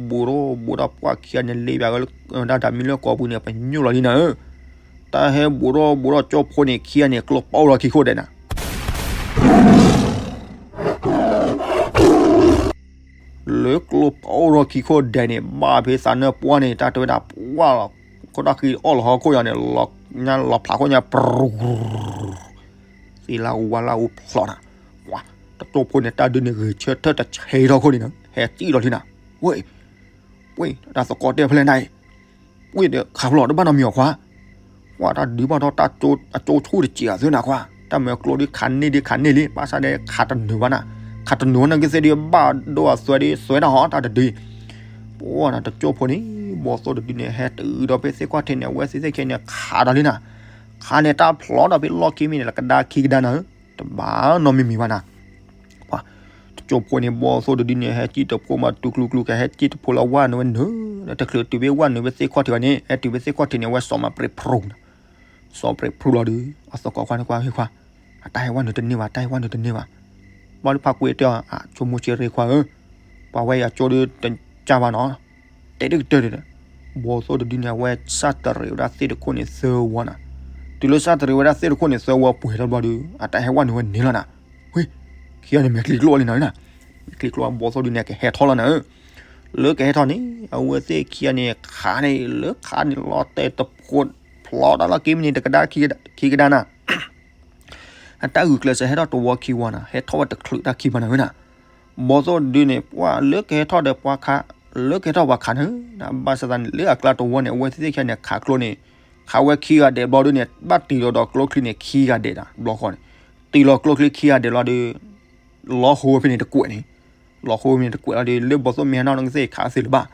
ဘူးထီၣ်ဘူးထီၣ် ပှၢ်ခံဂၤန့ၣ် လဲၤဘၣ်ဝဲလၢ တၢ်တၢ်မံလၢကီၢ်ပူၤန့ၣ် ပညိၣ်လီၤလံနၤဧၢ. တၢ်ဟဲဘူးထီၣ်ဘူးထီၣ် ကၠီၣ်ဖိန့ၣ် ခံဂၤန့ၣ် ကျိပအိၣ်ထီၣ်ခံခိၣ်ဒဲးနၤ လၢကျိပအိၣ်ထီၣ်ခံခိၣ်ဒဲးန့ၣ် ဘၣ်ဖဲသးနၢၣ်ပှၢ်န့ၣ် တၢ်တဲဝဲဒၣ်ပှၢ်လီၤ, ခိၣ်တၢ်ဃံအီၣ်လီၤဟီၣ်ခိၣ်ယီၤန့ၣ် လီၤဖျးခိၣ်ညါပြူၤ, သ့လၢဝါလၢအူဖျိးနၤ, ပှၢ် တကၠိၣ်ဖိန့ၣ် တၢ်ဒုးန့ၣ် ဂဲၤဆၢထၢၣ်တဆဲးထီၣ်ခိၣ်န့ၣ်နၤ ဟဲစံၣ်လီၤလံနၤ, ဝ့ၢ် ဝ့ၢ် တၢ်သကိးတဲဖဲလဲၣ်နၤအံၤ ဝ့ၢ်ဒီးခးဖျိးတဘၣ်နီတမံၤအီၤခွါ, ပှၢ်တၢ်ဒုးဘၣ်ထီၣ်တၢ်ကၠိအကၠိဆူၣ်တစဲးအသုနၤခွါ, တၢ်မၤကျိဒုးခးန့ၢ်ဒုးခးန့ၢ်လံ ဘၣ်ဆၣ်ဒီးခးတနုာ်ဘၣ်နၤ, ခးတနုာ်ဘၣ်နၤကသ့ၣ်ဒုး ဘၣ်ဒိအသွဲဒုးသွဲတၢ်ဟီတၢ်တဒု, ပှၢ်နၤတကၠိၣ်ဖိန့ၣ် ဘီသိၣ်တဒုန့ၣ် ဟဲတုၤဒီးဖဲသ့ၣ်ခီၣ်ထံးန့ၣ် အဝဲသ့ၣ်သ့ၣ်ခဲန့ၣ် ခးဒီးလံနၤ, ခးန့ၣ်တၢ်ဖျိးဒီးဖဲလီၢ်ခံမံၤန့ၣ် လၢကဒါခံကဒါနၤဧၢ, တဘၣ်နီတမံၤမံၤဘၣ်နၤ ပှၤ တကၠိၣ်ဖိန့ၣ် ဘီသိၣ်တဒုန့ၣ် ဟဲစံၣ်တဖိမး တူၢ်ကျူကျူကဟဲစံၣ်တဖိလၢဝၣ်နုာ်ဝဲနုာ်, တချုးတုၤဖဲဝၣ်နုာ်ဖဲသ့ၣ်ခီၣ်ထံးဘၣ်န့ၣ် ဟဲတုၤဖဲသ့ၣ်ခီၣ်ထံးန့ၣ် အဝဲစီၤမးပြ့းဖရူနၤ, စီၤပြ့းဖရူလီၤဒီး အသကိးခွါန့ၣ်ကွၢ်ဟ့ၣ်ခွါ, အတၢ်ဟဲဝၣ်နုာ်တန့ၢ်ဘၣ် တၢ်ဟဲဝၣ်နုာ်တန့ၢ်ဘၣ်, ဘၣ်လၢဖးကွံာ်တဲအီၤ အဆိကမိၣ်ဆ့ရ့ခွါဧၢ, ပှၤဝဲအံၤအကၠိဒုးတကၢ်ဘၣ်နီၤ တဲတကတၢၢ်ဒီး ဘီသိၣ်တဒုန့ၣ် အဝဲစၢ်တရံးဝဲဒၣ်သ့ၣ်တခိၣ်န့ၣ်သၢဝီနၤ, တုၤလၢစၢ်တရံးဝဲဒၣ်သ့ၣ်တခိၣ်န့ၣ်သၢဝီပှဲၤထီၣ်ဘျီဒီး အတၢ်ဟဲဝၣ်နုာ်ဝဲန့ၣ်လီၤနၤ, ဝ့ၢ် ခံဂၤန့ၣ် မဲာ်ချံကျိလီၤနၤ, မဲာ်ချံကျိဘီသိၣ်ဒုန့ၣ် ကဟဲထီၣ်လီၤနၤဧၢ, လၢကဟဲထီၣ်န့ၣ် အဝဲသ့ၣ်ခံဂၤန့ၣ် ခးန့ၣ် လၢခးန့ၣ်လီၤတဲာ်တဖိးဖျိးတၢ်လီၢ်ခံမံၤန့ၣ် တကဒါခံကဒါနၤ အတၢ်ဂုာ်ကျဲးစၢးဟဲထီၣ်တဝီခံဝီနၤ, ဟဲထီၣ်ဝဲတချုးတၢ်ခံဘၣ်နၤဧၢနၤ, ဘီသိၣ်ဒုန့ၣ် ပှၢ်လၢကဟဲထီၣ်ဒီးပှၤခး, လၢကဟဲထီၣ်ပှၤခးနၤ, ဘၣ်ဆၣ်သနာ်က့န့ၣ် လၢအကျါတဝီန့ၣ် အဝဲသ့ၣ်သ့ၣ်ခံဂၤန့ၣ် ခးကျိန့ၣ်, ခးဝဲခံဂၤဒဲးဘျီဒုန့ၣ် ဘၣ်တ့ၢ်လီၤဒီးကျိချံန့ၣ် ခံဂၤဒဲးနၤ, ဘျီဃီန့ၣ်, တ့ၢ်လီၤကျိချံခံဂၤဒဲးလီၤဒီး လီၤဟိဝဲဖဲန့ၣ်တကွဲးန့ၣ်, လီၤဟိဝဲဖဲန့ၣ်တကွဲးလီၤဒီး လၢဘီသိၣ်မ့ၢ်ဟဲနီၣ်ကသ့ၣ်ခးသ့လၢၤဘၣ်,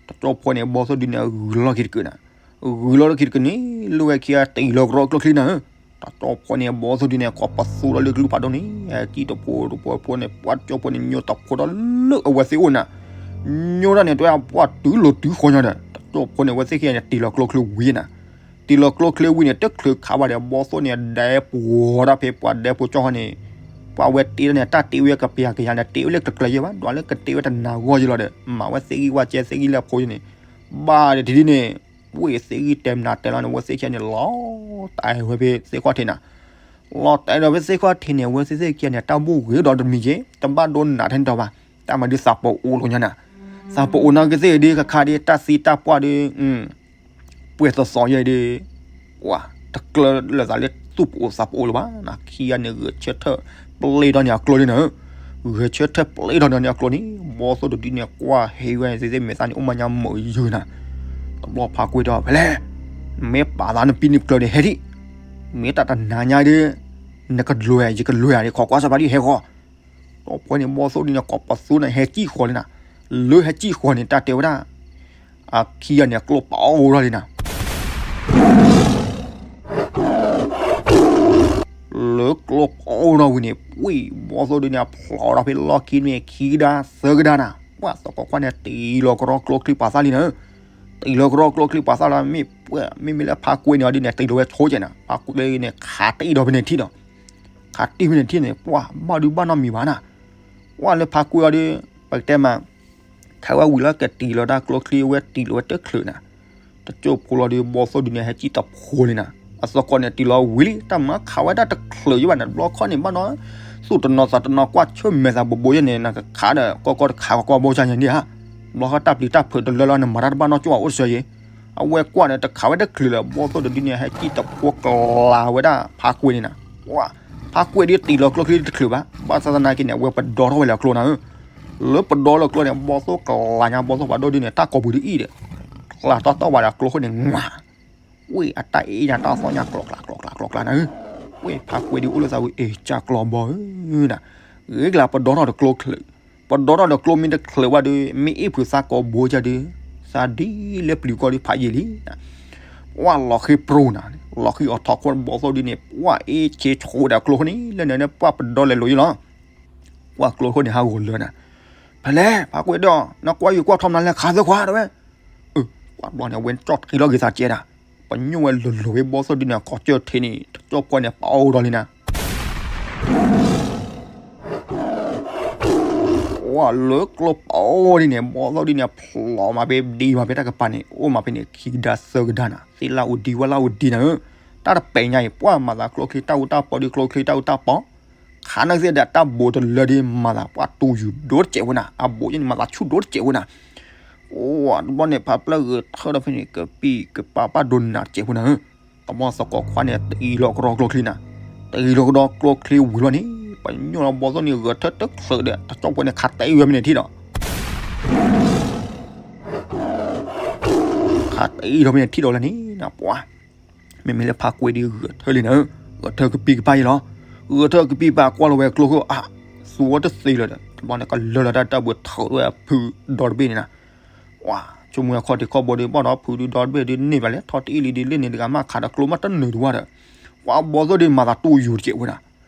တကၠိၣ်ဖိန့ၣ် ဘီသိၣ်ဒုန့ၣ် ဂုၤလီၢ်ခံတကုာ်နၤ, ဂုၤလီၢ်ခံတကုာ်န့ၣ် လၢဝဲခံဂၤတ့ၢ်လီၤကရီကျိချံနၤဧၢ, တကၠိၣ်ဖိန့ၣ် ဘီသိၣ်ဒုန့ၣ် ကိးပသူဒီးလၢကလုၢ်ဖးဒိၣ်န့ၣ် စံၣ်တဖိတဖိဖိန့ၣ် ပှၤတကၠိၣ်ဖိန့ၣ် ညိတဖိဒီးလၢအဝဲသ့ၣ်အိၣ်နၤ, ညိဒၣ်န့ၣ် တွဲပှၤတုၤလီၤတုၤဃီညါဒီး တကၠိၣ်ဖိန့ၣ် အဝဲသ့ၣ်ခံဂၤန့ၣ် တ့ၢ်လီၤကျိချံဝံၤနၤ, တ့ၢ်လီၤကျိချံဝံၤန့ၣ် တချုးခးဘၣ်ဒီး ဘီသိၣ်န့ၣ် ဒဲးပှီၤဒၣ်ဖဲပှၤဒဲးဖိကၠီဃီန့ၣ်, ပှၤဝဲတ့ၢ်ဒၣ်န့ၣ် တၢ်တ့ၢ်ဝဲကပျၤကယၤန့ၣ် တ့ၢ်ဝဲလၢကကျဲယဲၢ်ဘၣ် ဒွးလၢကတ့ၢ်ဝဲတနၤဂီၢ်ယဲၢ်လီၤဒီး မၤဝဲသ့ၣ်ဂံၢ်ဝဲကဲသ့ၣ်ဂံၢ်လၢအဖိယဲၢ်န့ၣ်, ဘၣ်ဒီးတဒုန့ၣ် ဝ့ၢ်သ့ၣ်ဂံၢ်တဲမနုၤတဲလီၤန့ၣ် အဝဲသ့ၣ်ခံဂၤန့ၣ် လီၤတဲာ်ဝဲဖဲသ့ၣ်ခီၣ်ထံးနၤ, လီၤတဲာ်ဒီးဖဲသ့ၣ်ခီၣ်ထံးန့ၣ် အဝဲသ့ၣ်သ့ၣ်ခံဂၤန့ၣ် တၢ်ဘူၣ်ဂ့ၤဒီးတမံၤက့ၤ တဘၣ်ဒိနးထဲန့ၣ်တဘၣ်, တၢ်မၤဒုးသးပအိၣ်လီၤညါနၤ, သးပအိၣ်နီၢ်ကသ့ၣ်ဒုး ခါခါဒုး တၢ်သံတၢ်ပှၢ်ဒုး ပှဲၤသီသီယဲၢ်ဒုး, ပှၤတကျၢလၢာ်သးလၢသူၣ်ပအိၣ်သးပအိၣ်လၢၤဘၣ်, ခံဂၤန့ၣ် ဂဲၤဆၢထၢၣ်ပျ့ၤထီၣ်န့ၢ်အကျိန့ၣ်နၤ, ဂဲၤဆၢထၢၣ်ပျ့ၤထီၣ်န့ၢ်အကျိန့ၣ် ဘီသိၣ်တဒုန့ၣ် ကွၢ်ဟ့ၣ်ဝဲသ့ၣ်သ့ၣ်မဲာ်သၣ်န့ၣ် အိၣ်မးညါမုာ်ယုာ်နၤ, တဘျီဖးကွံာ်ဒီး ဖဲလဲၣ်, မ့ၢ်ပာ်သးနပံနပျၢၤဒီးဟဲဒံး, မ့ၢ်တၢ်တနၤညါဒုး, နကလွဲၢ်ယကလွဲၢ်ဧါန့ၣ် ခိးကွၢ်စီၤပၤဒုးဟဲဃီ တကၠိၣ်ဖိန့ၣ် ဘီသိၣ်ဒုန့ၣ် ကိးပသူန့ၣ် ဟဲစံၣ်ဃီလံနၤ, လၢဟဲစံၣ်ဃီန့ၣ် တၢ်တဲဝဲဒၣ်, အခံဂၤန့ၣ် ကျိပအိၣ်ထီၣ်လံနၤ, လၢကျိပအိၣ်ထီၣ်ဝံၤန့ၣ် ပှ့ၤဘီသိၣ်ဒုန့ၣ် အဖျိးထီၣ်ဖဲလီၢ်ခံန့ၣ် ခံကဒါသၢကဒါနၤ, ပှၤသကိးခွါန့ၣ် တ့ၢ်လီၤကရီကျိချံပာ်သးလံနၤ, တ့ၢ်လီၤကရီကျိချံပာ်သးလီၤ မ့ၢ်ပှၤ မ့မ့ၢ်လၢဖးကွံာ်န့ၣ်အီၤဒုန့ၣ် တ့ၢ်လီၤဝဲဆိကဲးနၤ, ဖးကွံာ်န့ၣ် ခးတံၢ်ဒီးဖဲန့ၣ်ထံၣ်ဒီး ခးတံၢ်ဖဲန့ၣ်ထံၣ်န့ၣ် ပှၤဘၣ်ဒုဘၣ်နီတမံၤဘၣ်နၤ, ပှၤလၢဖးကွံာ်အီၤဒု ပကတဲမး ခးဝဲဝံၤလီၤ ကတ့ၢ်လီၤတၢ်ကျိချံဝဲတ့ၢ်လီၤဝဲတချုးနၤ, တကၠိၣ်ဖိလီၤဒု ဘီသိၣ်ဒုန့ၣ် ဟဲစံၣ်တဖိလံနၤ, အသကိးန့ၣ် တ့ၢ်လီၤဝံၤလံ တၢ်မၤခးဝဲဒၣ်တချုးယံၤဘၣ်နၤ, တဘျီခီန့ၣ် ဘၣ်နီၤ သူၣ်တနီၤသးတနီၤ ကွၢ်ဆၢၣ်မဲာ်သးဘိးဘိယဲၢ်န့ၣ် နကခးဒီး ကီကီတခးကီကီဘိကါညါန့ၣ်ဧါ, တဘျီခီတၢ်ပျံၤတၢ်ဖုးတလၢလီၤ နမၤတၢ်တဘၣ်နီၢ်ကၠိၣ်အအိၣ်တဆၢယံၤ, အဝဲကွၢ်န့ၣ် တခးဝဲတချုးလၢၤ ဘီသိၣ်တဒုန့ၣ် ဟဲစံၣ်တဖိကျါဝဲဒၣ်ဖးကွံာ်န့ၣ်နၤ, ပှၤ ဖးကွံာ်ဒုတ့ၢ်လီၤကျိချံတချုးဘၣ်, ဘၣ်ဆၣ်သနာ်က့န့ၣ် အဝဲပဒီထီၣ်ဝဲလၢအကျိနၤဧၢ, လၢပဒီလၢကျိန့ၣ် ဘီသိၣ်ကျါညါ ဘီသိၣ်ဖးဒိၣ်ဒုန့ၣ် တၢ်ကိာ်ပူၤဒုအံၤဒီး ကျါတီၢ်တီၢ်ဝဲဒီးကျိခိၣ်န့ၣ် ငါ ဝ့ၢ်အတၢ်အ့ၣ်ညါတၢ်သီၣ်ညါ ကျီကျါ ကျီကျါ ကျီကျါနၤဧၢ, ဝ့ၢ်ဖးကွံာ်ဒုအိၣ်လၢသးဝံၤ အ့ၣ် ကၢ်ကျီဘီဧၢနၤ, ဂ့ၤကျါပဒီထီၣ်ဒီးကျိချုး, ပဒီထီၣ်ဒီးကျိမ့ၢ်တချုးဘၣ်ဒု မ့ၢ်အ့ၣ်ဖုးသးကိာ်ဘိကါဒု, သးဒ်လၢပျုၤကီၢ်ဒုဖးယံာ်လံနၤ, ပှၢ်လီၤဃံပြူနၤ, လီၤဃံအီၤထီၣ်ခိၣ်ဘီသိၣ်ဒ်န့ၣ် ပှၢ်အ့ၣ်ဆ့ဆိဒၣ်ကျိခိၣ်န့ၣ် လၢန့ၣ်ပှၢ်ပဒီလဲၤလိၤယလီၤ. ပှၢ်ကျိခိၣ်န့ၣ်ဟးဂီၤလၢနၤ, ဖဲလဲၣ် ဖးကွံာ်ဒီး နကွၢ်ယုာ်ကွၢ်ထီၣ်မနုၤလဲၣ် ခးသၢခွါတဝဲ, ပှၢ်ဘျီန့ၣ် အဝဲကၠီၣ်တဃံလီၤဂ့ၤသးကဲဒၣ်, ပညိၣ်ဝဲလိၤလိၤဝဲဘီသိၣ်ဒ်န့ၣ် အခီၣ်ကၢၢ်ထံးန့ၣ် တကၠီၣ်ဖိန့ၣ် ပအိၣ်ဒီးလံနၤ ပှၢ်လၢကျိပအိၣ်ဒ်န့ၣ် ဘီသိၣ်ဒ်န့ၣ် ဖျိးမးဖဲဒံမးဖဲတၢ်ကပၤန့ၣ် အိၣ်မးဖဲန့ၣ် ခံကဒါသၢကဒါနၤ သ့ၣ်လၣ်အိၣ်ဒံဝၣ်လၣ်အိၣ်ဒံနၤဧၢ, တၢ်တပဲာ်ညါအံၤ ပှၢ်မၤသးကျိချံတၢ်အူတၢ်ပီဒ်ကျိချံတၢ်အူတၢ်ပီ, ခးနၢ်သ့ၣ်ဒၣ်တၢ်ဘိးတလၢဒ်မၤသးပှၢ်တူၢ်ယူၤဒိၣ်တစဲးဝဲနၤ အဘိးယန့ၣ်မၤသးဆူၣ်ဒိၣ်တစဲးဝဲနၤ အိၣ်တဘျီန့ၣ် ဖးပျဲၢ်ဂဲၤထၢၣ်ဒီးဖဲန့ၣ် ကပံၢ်ကပၢ်ဘၣ်ဒိနးတစဲးဖိနၤဧၢ, တဘျီသကိးခွါန့ၣ် တအံၤလီၤကဒီကျိချံနၤ, တအံၤလီၤကဒီကျိချံဝံၤလီၤန့ၣ် ပညိၣ်လီၤဘီသိၣ်န့ၣ် ဂဲၤထၢၣ်တချုးဒီး တကၠီၣ်ဖိန့ၣ် ခးတအံၤဝဲဖဲန့ၣ်ထံၣ်ဒီး ခးတအံၤဒီးဖဲန့ၣ်ထံၣ်ဒီးလၢန့ၣ်နၤ ပှၢ် မ့မ့ၢ်လၢဖးကွံာ်ဒ်ဂဲၤထၢၣ်လံနၤဧၢ, ဂဲၤထၢၣ်ကပံၢ်ကပၢ်ယလီၤ, ဂဲၤထၢၣ်ကပံၢ်ကပၢ်ကွၢ်လီၤဝဲကျိခိၣ်အါ, သူဝဲတသ့လၢၤဒီး တဘျီန့ၣ် ကလၢလီၤတၢ်တၢ်ဘှံးထီၣ်ဝဲဖုဒီတဘ့ၣ်န့ၣ်နၤ, ပှၢ် ဆိကမိၣ်အခီၣ်ထံးခီၣ်ဘိဒ်ဘၣ်ဒီး ဖုဒုဒီတဘ့ၣ်ဒ်န့ၢ်ဘၣ်လဲၣ် ထီၣ်တအံၣ်လံဒ်လဲၣ်န့ၣ်တဂၤမး ခးဒီးကျိမးတနုာ်တဝၢ်ဒီး, ပှၢ်ဘီသိၣ်ဒ်မၤသးတူၢ်ယူၤတစဲးဝဲနၤ,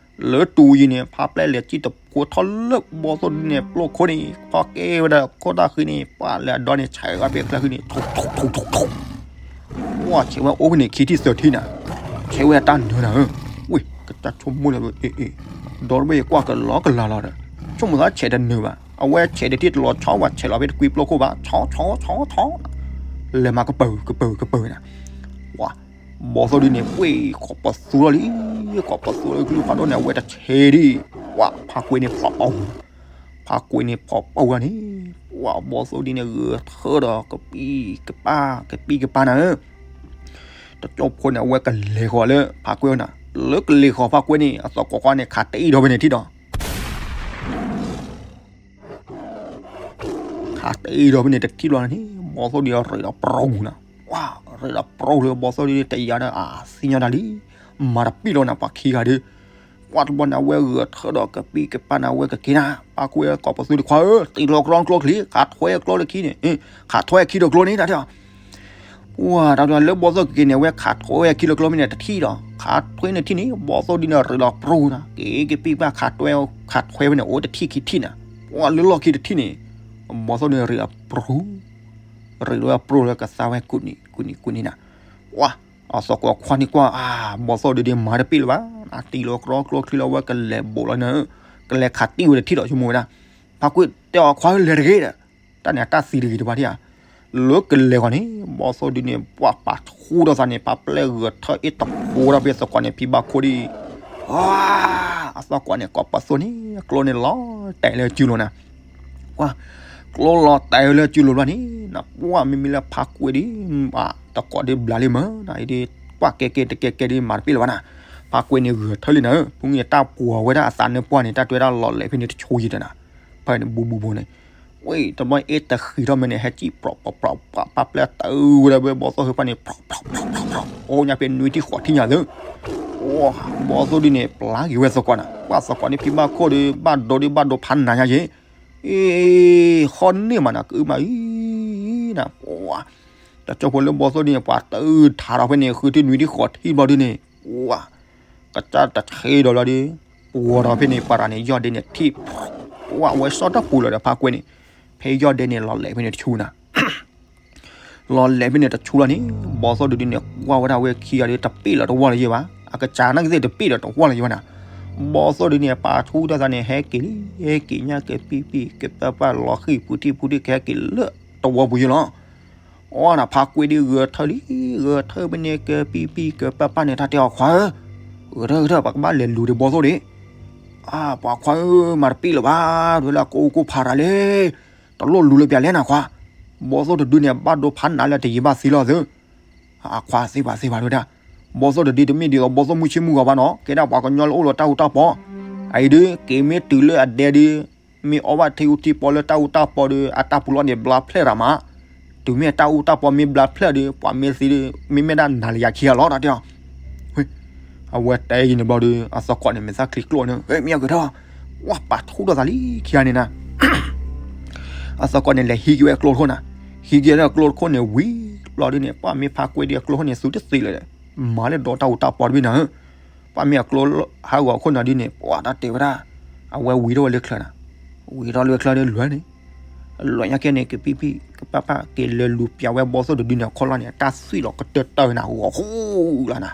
လၢတူၢ်ယံၤန့ၣ် ဖးပျဲၢ်လဲၤစံၣ်တဖိထီၣ်လၢဘီသိၣ်ဒ်န့ၣ် ပျိၢ်ခိၣ်န့ၣ် ထီၣ်ကဲဝဲဒၣ်ခိၣ်တၢ်ဃံန့ၣ် ပှၢ်လၢအဒီန့ၣ် ဆဲးဝဲဖဲချၢဃံန့ၣ် ထိၣ်ထိၣ်ထိၣ်ထိၣ်ထိၣ် ပှၢ်ဆဲးဝဲအိၣ်ဖဲန့ၣ် ခံထံၣ်သၢထံၣ်နၤ, ဆဲးဝဲအတၢ်နၢၤနၤဧၢ, ဝ့ၢ် ကစၢ်ဆိကမိၣ်လၢ ဒီတဘ့ၣ်ကွၢ်ကလီကလီလီၤဒီး ဆိကမိၣ်သးဆဲးတနၢၤဘၣ် အဝဲဆဲးတထံၣ်တလီၤဆီဘၣ် ဆဲးလီၤဖဲတကွံပျိၢ်ခိၣ်ဘၣ် ဆီဆီဆီဆီ လဲၤမၤကပၢၤကပၢၤကပၢၤနၤ, ပှၢ် ဘီသိၣ်ဒ်န့ၣ် ပှ့ၤ ကိးပသူထီၣ်လံ, ကိးပသူထီၣ်လံ ကလုၢ်ဖးဒိၣ်န့ၣ် အဝဲတဆဲးဒံး, ပှၢ်ဖးကွံာ်န့ၣ်ဖျိးပီၢ်, ဖးကွံာ်န့ၣ်ဖျိးပီၢ်ဝဲန့ၣ်, ပှၢ်ဘီသိၣ်ဒ်န့ၣ် ဂဲၤထၢၣ်ဒီးကပံၢ်ကပၢ် ကပံၢ်ကပၢ်နၤဧၢ, တကၠီၣ်ဖိန့ၣ် အဝဲကလဲၤဃီၤလၢဖးကွံာ်နၤ, လၢကလဲၤဃီၤဖးကွံာ်န့ၣ် အသကိးခွါန့ၣ် ခးတအံၣ်ဒီးဖဲန့ၣ်ထံၣ်ဒီး ခးတအံၣ်ဒီးဖဲန့ၣ်တထံၣ်ဘျီန့ၣ် ဘီသိၣ်ဒ်အရ့ဒီးပြူနၤ, ပှၢ် ရ့ဒီးပြူလၢဘီသိၣ်ဒ်တယာ်ဒီးအသ့ၣ်ညါတၢ်လံ, မၤတပ့ၢ်လီၤနၤ ပှၤခံဂၤဒီး, ပှၢ်တဘျီန့ၣ် အဝဲဂဲၤထၢၣ်ဒီးကပံၢ်ကပၢ်န့ၣ် အဝဲကက့ၤနၤ, ပှၢ်ကွံာ်ကိးပသူတခွါဧၢ တ့လီၤကရီကျိချံ ခးထွဲကျိလၢခံန့ၣ်, ခးထွဲခံဒီးကျိန့ၣ် တၢ်တဲအီၤ ပှၢ်တၢ်တဲလၢဘီသိၣ်ကက့ၤန့ၣ် အဝဲခးထွဲခံဒီးကျိမ့ၢ်န့ၣ်တထံၣ်ဒီး ခးထွဲန့ၣ်ထံၣ်န့ၣ် ဘီသိၣ်ဒ်န့ၣ် ရ့ဒီးပြူနၤ, က့ၤကပံၢ်ကပၢ်ခးထွဲ ခးထွဲဖဲန့ၣ် အိၣ်တထံၣ်ခံထံၣ်နၤ, ပှၢ်လၢလီၢ်ခံတထံၣ်န့ၣ်, ဘီသိၣ်ဒ်န့ၣ်ရ့ဒီးပြူ ရ့ဒီးပြူလၢကသါဝဲကူးနံၤ ကူးနံၤ ကူးနံၤနၤ, ပှၢ် အသကိးခွါန့ၣ်ကွၢ် အါ ဘီသိၣ်ဒ်န့ၣ်မၤတပ့ၢ်လၢၤဘၣ်, အတ့လီၤကရီကျိချံလၢအဝဲကလဲၤဘိးလီၤန့ၣ်, ကလဲၤခးတံၢ်ဝဲတထံၣ်ဒီးဆိကမိၣ်ဝဲဒၣ်, ဖးကွံာ်တဲအီၤခွါဧၢလဲၤတဂ့ၤဒီး, တၢ်န့ၣ်အတၢ်သံတဂ့ၤတဘၣ်ဒံးဧါ, လၢကလဲၤဃီၤန့ၣ် ဘီသိၣ်ဒ်န့ၣ် ပှၢ်ပာ်ထူထီၣ်သးန့ၣ် ပှၢ်ပျဲၢ်ဂဲၤထၢၣ်အ့ၣ်တဖိဒီးဖဲသကိးန့ၣ် ဖံဘၣ်ခိၣ်ဒ်အံၤ, အသကိးန့ၣ် ကိးပသူန့ၣ် ကျိန့ၣ်လီၤတဲာ်လၢစုလိၤနၤ ပှၢ် ကျိလီၤတဲာ်လၢစုလိၤဘျီန့ၣ် နပှၢ်မ့မ့ၢ်လၢဖးကွံာ်ဒ် သကိးဒ်ဘျးလံမ့ၢ်နၤ အံၤဒ် ပှၢ်ကဲကဲတကဲကဲဒ်မၤတပ့ၢ်လၢၤဘၣ်နၤ, ဖးကွံာ်န့ၣ်ဂဲၤထၢၣ်လံနၤဧၢ ဖုန့ၣ်တၢ်ပှီၤဝဲဒၣ်အသးနၢပှၢ်န့ၣ် တၢ်တွဲဒၣ်လီၤလဲၤဖဲန့ၣ်တဆိယံၤတနၤ, ဖဲန့ၣ်ဘူးဘူးဘူးန့ၣ် ဝဲတဘျီအ့ၣ်တဃံထီၣ်မ့ၢ်န့ၣ် ဟဲစံၣ်ပြီးပြီးပြီး ပှၢ်ပာ်ပျဲၢ်တၢ်ဝဲဒၣ်ဝဲဘီသိၣ်ဟၢဖၣ်န့ၣ် ပြီးပြီးပြီးပြီး အိၣ်ညါဖဲနွံထံၣ်ဃိးထံၣ်ညါသု ဘီသိၣ်ဒ်န့ၣ် ပျၢ်က့ၤဝဲသကိးနၤ ပှၢ်သကိးန့ၣ်ဖံဘၣ်ခိၣ်ဒီး ဘၣ်ဒိဒ်ဘၣ်ဒိဖးနၤညါယ့ၣ် အ့ ဃီန့ၢ်မးနၤ ကအုမးအံၤနၤ ပှၢ် တကၠိဖိလၢဘီသိၣ်ဒ်န့ၣ် ပှၤတအုထးဒီးဖဲန့ၣ် ဃုထံၣ်နွံထံၣ်ဃိးထံၣ်ဘျီဒ်န့ၣ် ပှၢ် ကစၢ်တဆ့ဒီးဘျီဒီး ပှၤဒီးဖဲန့ၣ် ပှၤရၤန့ၣ် ယီၢ်ဒဲန့ၣ်ထံၣ် ပှၢ်ဝဲစီတၢ်ပူၤလီၤဒီးဖးကွံာ်န့ၣ် ဖဲယီၢ်ဒဲန့ၣ်လီၤလဲၤဖဲန့ၣ်တဆူနၤ လီၤလဲၤဖဲန့ၣ်တဆူလီၤန့ၣ် ဘီသိၣ်ဒ်န့ၣ် ကွၢ်ဝဲဒၣ်ဝဲခံဂၤဒီး တပ့ၢ်လီၤတဝီလီၤယဲၢ်ဘၣ် အကစၢ်နာ်က့သ့ၣ်တပ့ၢ်လီၤတဝီလီၤယဲၢ်ဘၣ်နၤ ဘီသိၣ်ဒ်န့ၣ် ပာ်ထူတၢ်သးန့ၣ် ဟဲက့ၤလံ ဟဲက့ၤညါကပံၢ်ပံၢ် ကပၢ်ပၢ်လီၤဃံၢ်ပူၤထံၣ်ပူၤထံၣ် ကဟဲက့ၤလၢတဝီပူၤယဲၢ်လီၤ အီနၤ ဖးကွံာ်ဒ်ဂဲၤထၢၣ်လံ ဂဲၤထၢၣ်ဖဲန့ၣ် ကပံၢ်ပံၢ် ကပၢ်ပၢ်န့ၣ် တၢ်တဲအီၤခွါဧၢ ဂဲၤထၢၣ်ဂဲၤထၢၣ် ပကဘၣ်လဲၤလူၤဒီးဘီသိၣ်ဒံး အၢ ပှၤခွါဧၢ မၤတပ့ၢ်လၢၤဘၣ် ဒ်လၢအကိးအိၣ်ကိးဖးရၤလဲၣ် တလိၣ်လူၤလၢပျၢၤလဲၣ်နၤခွါ ဘီသိၣ်တဒုန့ၣ် ဘၣ်ဒိဖးနၤလၢတယံာ်ဘၣ်သံလီၤသု အခွါသ့ဘၣ်သ့ဘၣ်ဒၣ် ဘီသိၣ်တဒုတမ့ၢ်ဒ်သိးဘီသိၣ်မုၢ်ဆ့ၣ်မုၢ်ဂီၤဘၣ်နီၤ ကဲဒၣ်ပှၤကညီလၢအိၣ်လၢတၢ်အူတၢ်ပီ အအံၤဒုး က့ၤမ့ၢ်တုၤလၢအဒဲဒုး မ့ၢ်အီဘၣ်ထံအူထံပီလၢတၢ်အူတၢ်ပီဒီး အတၢ်ပူၤလီၤန့ၣ် ဘျါဖျဲၣ်ရၤမး တုၤမ့ၢ်တၢ်အူတၢ်ပီမ့ၢ်ဘျါဖျဲၣ်ဒီး ပှၤမ့ၢ်သံဒီး မ့မ့ၢ်ဒၣ်နၤလၢယၤခံဂၤလီၤ တၢ်တဲအီၤ အဝဲတဲယံၤန့ၣ်ဘျီဒီး အသကိးန့ၣ် မ့ၢ်သးချံကျိၣ်န့ၣ် မ့ၢ်အကထီၣ် ဝဲပာ်ထူထီၣ်သးလံခံဂၤန့ၣ်နၤ အသကိးန့ၣ် လဲၤဟံးက့ၤဝဲကျိတခိၣ်နၤ ဟံးက့ၤဝဲကျိတခိၣ်န့ၣ်ဝံၤ ဘျီဒ်န့ၣ် ပှၤမ့ၢ်ဖါကွဲဒ်အကျိဟီန့ၣ် သူတသ့လၢၤဒီး မၤလၢဒီတၢ်အူတၢ်ပီတဘ့ၣ်နၤဧၢ, ပှၤမ့ၢ်အကျိဟးဂီၤအခိၣ်နၤဒ်န့ၣ် ပှၤတၢ်တဲဝဲဒၣ် အဝဲဝံၤထီၣ်ဝဲလၢချၢနၤ, ဝံၤထီၣ်လၢချၢဒီးလွဲန့ၣ်, လွဲညါကဲန့ၣ် ကပံၣ်ပံၣ်ကပၣ်ပၣ် က့ၤလဲၤလူၤပျးဝဲဘီသိၣ်တဒုန့ၣ် အခီၣ်လီၢ်န့ၣ် အတၢ်သွံၣ်လီၤကတၢၢ်တၢၢ်နၤ ဂီၤဃူလီၤနၤ,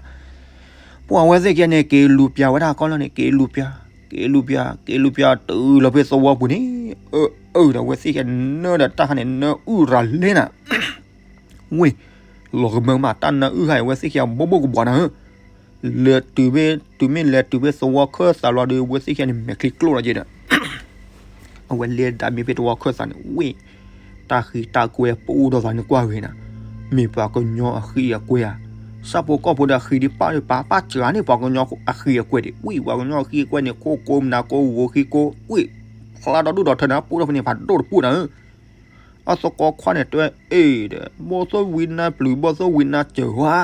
ပှၤဝဲသ့ၣ်ခံဂၤန့ၣ် က့ၤလူၤပျးဝဲဒၣ်အခီၣ်လီၢ်န့ၣ် က့ၤလူၤပျး က့ၤလူၤပျး က့ၤလူၤပျးတုၤလီၤဖဲသဝီပူၤန့ၣ်, အၢ အၢ ဒီးဝဲသ့ၣ်ခံဂၤနၢဒီးတၢ်ခါန့ၣ် နၢအုၣ်ရၤလဲနၤ ဝ့ၢ်, လီၤကမၢကမၣ်တၢ်နၢအုၣ်ခါအံၤ ဝဲသ့ၣ်ခံဂၤဘိၣ်ဘိၣ်ကဘီနၤဧၢ, လဲၤတုၤမ့ၢ် တုၤမ့ၢ်လဲၤတုၤဖဲသဝီခၢၣ်သးလီၤဒီး ဝဲသ့ၣ်ခံဂၤန့ၣ် မဲာ်ချံကျိၣ်လီၤက့ဒီး အဝဲလဲၤဒၣ်မ့ၢ်ဖဲသဝီခၢၣ်သးန့ၣ် ဝ့ၢ်, တၢ်ဃံးတၢ်ကွဲပအိၣ်ဒီးသးန့ၣ်ကွၢ်ဂ့ၤနၤ, မ့ၢ်ပှၤကညီအဃံအကွဲဧါ, ဆၣ်ဖိကီၢ်ဖိဒီးအဃံဒံးပၣ်ဒီးပၢ် ပၢ်စှၤန့ၢ်ပှၤကညီအဃံအကွဲဒံး ဝ့ၢ် ပှၤကညီအဃံအကွဲန့ၣ် ခိၣ်ကိးမနၤကိးဝိၤဃံကိး ဝ့ၢ်, ဖျါဒီဒူၣ်ဒီထၢနၤ ပူထီၣ်ဖဲန့ၣ် ဖးဒိၣ်တပူၤနၤဧၢ အသကိးခွါန့ၣ်တဲဝဲ အ့ၣ်ဒီး ဘီသိၣ်ဝံနါပျုၤ ဘီသိၣ်ဝံနါစၢၤဝါ,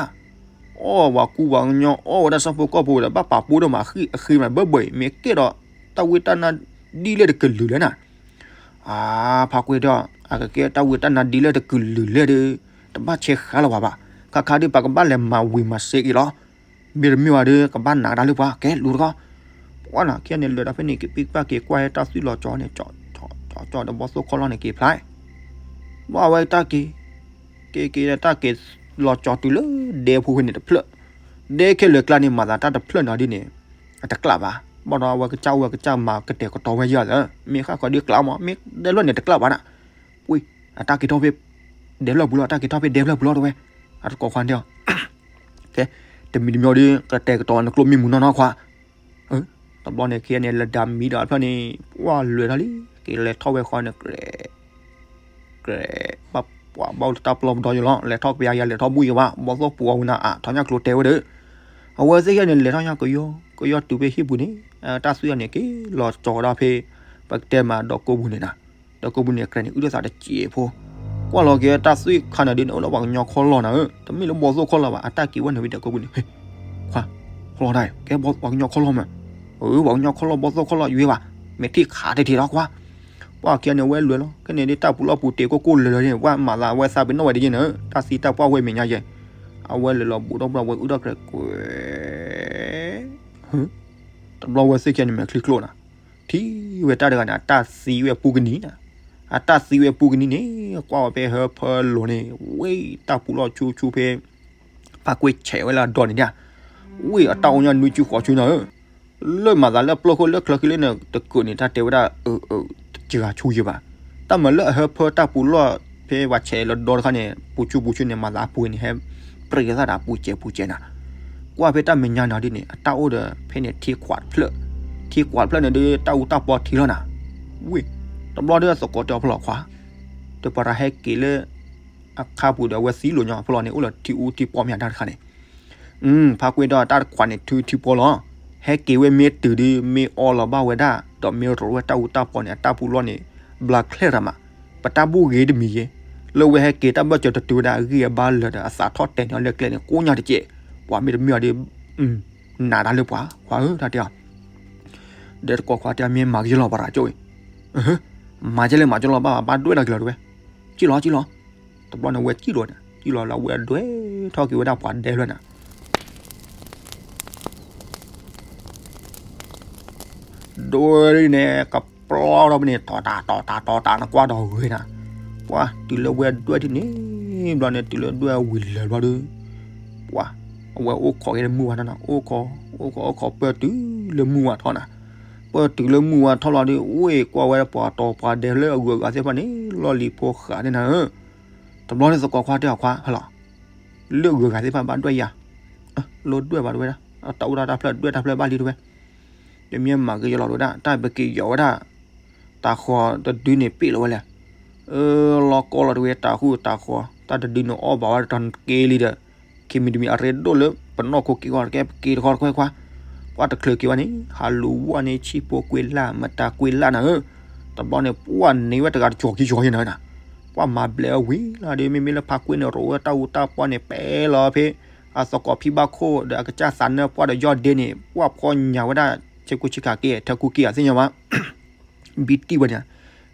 အီၣ်ဝဲကူပှၤကညီ အီၣ်ဝဲဒၣ်ဆၣ်ဖိကီၢ်ဖိဒီး ဘၣ်ပာ်ပူထီၣ်မး အဃံအဃံမး ဘၢဘၢအံၤ မ့ၢ်ကဲဒီးတၢ်ဝံတၢ်နါဒ်လဲၣ်တကလုာ်လဲၣ်နၤ, အါ ဖါကွဲဒီး အကကဲတၢ်ဝံတၢ်နါဒ်လဲၣ်တကလုာ်လဲၣ်ဒီး တဘၣ်ဆဲးဃါလၢၤဘၣ်ဘၣ်, ခါခါဒီး ပကဘၣ်လဲၤမၤဝံၤမၤစ့းက့ၤလီၤ မ့တမ့ၢ်ဘၣ်ဒီး ကဘၣ်နာ်ကဒါလၢပှၤ ကဲလူၤတခီ, ပှၤနၤ ခံဂၤန့ၣ် လဲၤဒီးဖဲန့ၣ် ကပံၣ်ပၣ်က့ၤကွၢ်ဟဲတၢ်သွံၣ်လီၤကၠီန့ၣ် ကၠီ ကၠီ ကၠီ ဒီးဘီသိၣ်ခီၣ်လီၢ်န့ၣ်က့ၤဖျါ, ဘၣ်ဝဲတၢ်က့ၤ, က့ၤက့ၤဒီးတၢ်က့ၤလီၤကၠီတုၤလၢဒဲဖိဖဲန့ၣ်တဖျၢၣ်, ဒဲခဲလၢာ်ကျါန့ၣ် မၤသးတၢ်တဖျၢၣ်နီၤဒ်န့ၣ်, အတကျးဘၣ်, ဘၣ်ဒီးအဝဲကစၢ်အိၣ်ဝဲကစၢ်မၤကတဲာ်ကတီၤဝဲယၤလၢ မ့ၢ်ဃၣ်ဃီၤဒ်ကျးမး မ့ၢ်ဒဲဖျၢၣ်န့ၣ်တကျးဘၣ်နၤ, ပှ့ၤ အတၢ်က့ၤထီၣ်ဖဲ ဒဲဖျၢၣ်ပူၤလီၤ အတၢ်က့ၤထီၣ်ဖဲဒဲဖျၢၣ်ပူၤလီၤတဲဝဲ, အသကိးခွါတဲအီၤ ကဲ, တမံၤတမံၤဒီး ကတဲာ်ကတီၤနကျိမ့ၢ်မုာ်နီၢ်နီၢ်ခွါ, တဘျီန့ၣ် ခံဂၤန့ၣ် လဲၤဒၣ်မံဒီးအဖျၢၣ်န့ၣ် ပှၤလဲၤထီၣ်လံ, က့ၤလဲၤထီၣ်ဝဲဃီန့ၣ် ကြဲး, ကြဲး, ဘၣ်ပှၤဘၣ်အိၣ်လၢတၢ်ပျီပဒီယိလီၤ လဲၤထီၣ်ကပယၤယၤ လဲၤထီၣ်ဘူၣ်ယၤဘၣ် ဘီသိၣ်ပူၤအဝဲနၤအါ ထီၣ်ညၣ်ကျိၤတဲဝဲဒီး, အဝဲသ့ၣ်ခံဂၤန့ၣ် လဲၤထီၣ်ညၣ်ကယီ, ကယီတုၤဖဲဟံၣ်ပူၤန့ၣ်, တၢ်သွံၣ်အန့ၣ် က့ၤလီၤကၠီဒီးဖဲ, ပကတဲမးဒီးကိးပူၤန့ၣ်နၤ, ဒီးကိးပူၤန့ၣ် ကြဲးန့ၣ် အုၣ်ဒီးသးတစဲးဖိ, ကွၢ်လီၤက့ၤတၢ်သွံၣ်ခါန့ၣ်ဒ်န့ၣ် အိၣ်လၢပှၤကညီခီၣ်လီၢ်နၤဧၢ, တမ့ၢ်လၢဘီသိၣ်ခီၣ်လီၢ်ဘၣ် အတၢ်က့ၤဝဲန့ၣ်ဝံၤဒီးကိးပူၤန့ၣ်, ဟ့ၣ်, ခွါ, ခီၣ်လီၢ်တၢ်, ကဲပှၤကညီခီၣ်လီၢ်မး, အၢ ပှၤကညီခီၣ်လီၢ်ဘီသိၣ်ခီၣ်လီၢ်ယွဲဘၣ်, မ့ၢ်ထံၣ်ခးတထံးလီၤခွါ, ပှၤခံဂၤန့ၣ် ဝဲလဲၤလီၤ ခဲန့ၣ်ဒ်တၢ်ပူၤလီၢ်ပူၤတ့ၢ်ကိၢ်ကိၢ်လၢာ်လၢာ်န့ၣ် ပှၤမၤသးဝဲသးပ့ၤနီၣ်ဝဲဒ်န့ၣ်နၤဧၢ, တၢ်သံတၢ်ပှၢ်ဝဲမဲာ်ညါယဲ, အဝဲလဲၤလီၤဘူးထီၣ်ပှၢ်ဝဲအုၣ်ထီၣ်ကြဲးကွဲး တဘျီဝဲသ့ၣ်ခံဂၤန့ၣ် မဲာ်ချံကျိၣ်နၤ, ထံၣ်ဝဲတၢ်တဂၤန့ၣ် အတၢ်သံဝဲပူကနံၤနၤ, အတၢ်သံဝဲပူကနံၤန့ၣ် ကွၢ်ဝဲဖဲဟၢဖၢလိၤန့ၣ် ဝ့ၢ်တၢ်ပူၤလီၢ်ဆူၣ်ဆူၣ်ဖဲ ဖါကွဲဆဲးဝဲလၢအဒိးန့ၣ်ဒၣ်, ဝ့ၢ်အတၢ်အိၣ်ညါနွံဆူဃိးဆူနၤဧၢ, လၢမၤသးလၢပျီခိၣ်လၢချၢဃံလၢန့ၣ် တကုးန့ၣ် တၢ်တဲဝဲဒၣ် အၢ အၢ တစှၤဆူယဲဘၣ်, တၢ်မၤလၢအဟၢဖၢတၢ်ပူၤလီၢ်ဖဲပှၤဆဲးလၢဒိတခါန့ၣ် ပူၤဆူၣ်ပူၤဆူၣ်န့ၣ် မၤသးအပူၤန့ၣ် ဟဲပြ့သၣ်တၢ်ပူၤစဲးပူၤစဲးနၤ, ကွၢ်ဖဲတၢ်မဲာ်ညါနၤဒ်န့ၣ် အတၢ်အိၣ်ဒီးဖဲန့ၣ်ထံခွးတဖျၢၣ်, ထံခွးတဖျၢၣ်န့ၣ်ဒီး တၢ်အူတၢ်ပီထံလီၤနၤ, ဝ့ၢ်, တဘျီဒီးသကိးတဲအီၤဖဲလီၤခွါ, တပၤရၤဟဲက့ၤလၢ အခါပူၤဒီးအဝဲသံလိာ်ညီဖဲလီၤန့ၣ် အိၣ်လၢထံအူထံပီမ့ၢ်အတၢ်တခါန့ၣ် ဖါကွဲဒီးတၢ်တခွးန့ၣ် ထုထံပီလီၤ, ဟဲက့ၤဝဲမ့ၢ်တုၤဒီး မ့ၢ်အီလီၤဘၣ်ဝဲဒၣ် ဒီးမ့ၢ်ရိးဝဲတၢ်အူတၢ်ပီန့ၣ် အတၢ်ပူၤလီၢ်န့ၣ် ဘျါချဲၣ်ရၤမး, ပတၢ်ဘူၣ်ဂ့ၤတမံၤယဲ, လၢဝဲဟဲက့ၤတၢ်ဘၢၣ်စၢၤတတုၤဝဲဒၣ်အဂံၢ်အဘါလၢာ်ဒီး အသးထီၣ်တဲာ်န့ၢ်အီၤလၢကျဲန့ၣ် ကိးညါတကဲး, ပှၤမ့ၢ်တမ့ၢ်အီၤဒီး နာ်တၢ်လၢပှၤ ခွါဧၢ တၢ်တဲအီၤ, ဒီးသကိးခွါတဲအီၤ မ့ၢ်မၤကယလီၤပှၤရၤကၠိအံၤ, မၤကလဲၣ်မၤကလီၤဘၣ် ဘၣ်ဒွဲၣ်တၢ်ကလီၤတဝဲ, ကံၣ်လီၤကံၣ်လီၤ, တဘျီန့ၣ်ဝဲကံၣ်လီၤန့ၣ် ကံၣ်လီၤလၢအဝဲဒွဲၣ်ထီၣ်က့ၤဝဲဒၣ်ပှၤဒဲဖျၢၣ်န့ၣ် ဒွဲၣ်န့ၣ် ကပျီထီၣ်ဖဲန့ၣ် တီၤတၢ်တီၤတၢ်တီၤတၢ်နကွၢ်ဒီးဂ့ၤနၤ, ပှၤတုၤလၢဝဲဒွဲၣ်ဒ်န့ၣ် ဘျီန့ၣ် တုၤလၢဒွဲၣ်ဝံၤလၢာ်ဘျီဒီး ပှၤ အဝဲအိၣ်ခိးက့ၤလၢမုၢ်ဝါထီၣ်နၤ အိၣ်ခိး အိၣ်ခိး အိၣ်ခိးပၢၢ်တုၤလၢမုၢ်ဝါထီၣ်နၤ, ပၢၢ်တုၤလၢမုၢ်ဝါထီၣ်လီၤဒီး ဝ့ၢ်ကွၢ်ဝဲပှၤတီၤပှၤဒဲလၢအဂုၤအဂၤသ့ၣ်တဖၣ်န့ၣ် လီၢ်လံၤဖိဃာ်န့ၣ်နၤဧၢ, တဘျီန့ၣ်သကိးခွါတဲအီၤခွါဟဲလီၤ လၢအဂုၤအဂၤသ့ၣ်တဖၣ်ဘၣ်ဒွဲၣ်ယၤ, လိၣ်ဒွဲၣ်ဘၣ်တဝဲဒၣ် တၢ်အိၣ်ဒၣ်တၢ်ဖျၢၣ်ဒွဲၣ်တၢ်ဖျၢၣ်ဘၣ်လံတဝဲ, တမ့ၢ်မၤကယလီၤတဝဲဒၣ် တၢ်ပက့ၤယီၤဝဲဒၣ် တၤဃီၤတဒုန့ၣ်ပ့ၣ်လီၤဝဲလဲၣ်, အၢ လီၤကီလီၤတဝဲတၤဃူတၤဃီၤ တၢ်တဒုန့ၣ်အီၣ်ဘၣ်ဝဲတက့ၢ်လံဒီး, ခံမံၤတမံၤအရ့ဒိၣ်လၢပနီၢ်ခိက့ၤဂီၢ်တကဲပက့ၤတခီတခွဲခွါ, ပှၤတချုးက့ၤဝဲန့ၣ် ဟးလူၤဝဲန့ၣ် ဆံၣ်ဖိကွံာ်လၢ် မတၤကွံာ်လၢ်နၤဧၢ, တဘျီန့ၣ် ပှၤန့ၢ်ဝဲတဂၤတကီၤခံကီၤယဲနၤ, ပှၤမၤဘျဲးအဝံၤလီၤဒီး မ့မ့ၢ်လၢဖါကွံာ်န့ၣ် ရိးဝဲတၢ်အူတၢ်ပီန့ၣ် ပဲလီၤဖဲ အသကိးဖံဘၣ်ခိၣ်ဒီးအကစၢ်သးနၢၣ်ပှၢ်ဒီးယီၢ်ဒ့န့ၣ် ပှၤဖီညါဝဲဒၣ် ဆ့ကူဆ့ခးက့ၤ ထၢကူက့ၤအသ့ၣ်ညါဘၣ် ဘံတံၢ်ဝဲန့ၣ်,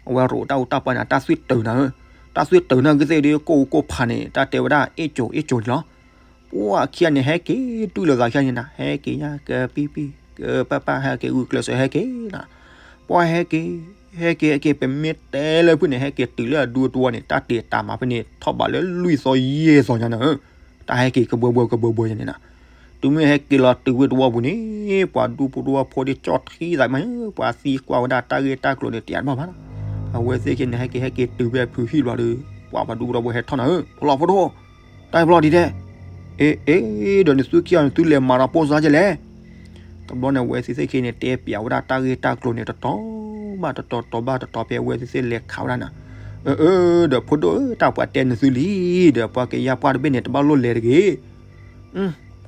အဝဲရိးတၢ်အူတၢ်ပီန့ၣ် အတၢ်သွံၣ်တုၤနၤဧၢ, တ တၢ်သွံၣ်တုၤန့ၣ်ဂ့ၤသ့ၣ်ဒီး ကိၣ်အူကိၣ်ဖးန့ၣ် တၢ်တဲဝဲဒၣ် အ့ၣ်ကိၤ အ့ၣ်ကိၤန့ၣ်လီၤ. ပှၤခံဂၤန့ၣ် ဟဲက့ၤတုၤလၢသးခံဂၤန့ၣ်နၤ, ဟဲက့ၤညါကပံပံ, ကပာ်ပာ် ဟဲက့ၤဂုာ်ကျဲးစၢးဟဲက့ၤနၤ. ပှၤဟဲက့ၤ, ဟဲက့ၤ ဟဲက့ၤ ပမ့ၢ်တဲလၢဖုၣ်န့ၣ် ဟဲက့ၤတုၤလၢအဒူအတဝီန့ၣ် တၢ်တ့ၢ်တၢ်မၤဖဲန့ၣ် ထီၣ်ဘးလၢလွံၢ်သီယဲၢ်သီညါနၤဧၢ. တၢ်ဟဲက့ၤကဘှဲဘှဲကဘှဲဘှဲညါန့ၣ်နၤ. တုၤမ့ၢ်ဟဲက့ၤလီၤတုၤဝဲတဝီပူၤန့ၣ် ပှၤဒူဖိတဝီဖိဒ်ကၠီၣ်ထံသးမး, ပှၤသံကွၢ်ဝဲဒၣ်တၢ်ဂ့ၢ်တၢ်ကျိၤန့ၣ် တယၤတဘၣ်ဘၣ်လီၤ. အဝဲသ့ၣ်ခံန့ၣ် ဟဲက့ၤ ဟဲက့ၤတုၤဖဲဖုဟံၣ်ဘျီဒီး ပှၤပှၤဒူဖိတဝီဖိဟဲထီၣ်နၤဧၢ, ဖိလီၤဖိဒိၣ်, တၢ်ဖျီဒ်တဲ, အ့ အ့ ဒီးနသုခံဂၤန့ၣ် သုလဲၤမၤဒီးပိၢ်စါကလဲၣ်. တဘျီန့ၣ် အဝဲသ့ၣ်သ့ၣ်ခံန့ၣ် တဲပျးဝဲဒၣ်တၢ်ဂ့ၢ်တၢ်ကျိၤန့ၣ် တတီၤဘၣ်တတီၤ တတီၤဘၣ်တတီၤ ဖဲအဝဲသ့ၣ်သ့ၣ်လဲၤခးဝဲဒၣ်နၤ. အၢ အၢ ဒီးဖိဒိၣ်ဧၢ တၢ်ပှၤတဲနသုလံ, ဒီးပှၤကယၤပှၢ်တဘ့ၣ်န့ၣ် တဘၣ်လိၣ်လဲၤတဂ့ၤ.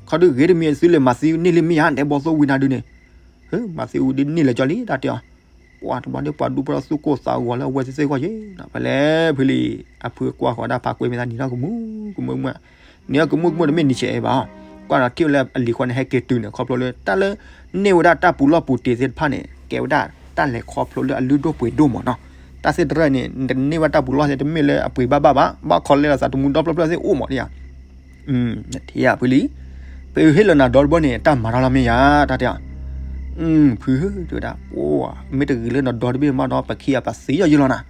ခီဒုဂ့ၤတမံၤ သုလဲၤမၤသံန့ၢ်လံမ့ၢ်ဧါ, တဲဘီသိၣ်ဝံနၤဒုန့ၣ်, မၤသံဝံဒုန့ၢ်လၢၤကၠီလံ တၢ်တဲအီၤ. ပှၤတဘျီဒီး ပှၤဒူဖိတဝီသူၣ်ကိၢ်သးဂီၤလၢအဝဲသ့ၣ်သ့ၣ်ဂီၢ်ယဲ, ဖဲလံ, အဖုကွၢ်ဃီၤဒၣ်ဖးကွံာ်မ့ၢ်သးနံၤထီၣ်ကမူကမူမး, နံၤထီၣ်ကမူကမူတမ့ၢ်နံၤဆဲးအဲၣ်ဘၣ်, ကွၢ်ဒီးထံၣ်ဝဲလၢအလံၤဃီန့ၣ် ဟဲက့ၤတုၤန့ၣ် ခီဖျိလၢ တၢ်လၢ န့ၢ်ဝဲဒၣ်တၢ်ပူၤလီၢ်ပူၤတ့ၤသ့ၣ်တဖၣ်န့ၣ် ကဲဝဲဒၣ်တၢ်လဲၤခီဖျိလၢအလုၢ်ဒိၣ်ပှ့ၤဒိၣ်မးနီၤ. တၢ်သ့ၣ်တဖၣ်န့ၣ် နတန့ၢ်ဝဲတၢ်ပူၤလီၢ်သ့ၣ်တမ့ၢ်လၢအပှ့ၤဘၣ်ဘၣ်ဘၣ်, ဘၣ်ခီလဲလီၤသးတမူဒီဖျၢၣ်ဖျၢၣ်သ့ၣ်အိၣ်မးဒ်ယၤ. နထံၣ်ယၤဖုလံ, ပဟ့ၣ်လီၤနၤဒီတဘီန့ၣ် တၢ်မၤတၢ်လီၤမ့ၢ်ယၤ တၢ်တဲအီၤ. ဖုဧၢ တဲဝဲဒၣ်, မ့ၢ်တဂ့ၤလၢနဒီတဘ့ၣ်မးဒီး ပခံဂၤပသံယီၤယံလီၤနၤ.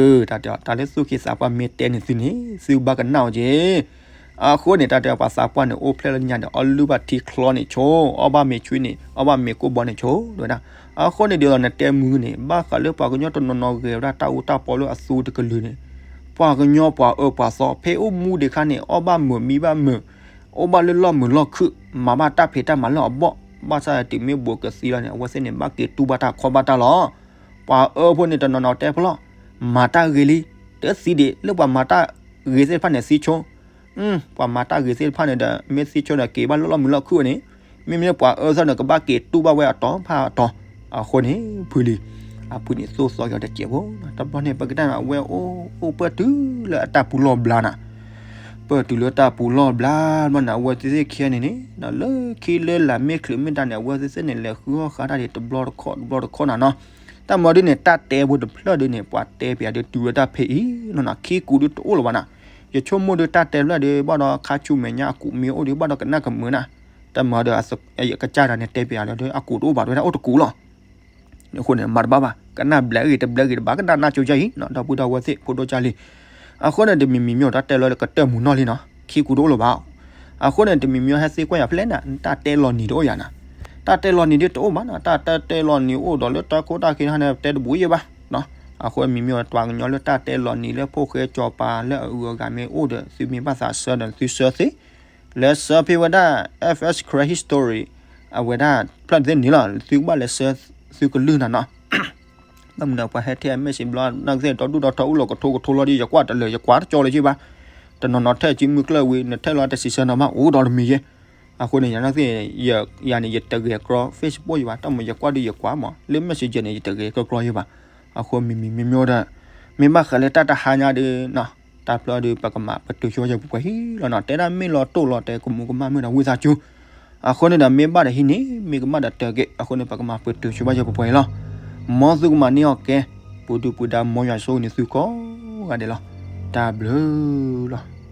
တၢ်တဲအီၤ တၢ်လၢသူၣ်က့သးပှၢ်မ့ၢ်တဲန့ၣ်သုန့ၣ် သုဘၣ်ကနၣ်အီၤက့ၤ. အဃိန့ၣ် တၢ်တဲအီၤ ပှၤသးပှၢ်န့ၣ် အိၣ်ဖျဲၣ်လၢညါန့ၣ် အီၣ်လုၢ်ဘၣ်ထံချီန့ၣ်ဆိ, အီၣ်ဘၣ်မ့ၤဆွံန့ၣ် အီၣ်ဘၣ်မ့ၤကိၢ်ဘီန့ၣ်ဆိ တဲဝဲဒၣ်. အဃိန့ၣ် ဒ်သိးနတဲမုၢ်န့ၣ် ဘၣ်ဃးလၢပှၤကညီတနီၤနီၤဂဲၤဝဲဒၣ်တၢ်အူတၢ်ပီလၢအသူတကလုာ်န့ၣ်, ပှၤကညီပှၤအၢပှၤသီ ဖဲအိၣ်မူဒံးခါန့ၣ် အီၣ်ဘၣ်မုာ်မံဘၣ်မုာ်, အိၣ်ဘၣ်လၢလီၢ်မုာ်လီၢ်ခုၣ်, မၤဘၣ်တၢ်ဖံးတၢ်မၤလၢအဘီၣ်, ဘၣ်ဆၣ်တုၤမ့ၢ်ဘူးကသံလီၤန့ၣ် အဝဲသ့ၣ်န့ၣ် ဘၣ်က့ၤတူၢ်ဘၣ်တၢ်ခီၣ်ဘၣ်တၢ်လီၤ. ပှၤအၢဖိန့ၣ် တနီၤနီၤတဲဖျီၣ်, မၤတၢ်ဂ့ၤလံ, တသံဒံး လၢပှၤမၤတၢ်ဂ့ၤသ့ၣ်တဖၣ်န့ၣ်သံဆိ ပှၤမၤတၢ်ဂ့ၤသ့ၣ်တဖၣ်န့ၣ်ဒီး မ့ၢ်သံဆိဒီးက့ၤဘၣ်လၢလီၢ်မုာ်လီၢ်ခုၣ်န့ၣ်, မ့မ့ၢ်ပှၤအၢသီၣ်န့ၣ် ကဘၣ်က့ၤတူၢ်ဘၣ်ဝဲအတီၤဖးအတီၤ. အဃိန့ၣ် ဖုလံ, အဖုန့ၣ်သိၣ်သီက့ၤအီၤတစဲးဖိ, တဘျီန့ၣ် ပကတဲန့ၣ် အဝဲအိၣ်အိၣ်ပၢၢ်တုၤလၢအတၢ်ပူၤလီၢ်ဘျါနၤ, ပၢၢ်တုၤလၢတၢ်ပူၤလီၢ်ဘျါဘျီန့ၣ် အဝဲသ့ၣ်သ့ၣ်ခံဂၤန့ၣ်န့ၣ် လၢခံလၢလာ်မ့ၢ်ချုးမ့ၢ်တၢ်န့ၣ် အဝဲသ့ၣ်သ့ၣ်န့ၣ် လဲၤဃုအီၣ်ဃာ်တၢ်ဒံးတဘျီတခီၣ်တဘျီတခီၣ်နၤနီၤ. တၢ်မၤဒ်န့ၣ် တၢ်တဲဖိတဖျၢၣ်ဒ်န့ၣ် ပှၤတဲပၠးဒ်တုၤလၢတၢ်ဖဲအံၤနီၤနီၤ ခံကူးဒ်တအိၣ်လၢၤဘၣ်နၤ. ယဆိကမိၣ်ဒ်တၢ်တဲဖျၢၣ်ဒ် ဘၣ်ဒီးခါဆူမဲာ်ညါအကူးမ့ၢ်အိၣ်ဒ် ဘၣ်ဒီးကနၣ်ကမုာ်နၤ. တၢ်မၤဒီး ယကစၢ်တၢ်န့ၣ်တဲပၠးလၢဒ်အကူးတအိၣ်ဘၣ် တဲဝဲဒၣ်အိၣ်တကူးလီၤ. အဃိန့ၣ် မၤတဘၣ်ဘၣ် ကနၣ်ဘျဲးဂ့ၤတဘျဲးဂ့ၤတဘၣ် ကနၣ်နၢ်ကၠိကၢ်အံၤနီၤ ဒီပုၢ်ဒီဝဲၢ်သ့ၣ် ဖိဒိၣ်ကၢ်လံ. အဃိန့ၣ် တမံၤမံၤမ့ၢ်အိၣ်တၢ်တဲလီၤလၢကတၢၢ်မုာ်နီၢ်လံနီၤ ခံကူးတအိၣ်လၢၤဘၣ်. အဃိန့ၣ် တမံၤမံၤဟဲသံကွၢ်ယၤဖဲလဲၣ်နၤ တၢ်တဲလီၤနံၤတအိၣ်ယၤနၤ. တၢ်တဲလီၤနံၤဒ်တအိၣ်ဘၣ်နီၤ တၢ်တဲလီၤနံၤအိၣ်ဒီးလၢတၢ်ခိတၢ်ခံဟါန့ၣ် တဲတဘူးယဲၢ်ဘၣ်. အဃိမံၤမ့ၢ်တၢ်ကညီလၢတၢ်တဲလီၤနံၤလၢဖိဃဲကၠီၤပၤလၢအအုးအဂၤမ့ၢ်အိၣ်ဒီး သုမ့ၢ်ဘၣ်သးဆှၢဒီးသုဆှၢသ့ လဲၤဆှၢဖဲဝဲဒၣ် F S Karen History အဝဲဒၣ်ဖျၢၣ်န့ၣ်လီၤ သုကဘၣ်လဲၤဆှၢသုကလုၢ်နၤနီၤ. ဘၣ်မနုၤပှၤဟဲထဲအ message ဘျီ နကသ့ၣ်ဒီဒူၣ်ဒီထီအိၣ်လီၤကထိကထိလီၤဒီး ယကွၢ်တလၢာ် ယကွၢ်တကၠီလၢၤဘၣ်. တနီၤနီၤထဲစုမုၢ်ကျၢၢ်ဝံၤ နထဲလီၤတစံးဆၢနီၤမး အိၣ်ဒီးတမံၤယဲၢ်. အဃိန့ၣ် ယနကသ့ၣ် ယၤန့ၣ် ယတဂဲၤကြီ Facebook ယဘၣ် တၢ်မ့ၢ်ယကွၢ်ဒီးယကွၢ်မး လၢ Messenger န့ၣ် ယတဂဲၤကြီကြီယဘၣ်. အဃိမံၤမံၤမ့ၢ်မ့ၢ်ဒီး မ့ၢ်ဘၣ်ဃးလၢတၢ်တဟါညါဒီး တၢ်ဖျီဒီး ပကမၤပတုာ်ဆိဘၣ်ယဲၢ်ပှဲၤပှဲၤဟံၣ်လီၤနီၤ တဲဒၣ်မ့ၢ်လီၤတိၢ်လီၤတဲာ်ကမူးကမၣ်မ့ၢ်ဒီးဝံသးစူၤ အဃိန့ၣ်ဒီးမ့ၢ်ဘၣ်ဒီးဟံးန့ၢ် မ့ၢ်ကမၣ်ဒီးတၢ်က့ၤ အဃိန့ၣ် ပကမၤပတုာ်ဆိဘၣ်ယဲၢ်ပှဲၤပှဲၤလီၤ. မ်သုကမၤန့ၢ်အီၣ်ကဲ ပူၤဒုၣ်ပူၤဒါ မ်ယွၤဆိၣ်ဂ့ၤန့ၢ်သုကိးဂၤဒဲးလီၤ. တၢ်ဘျုးလီၤ.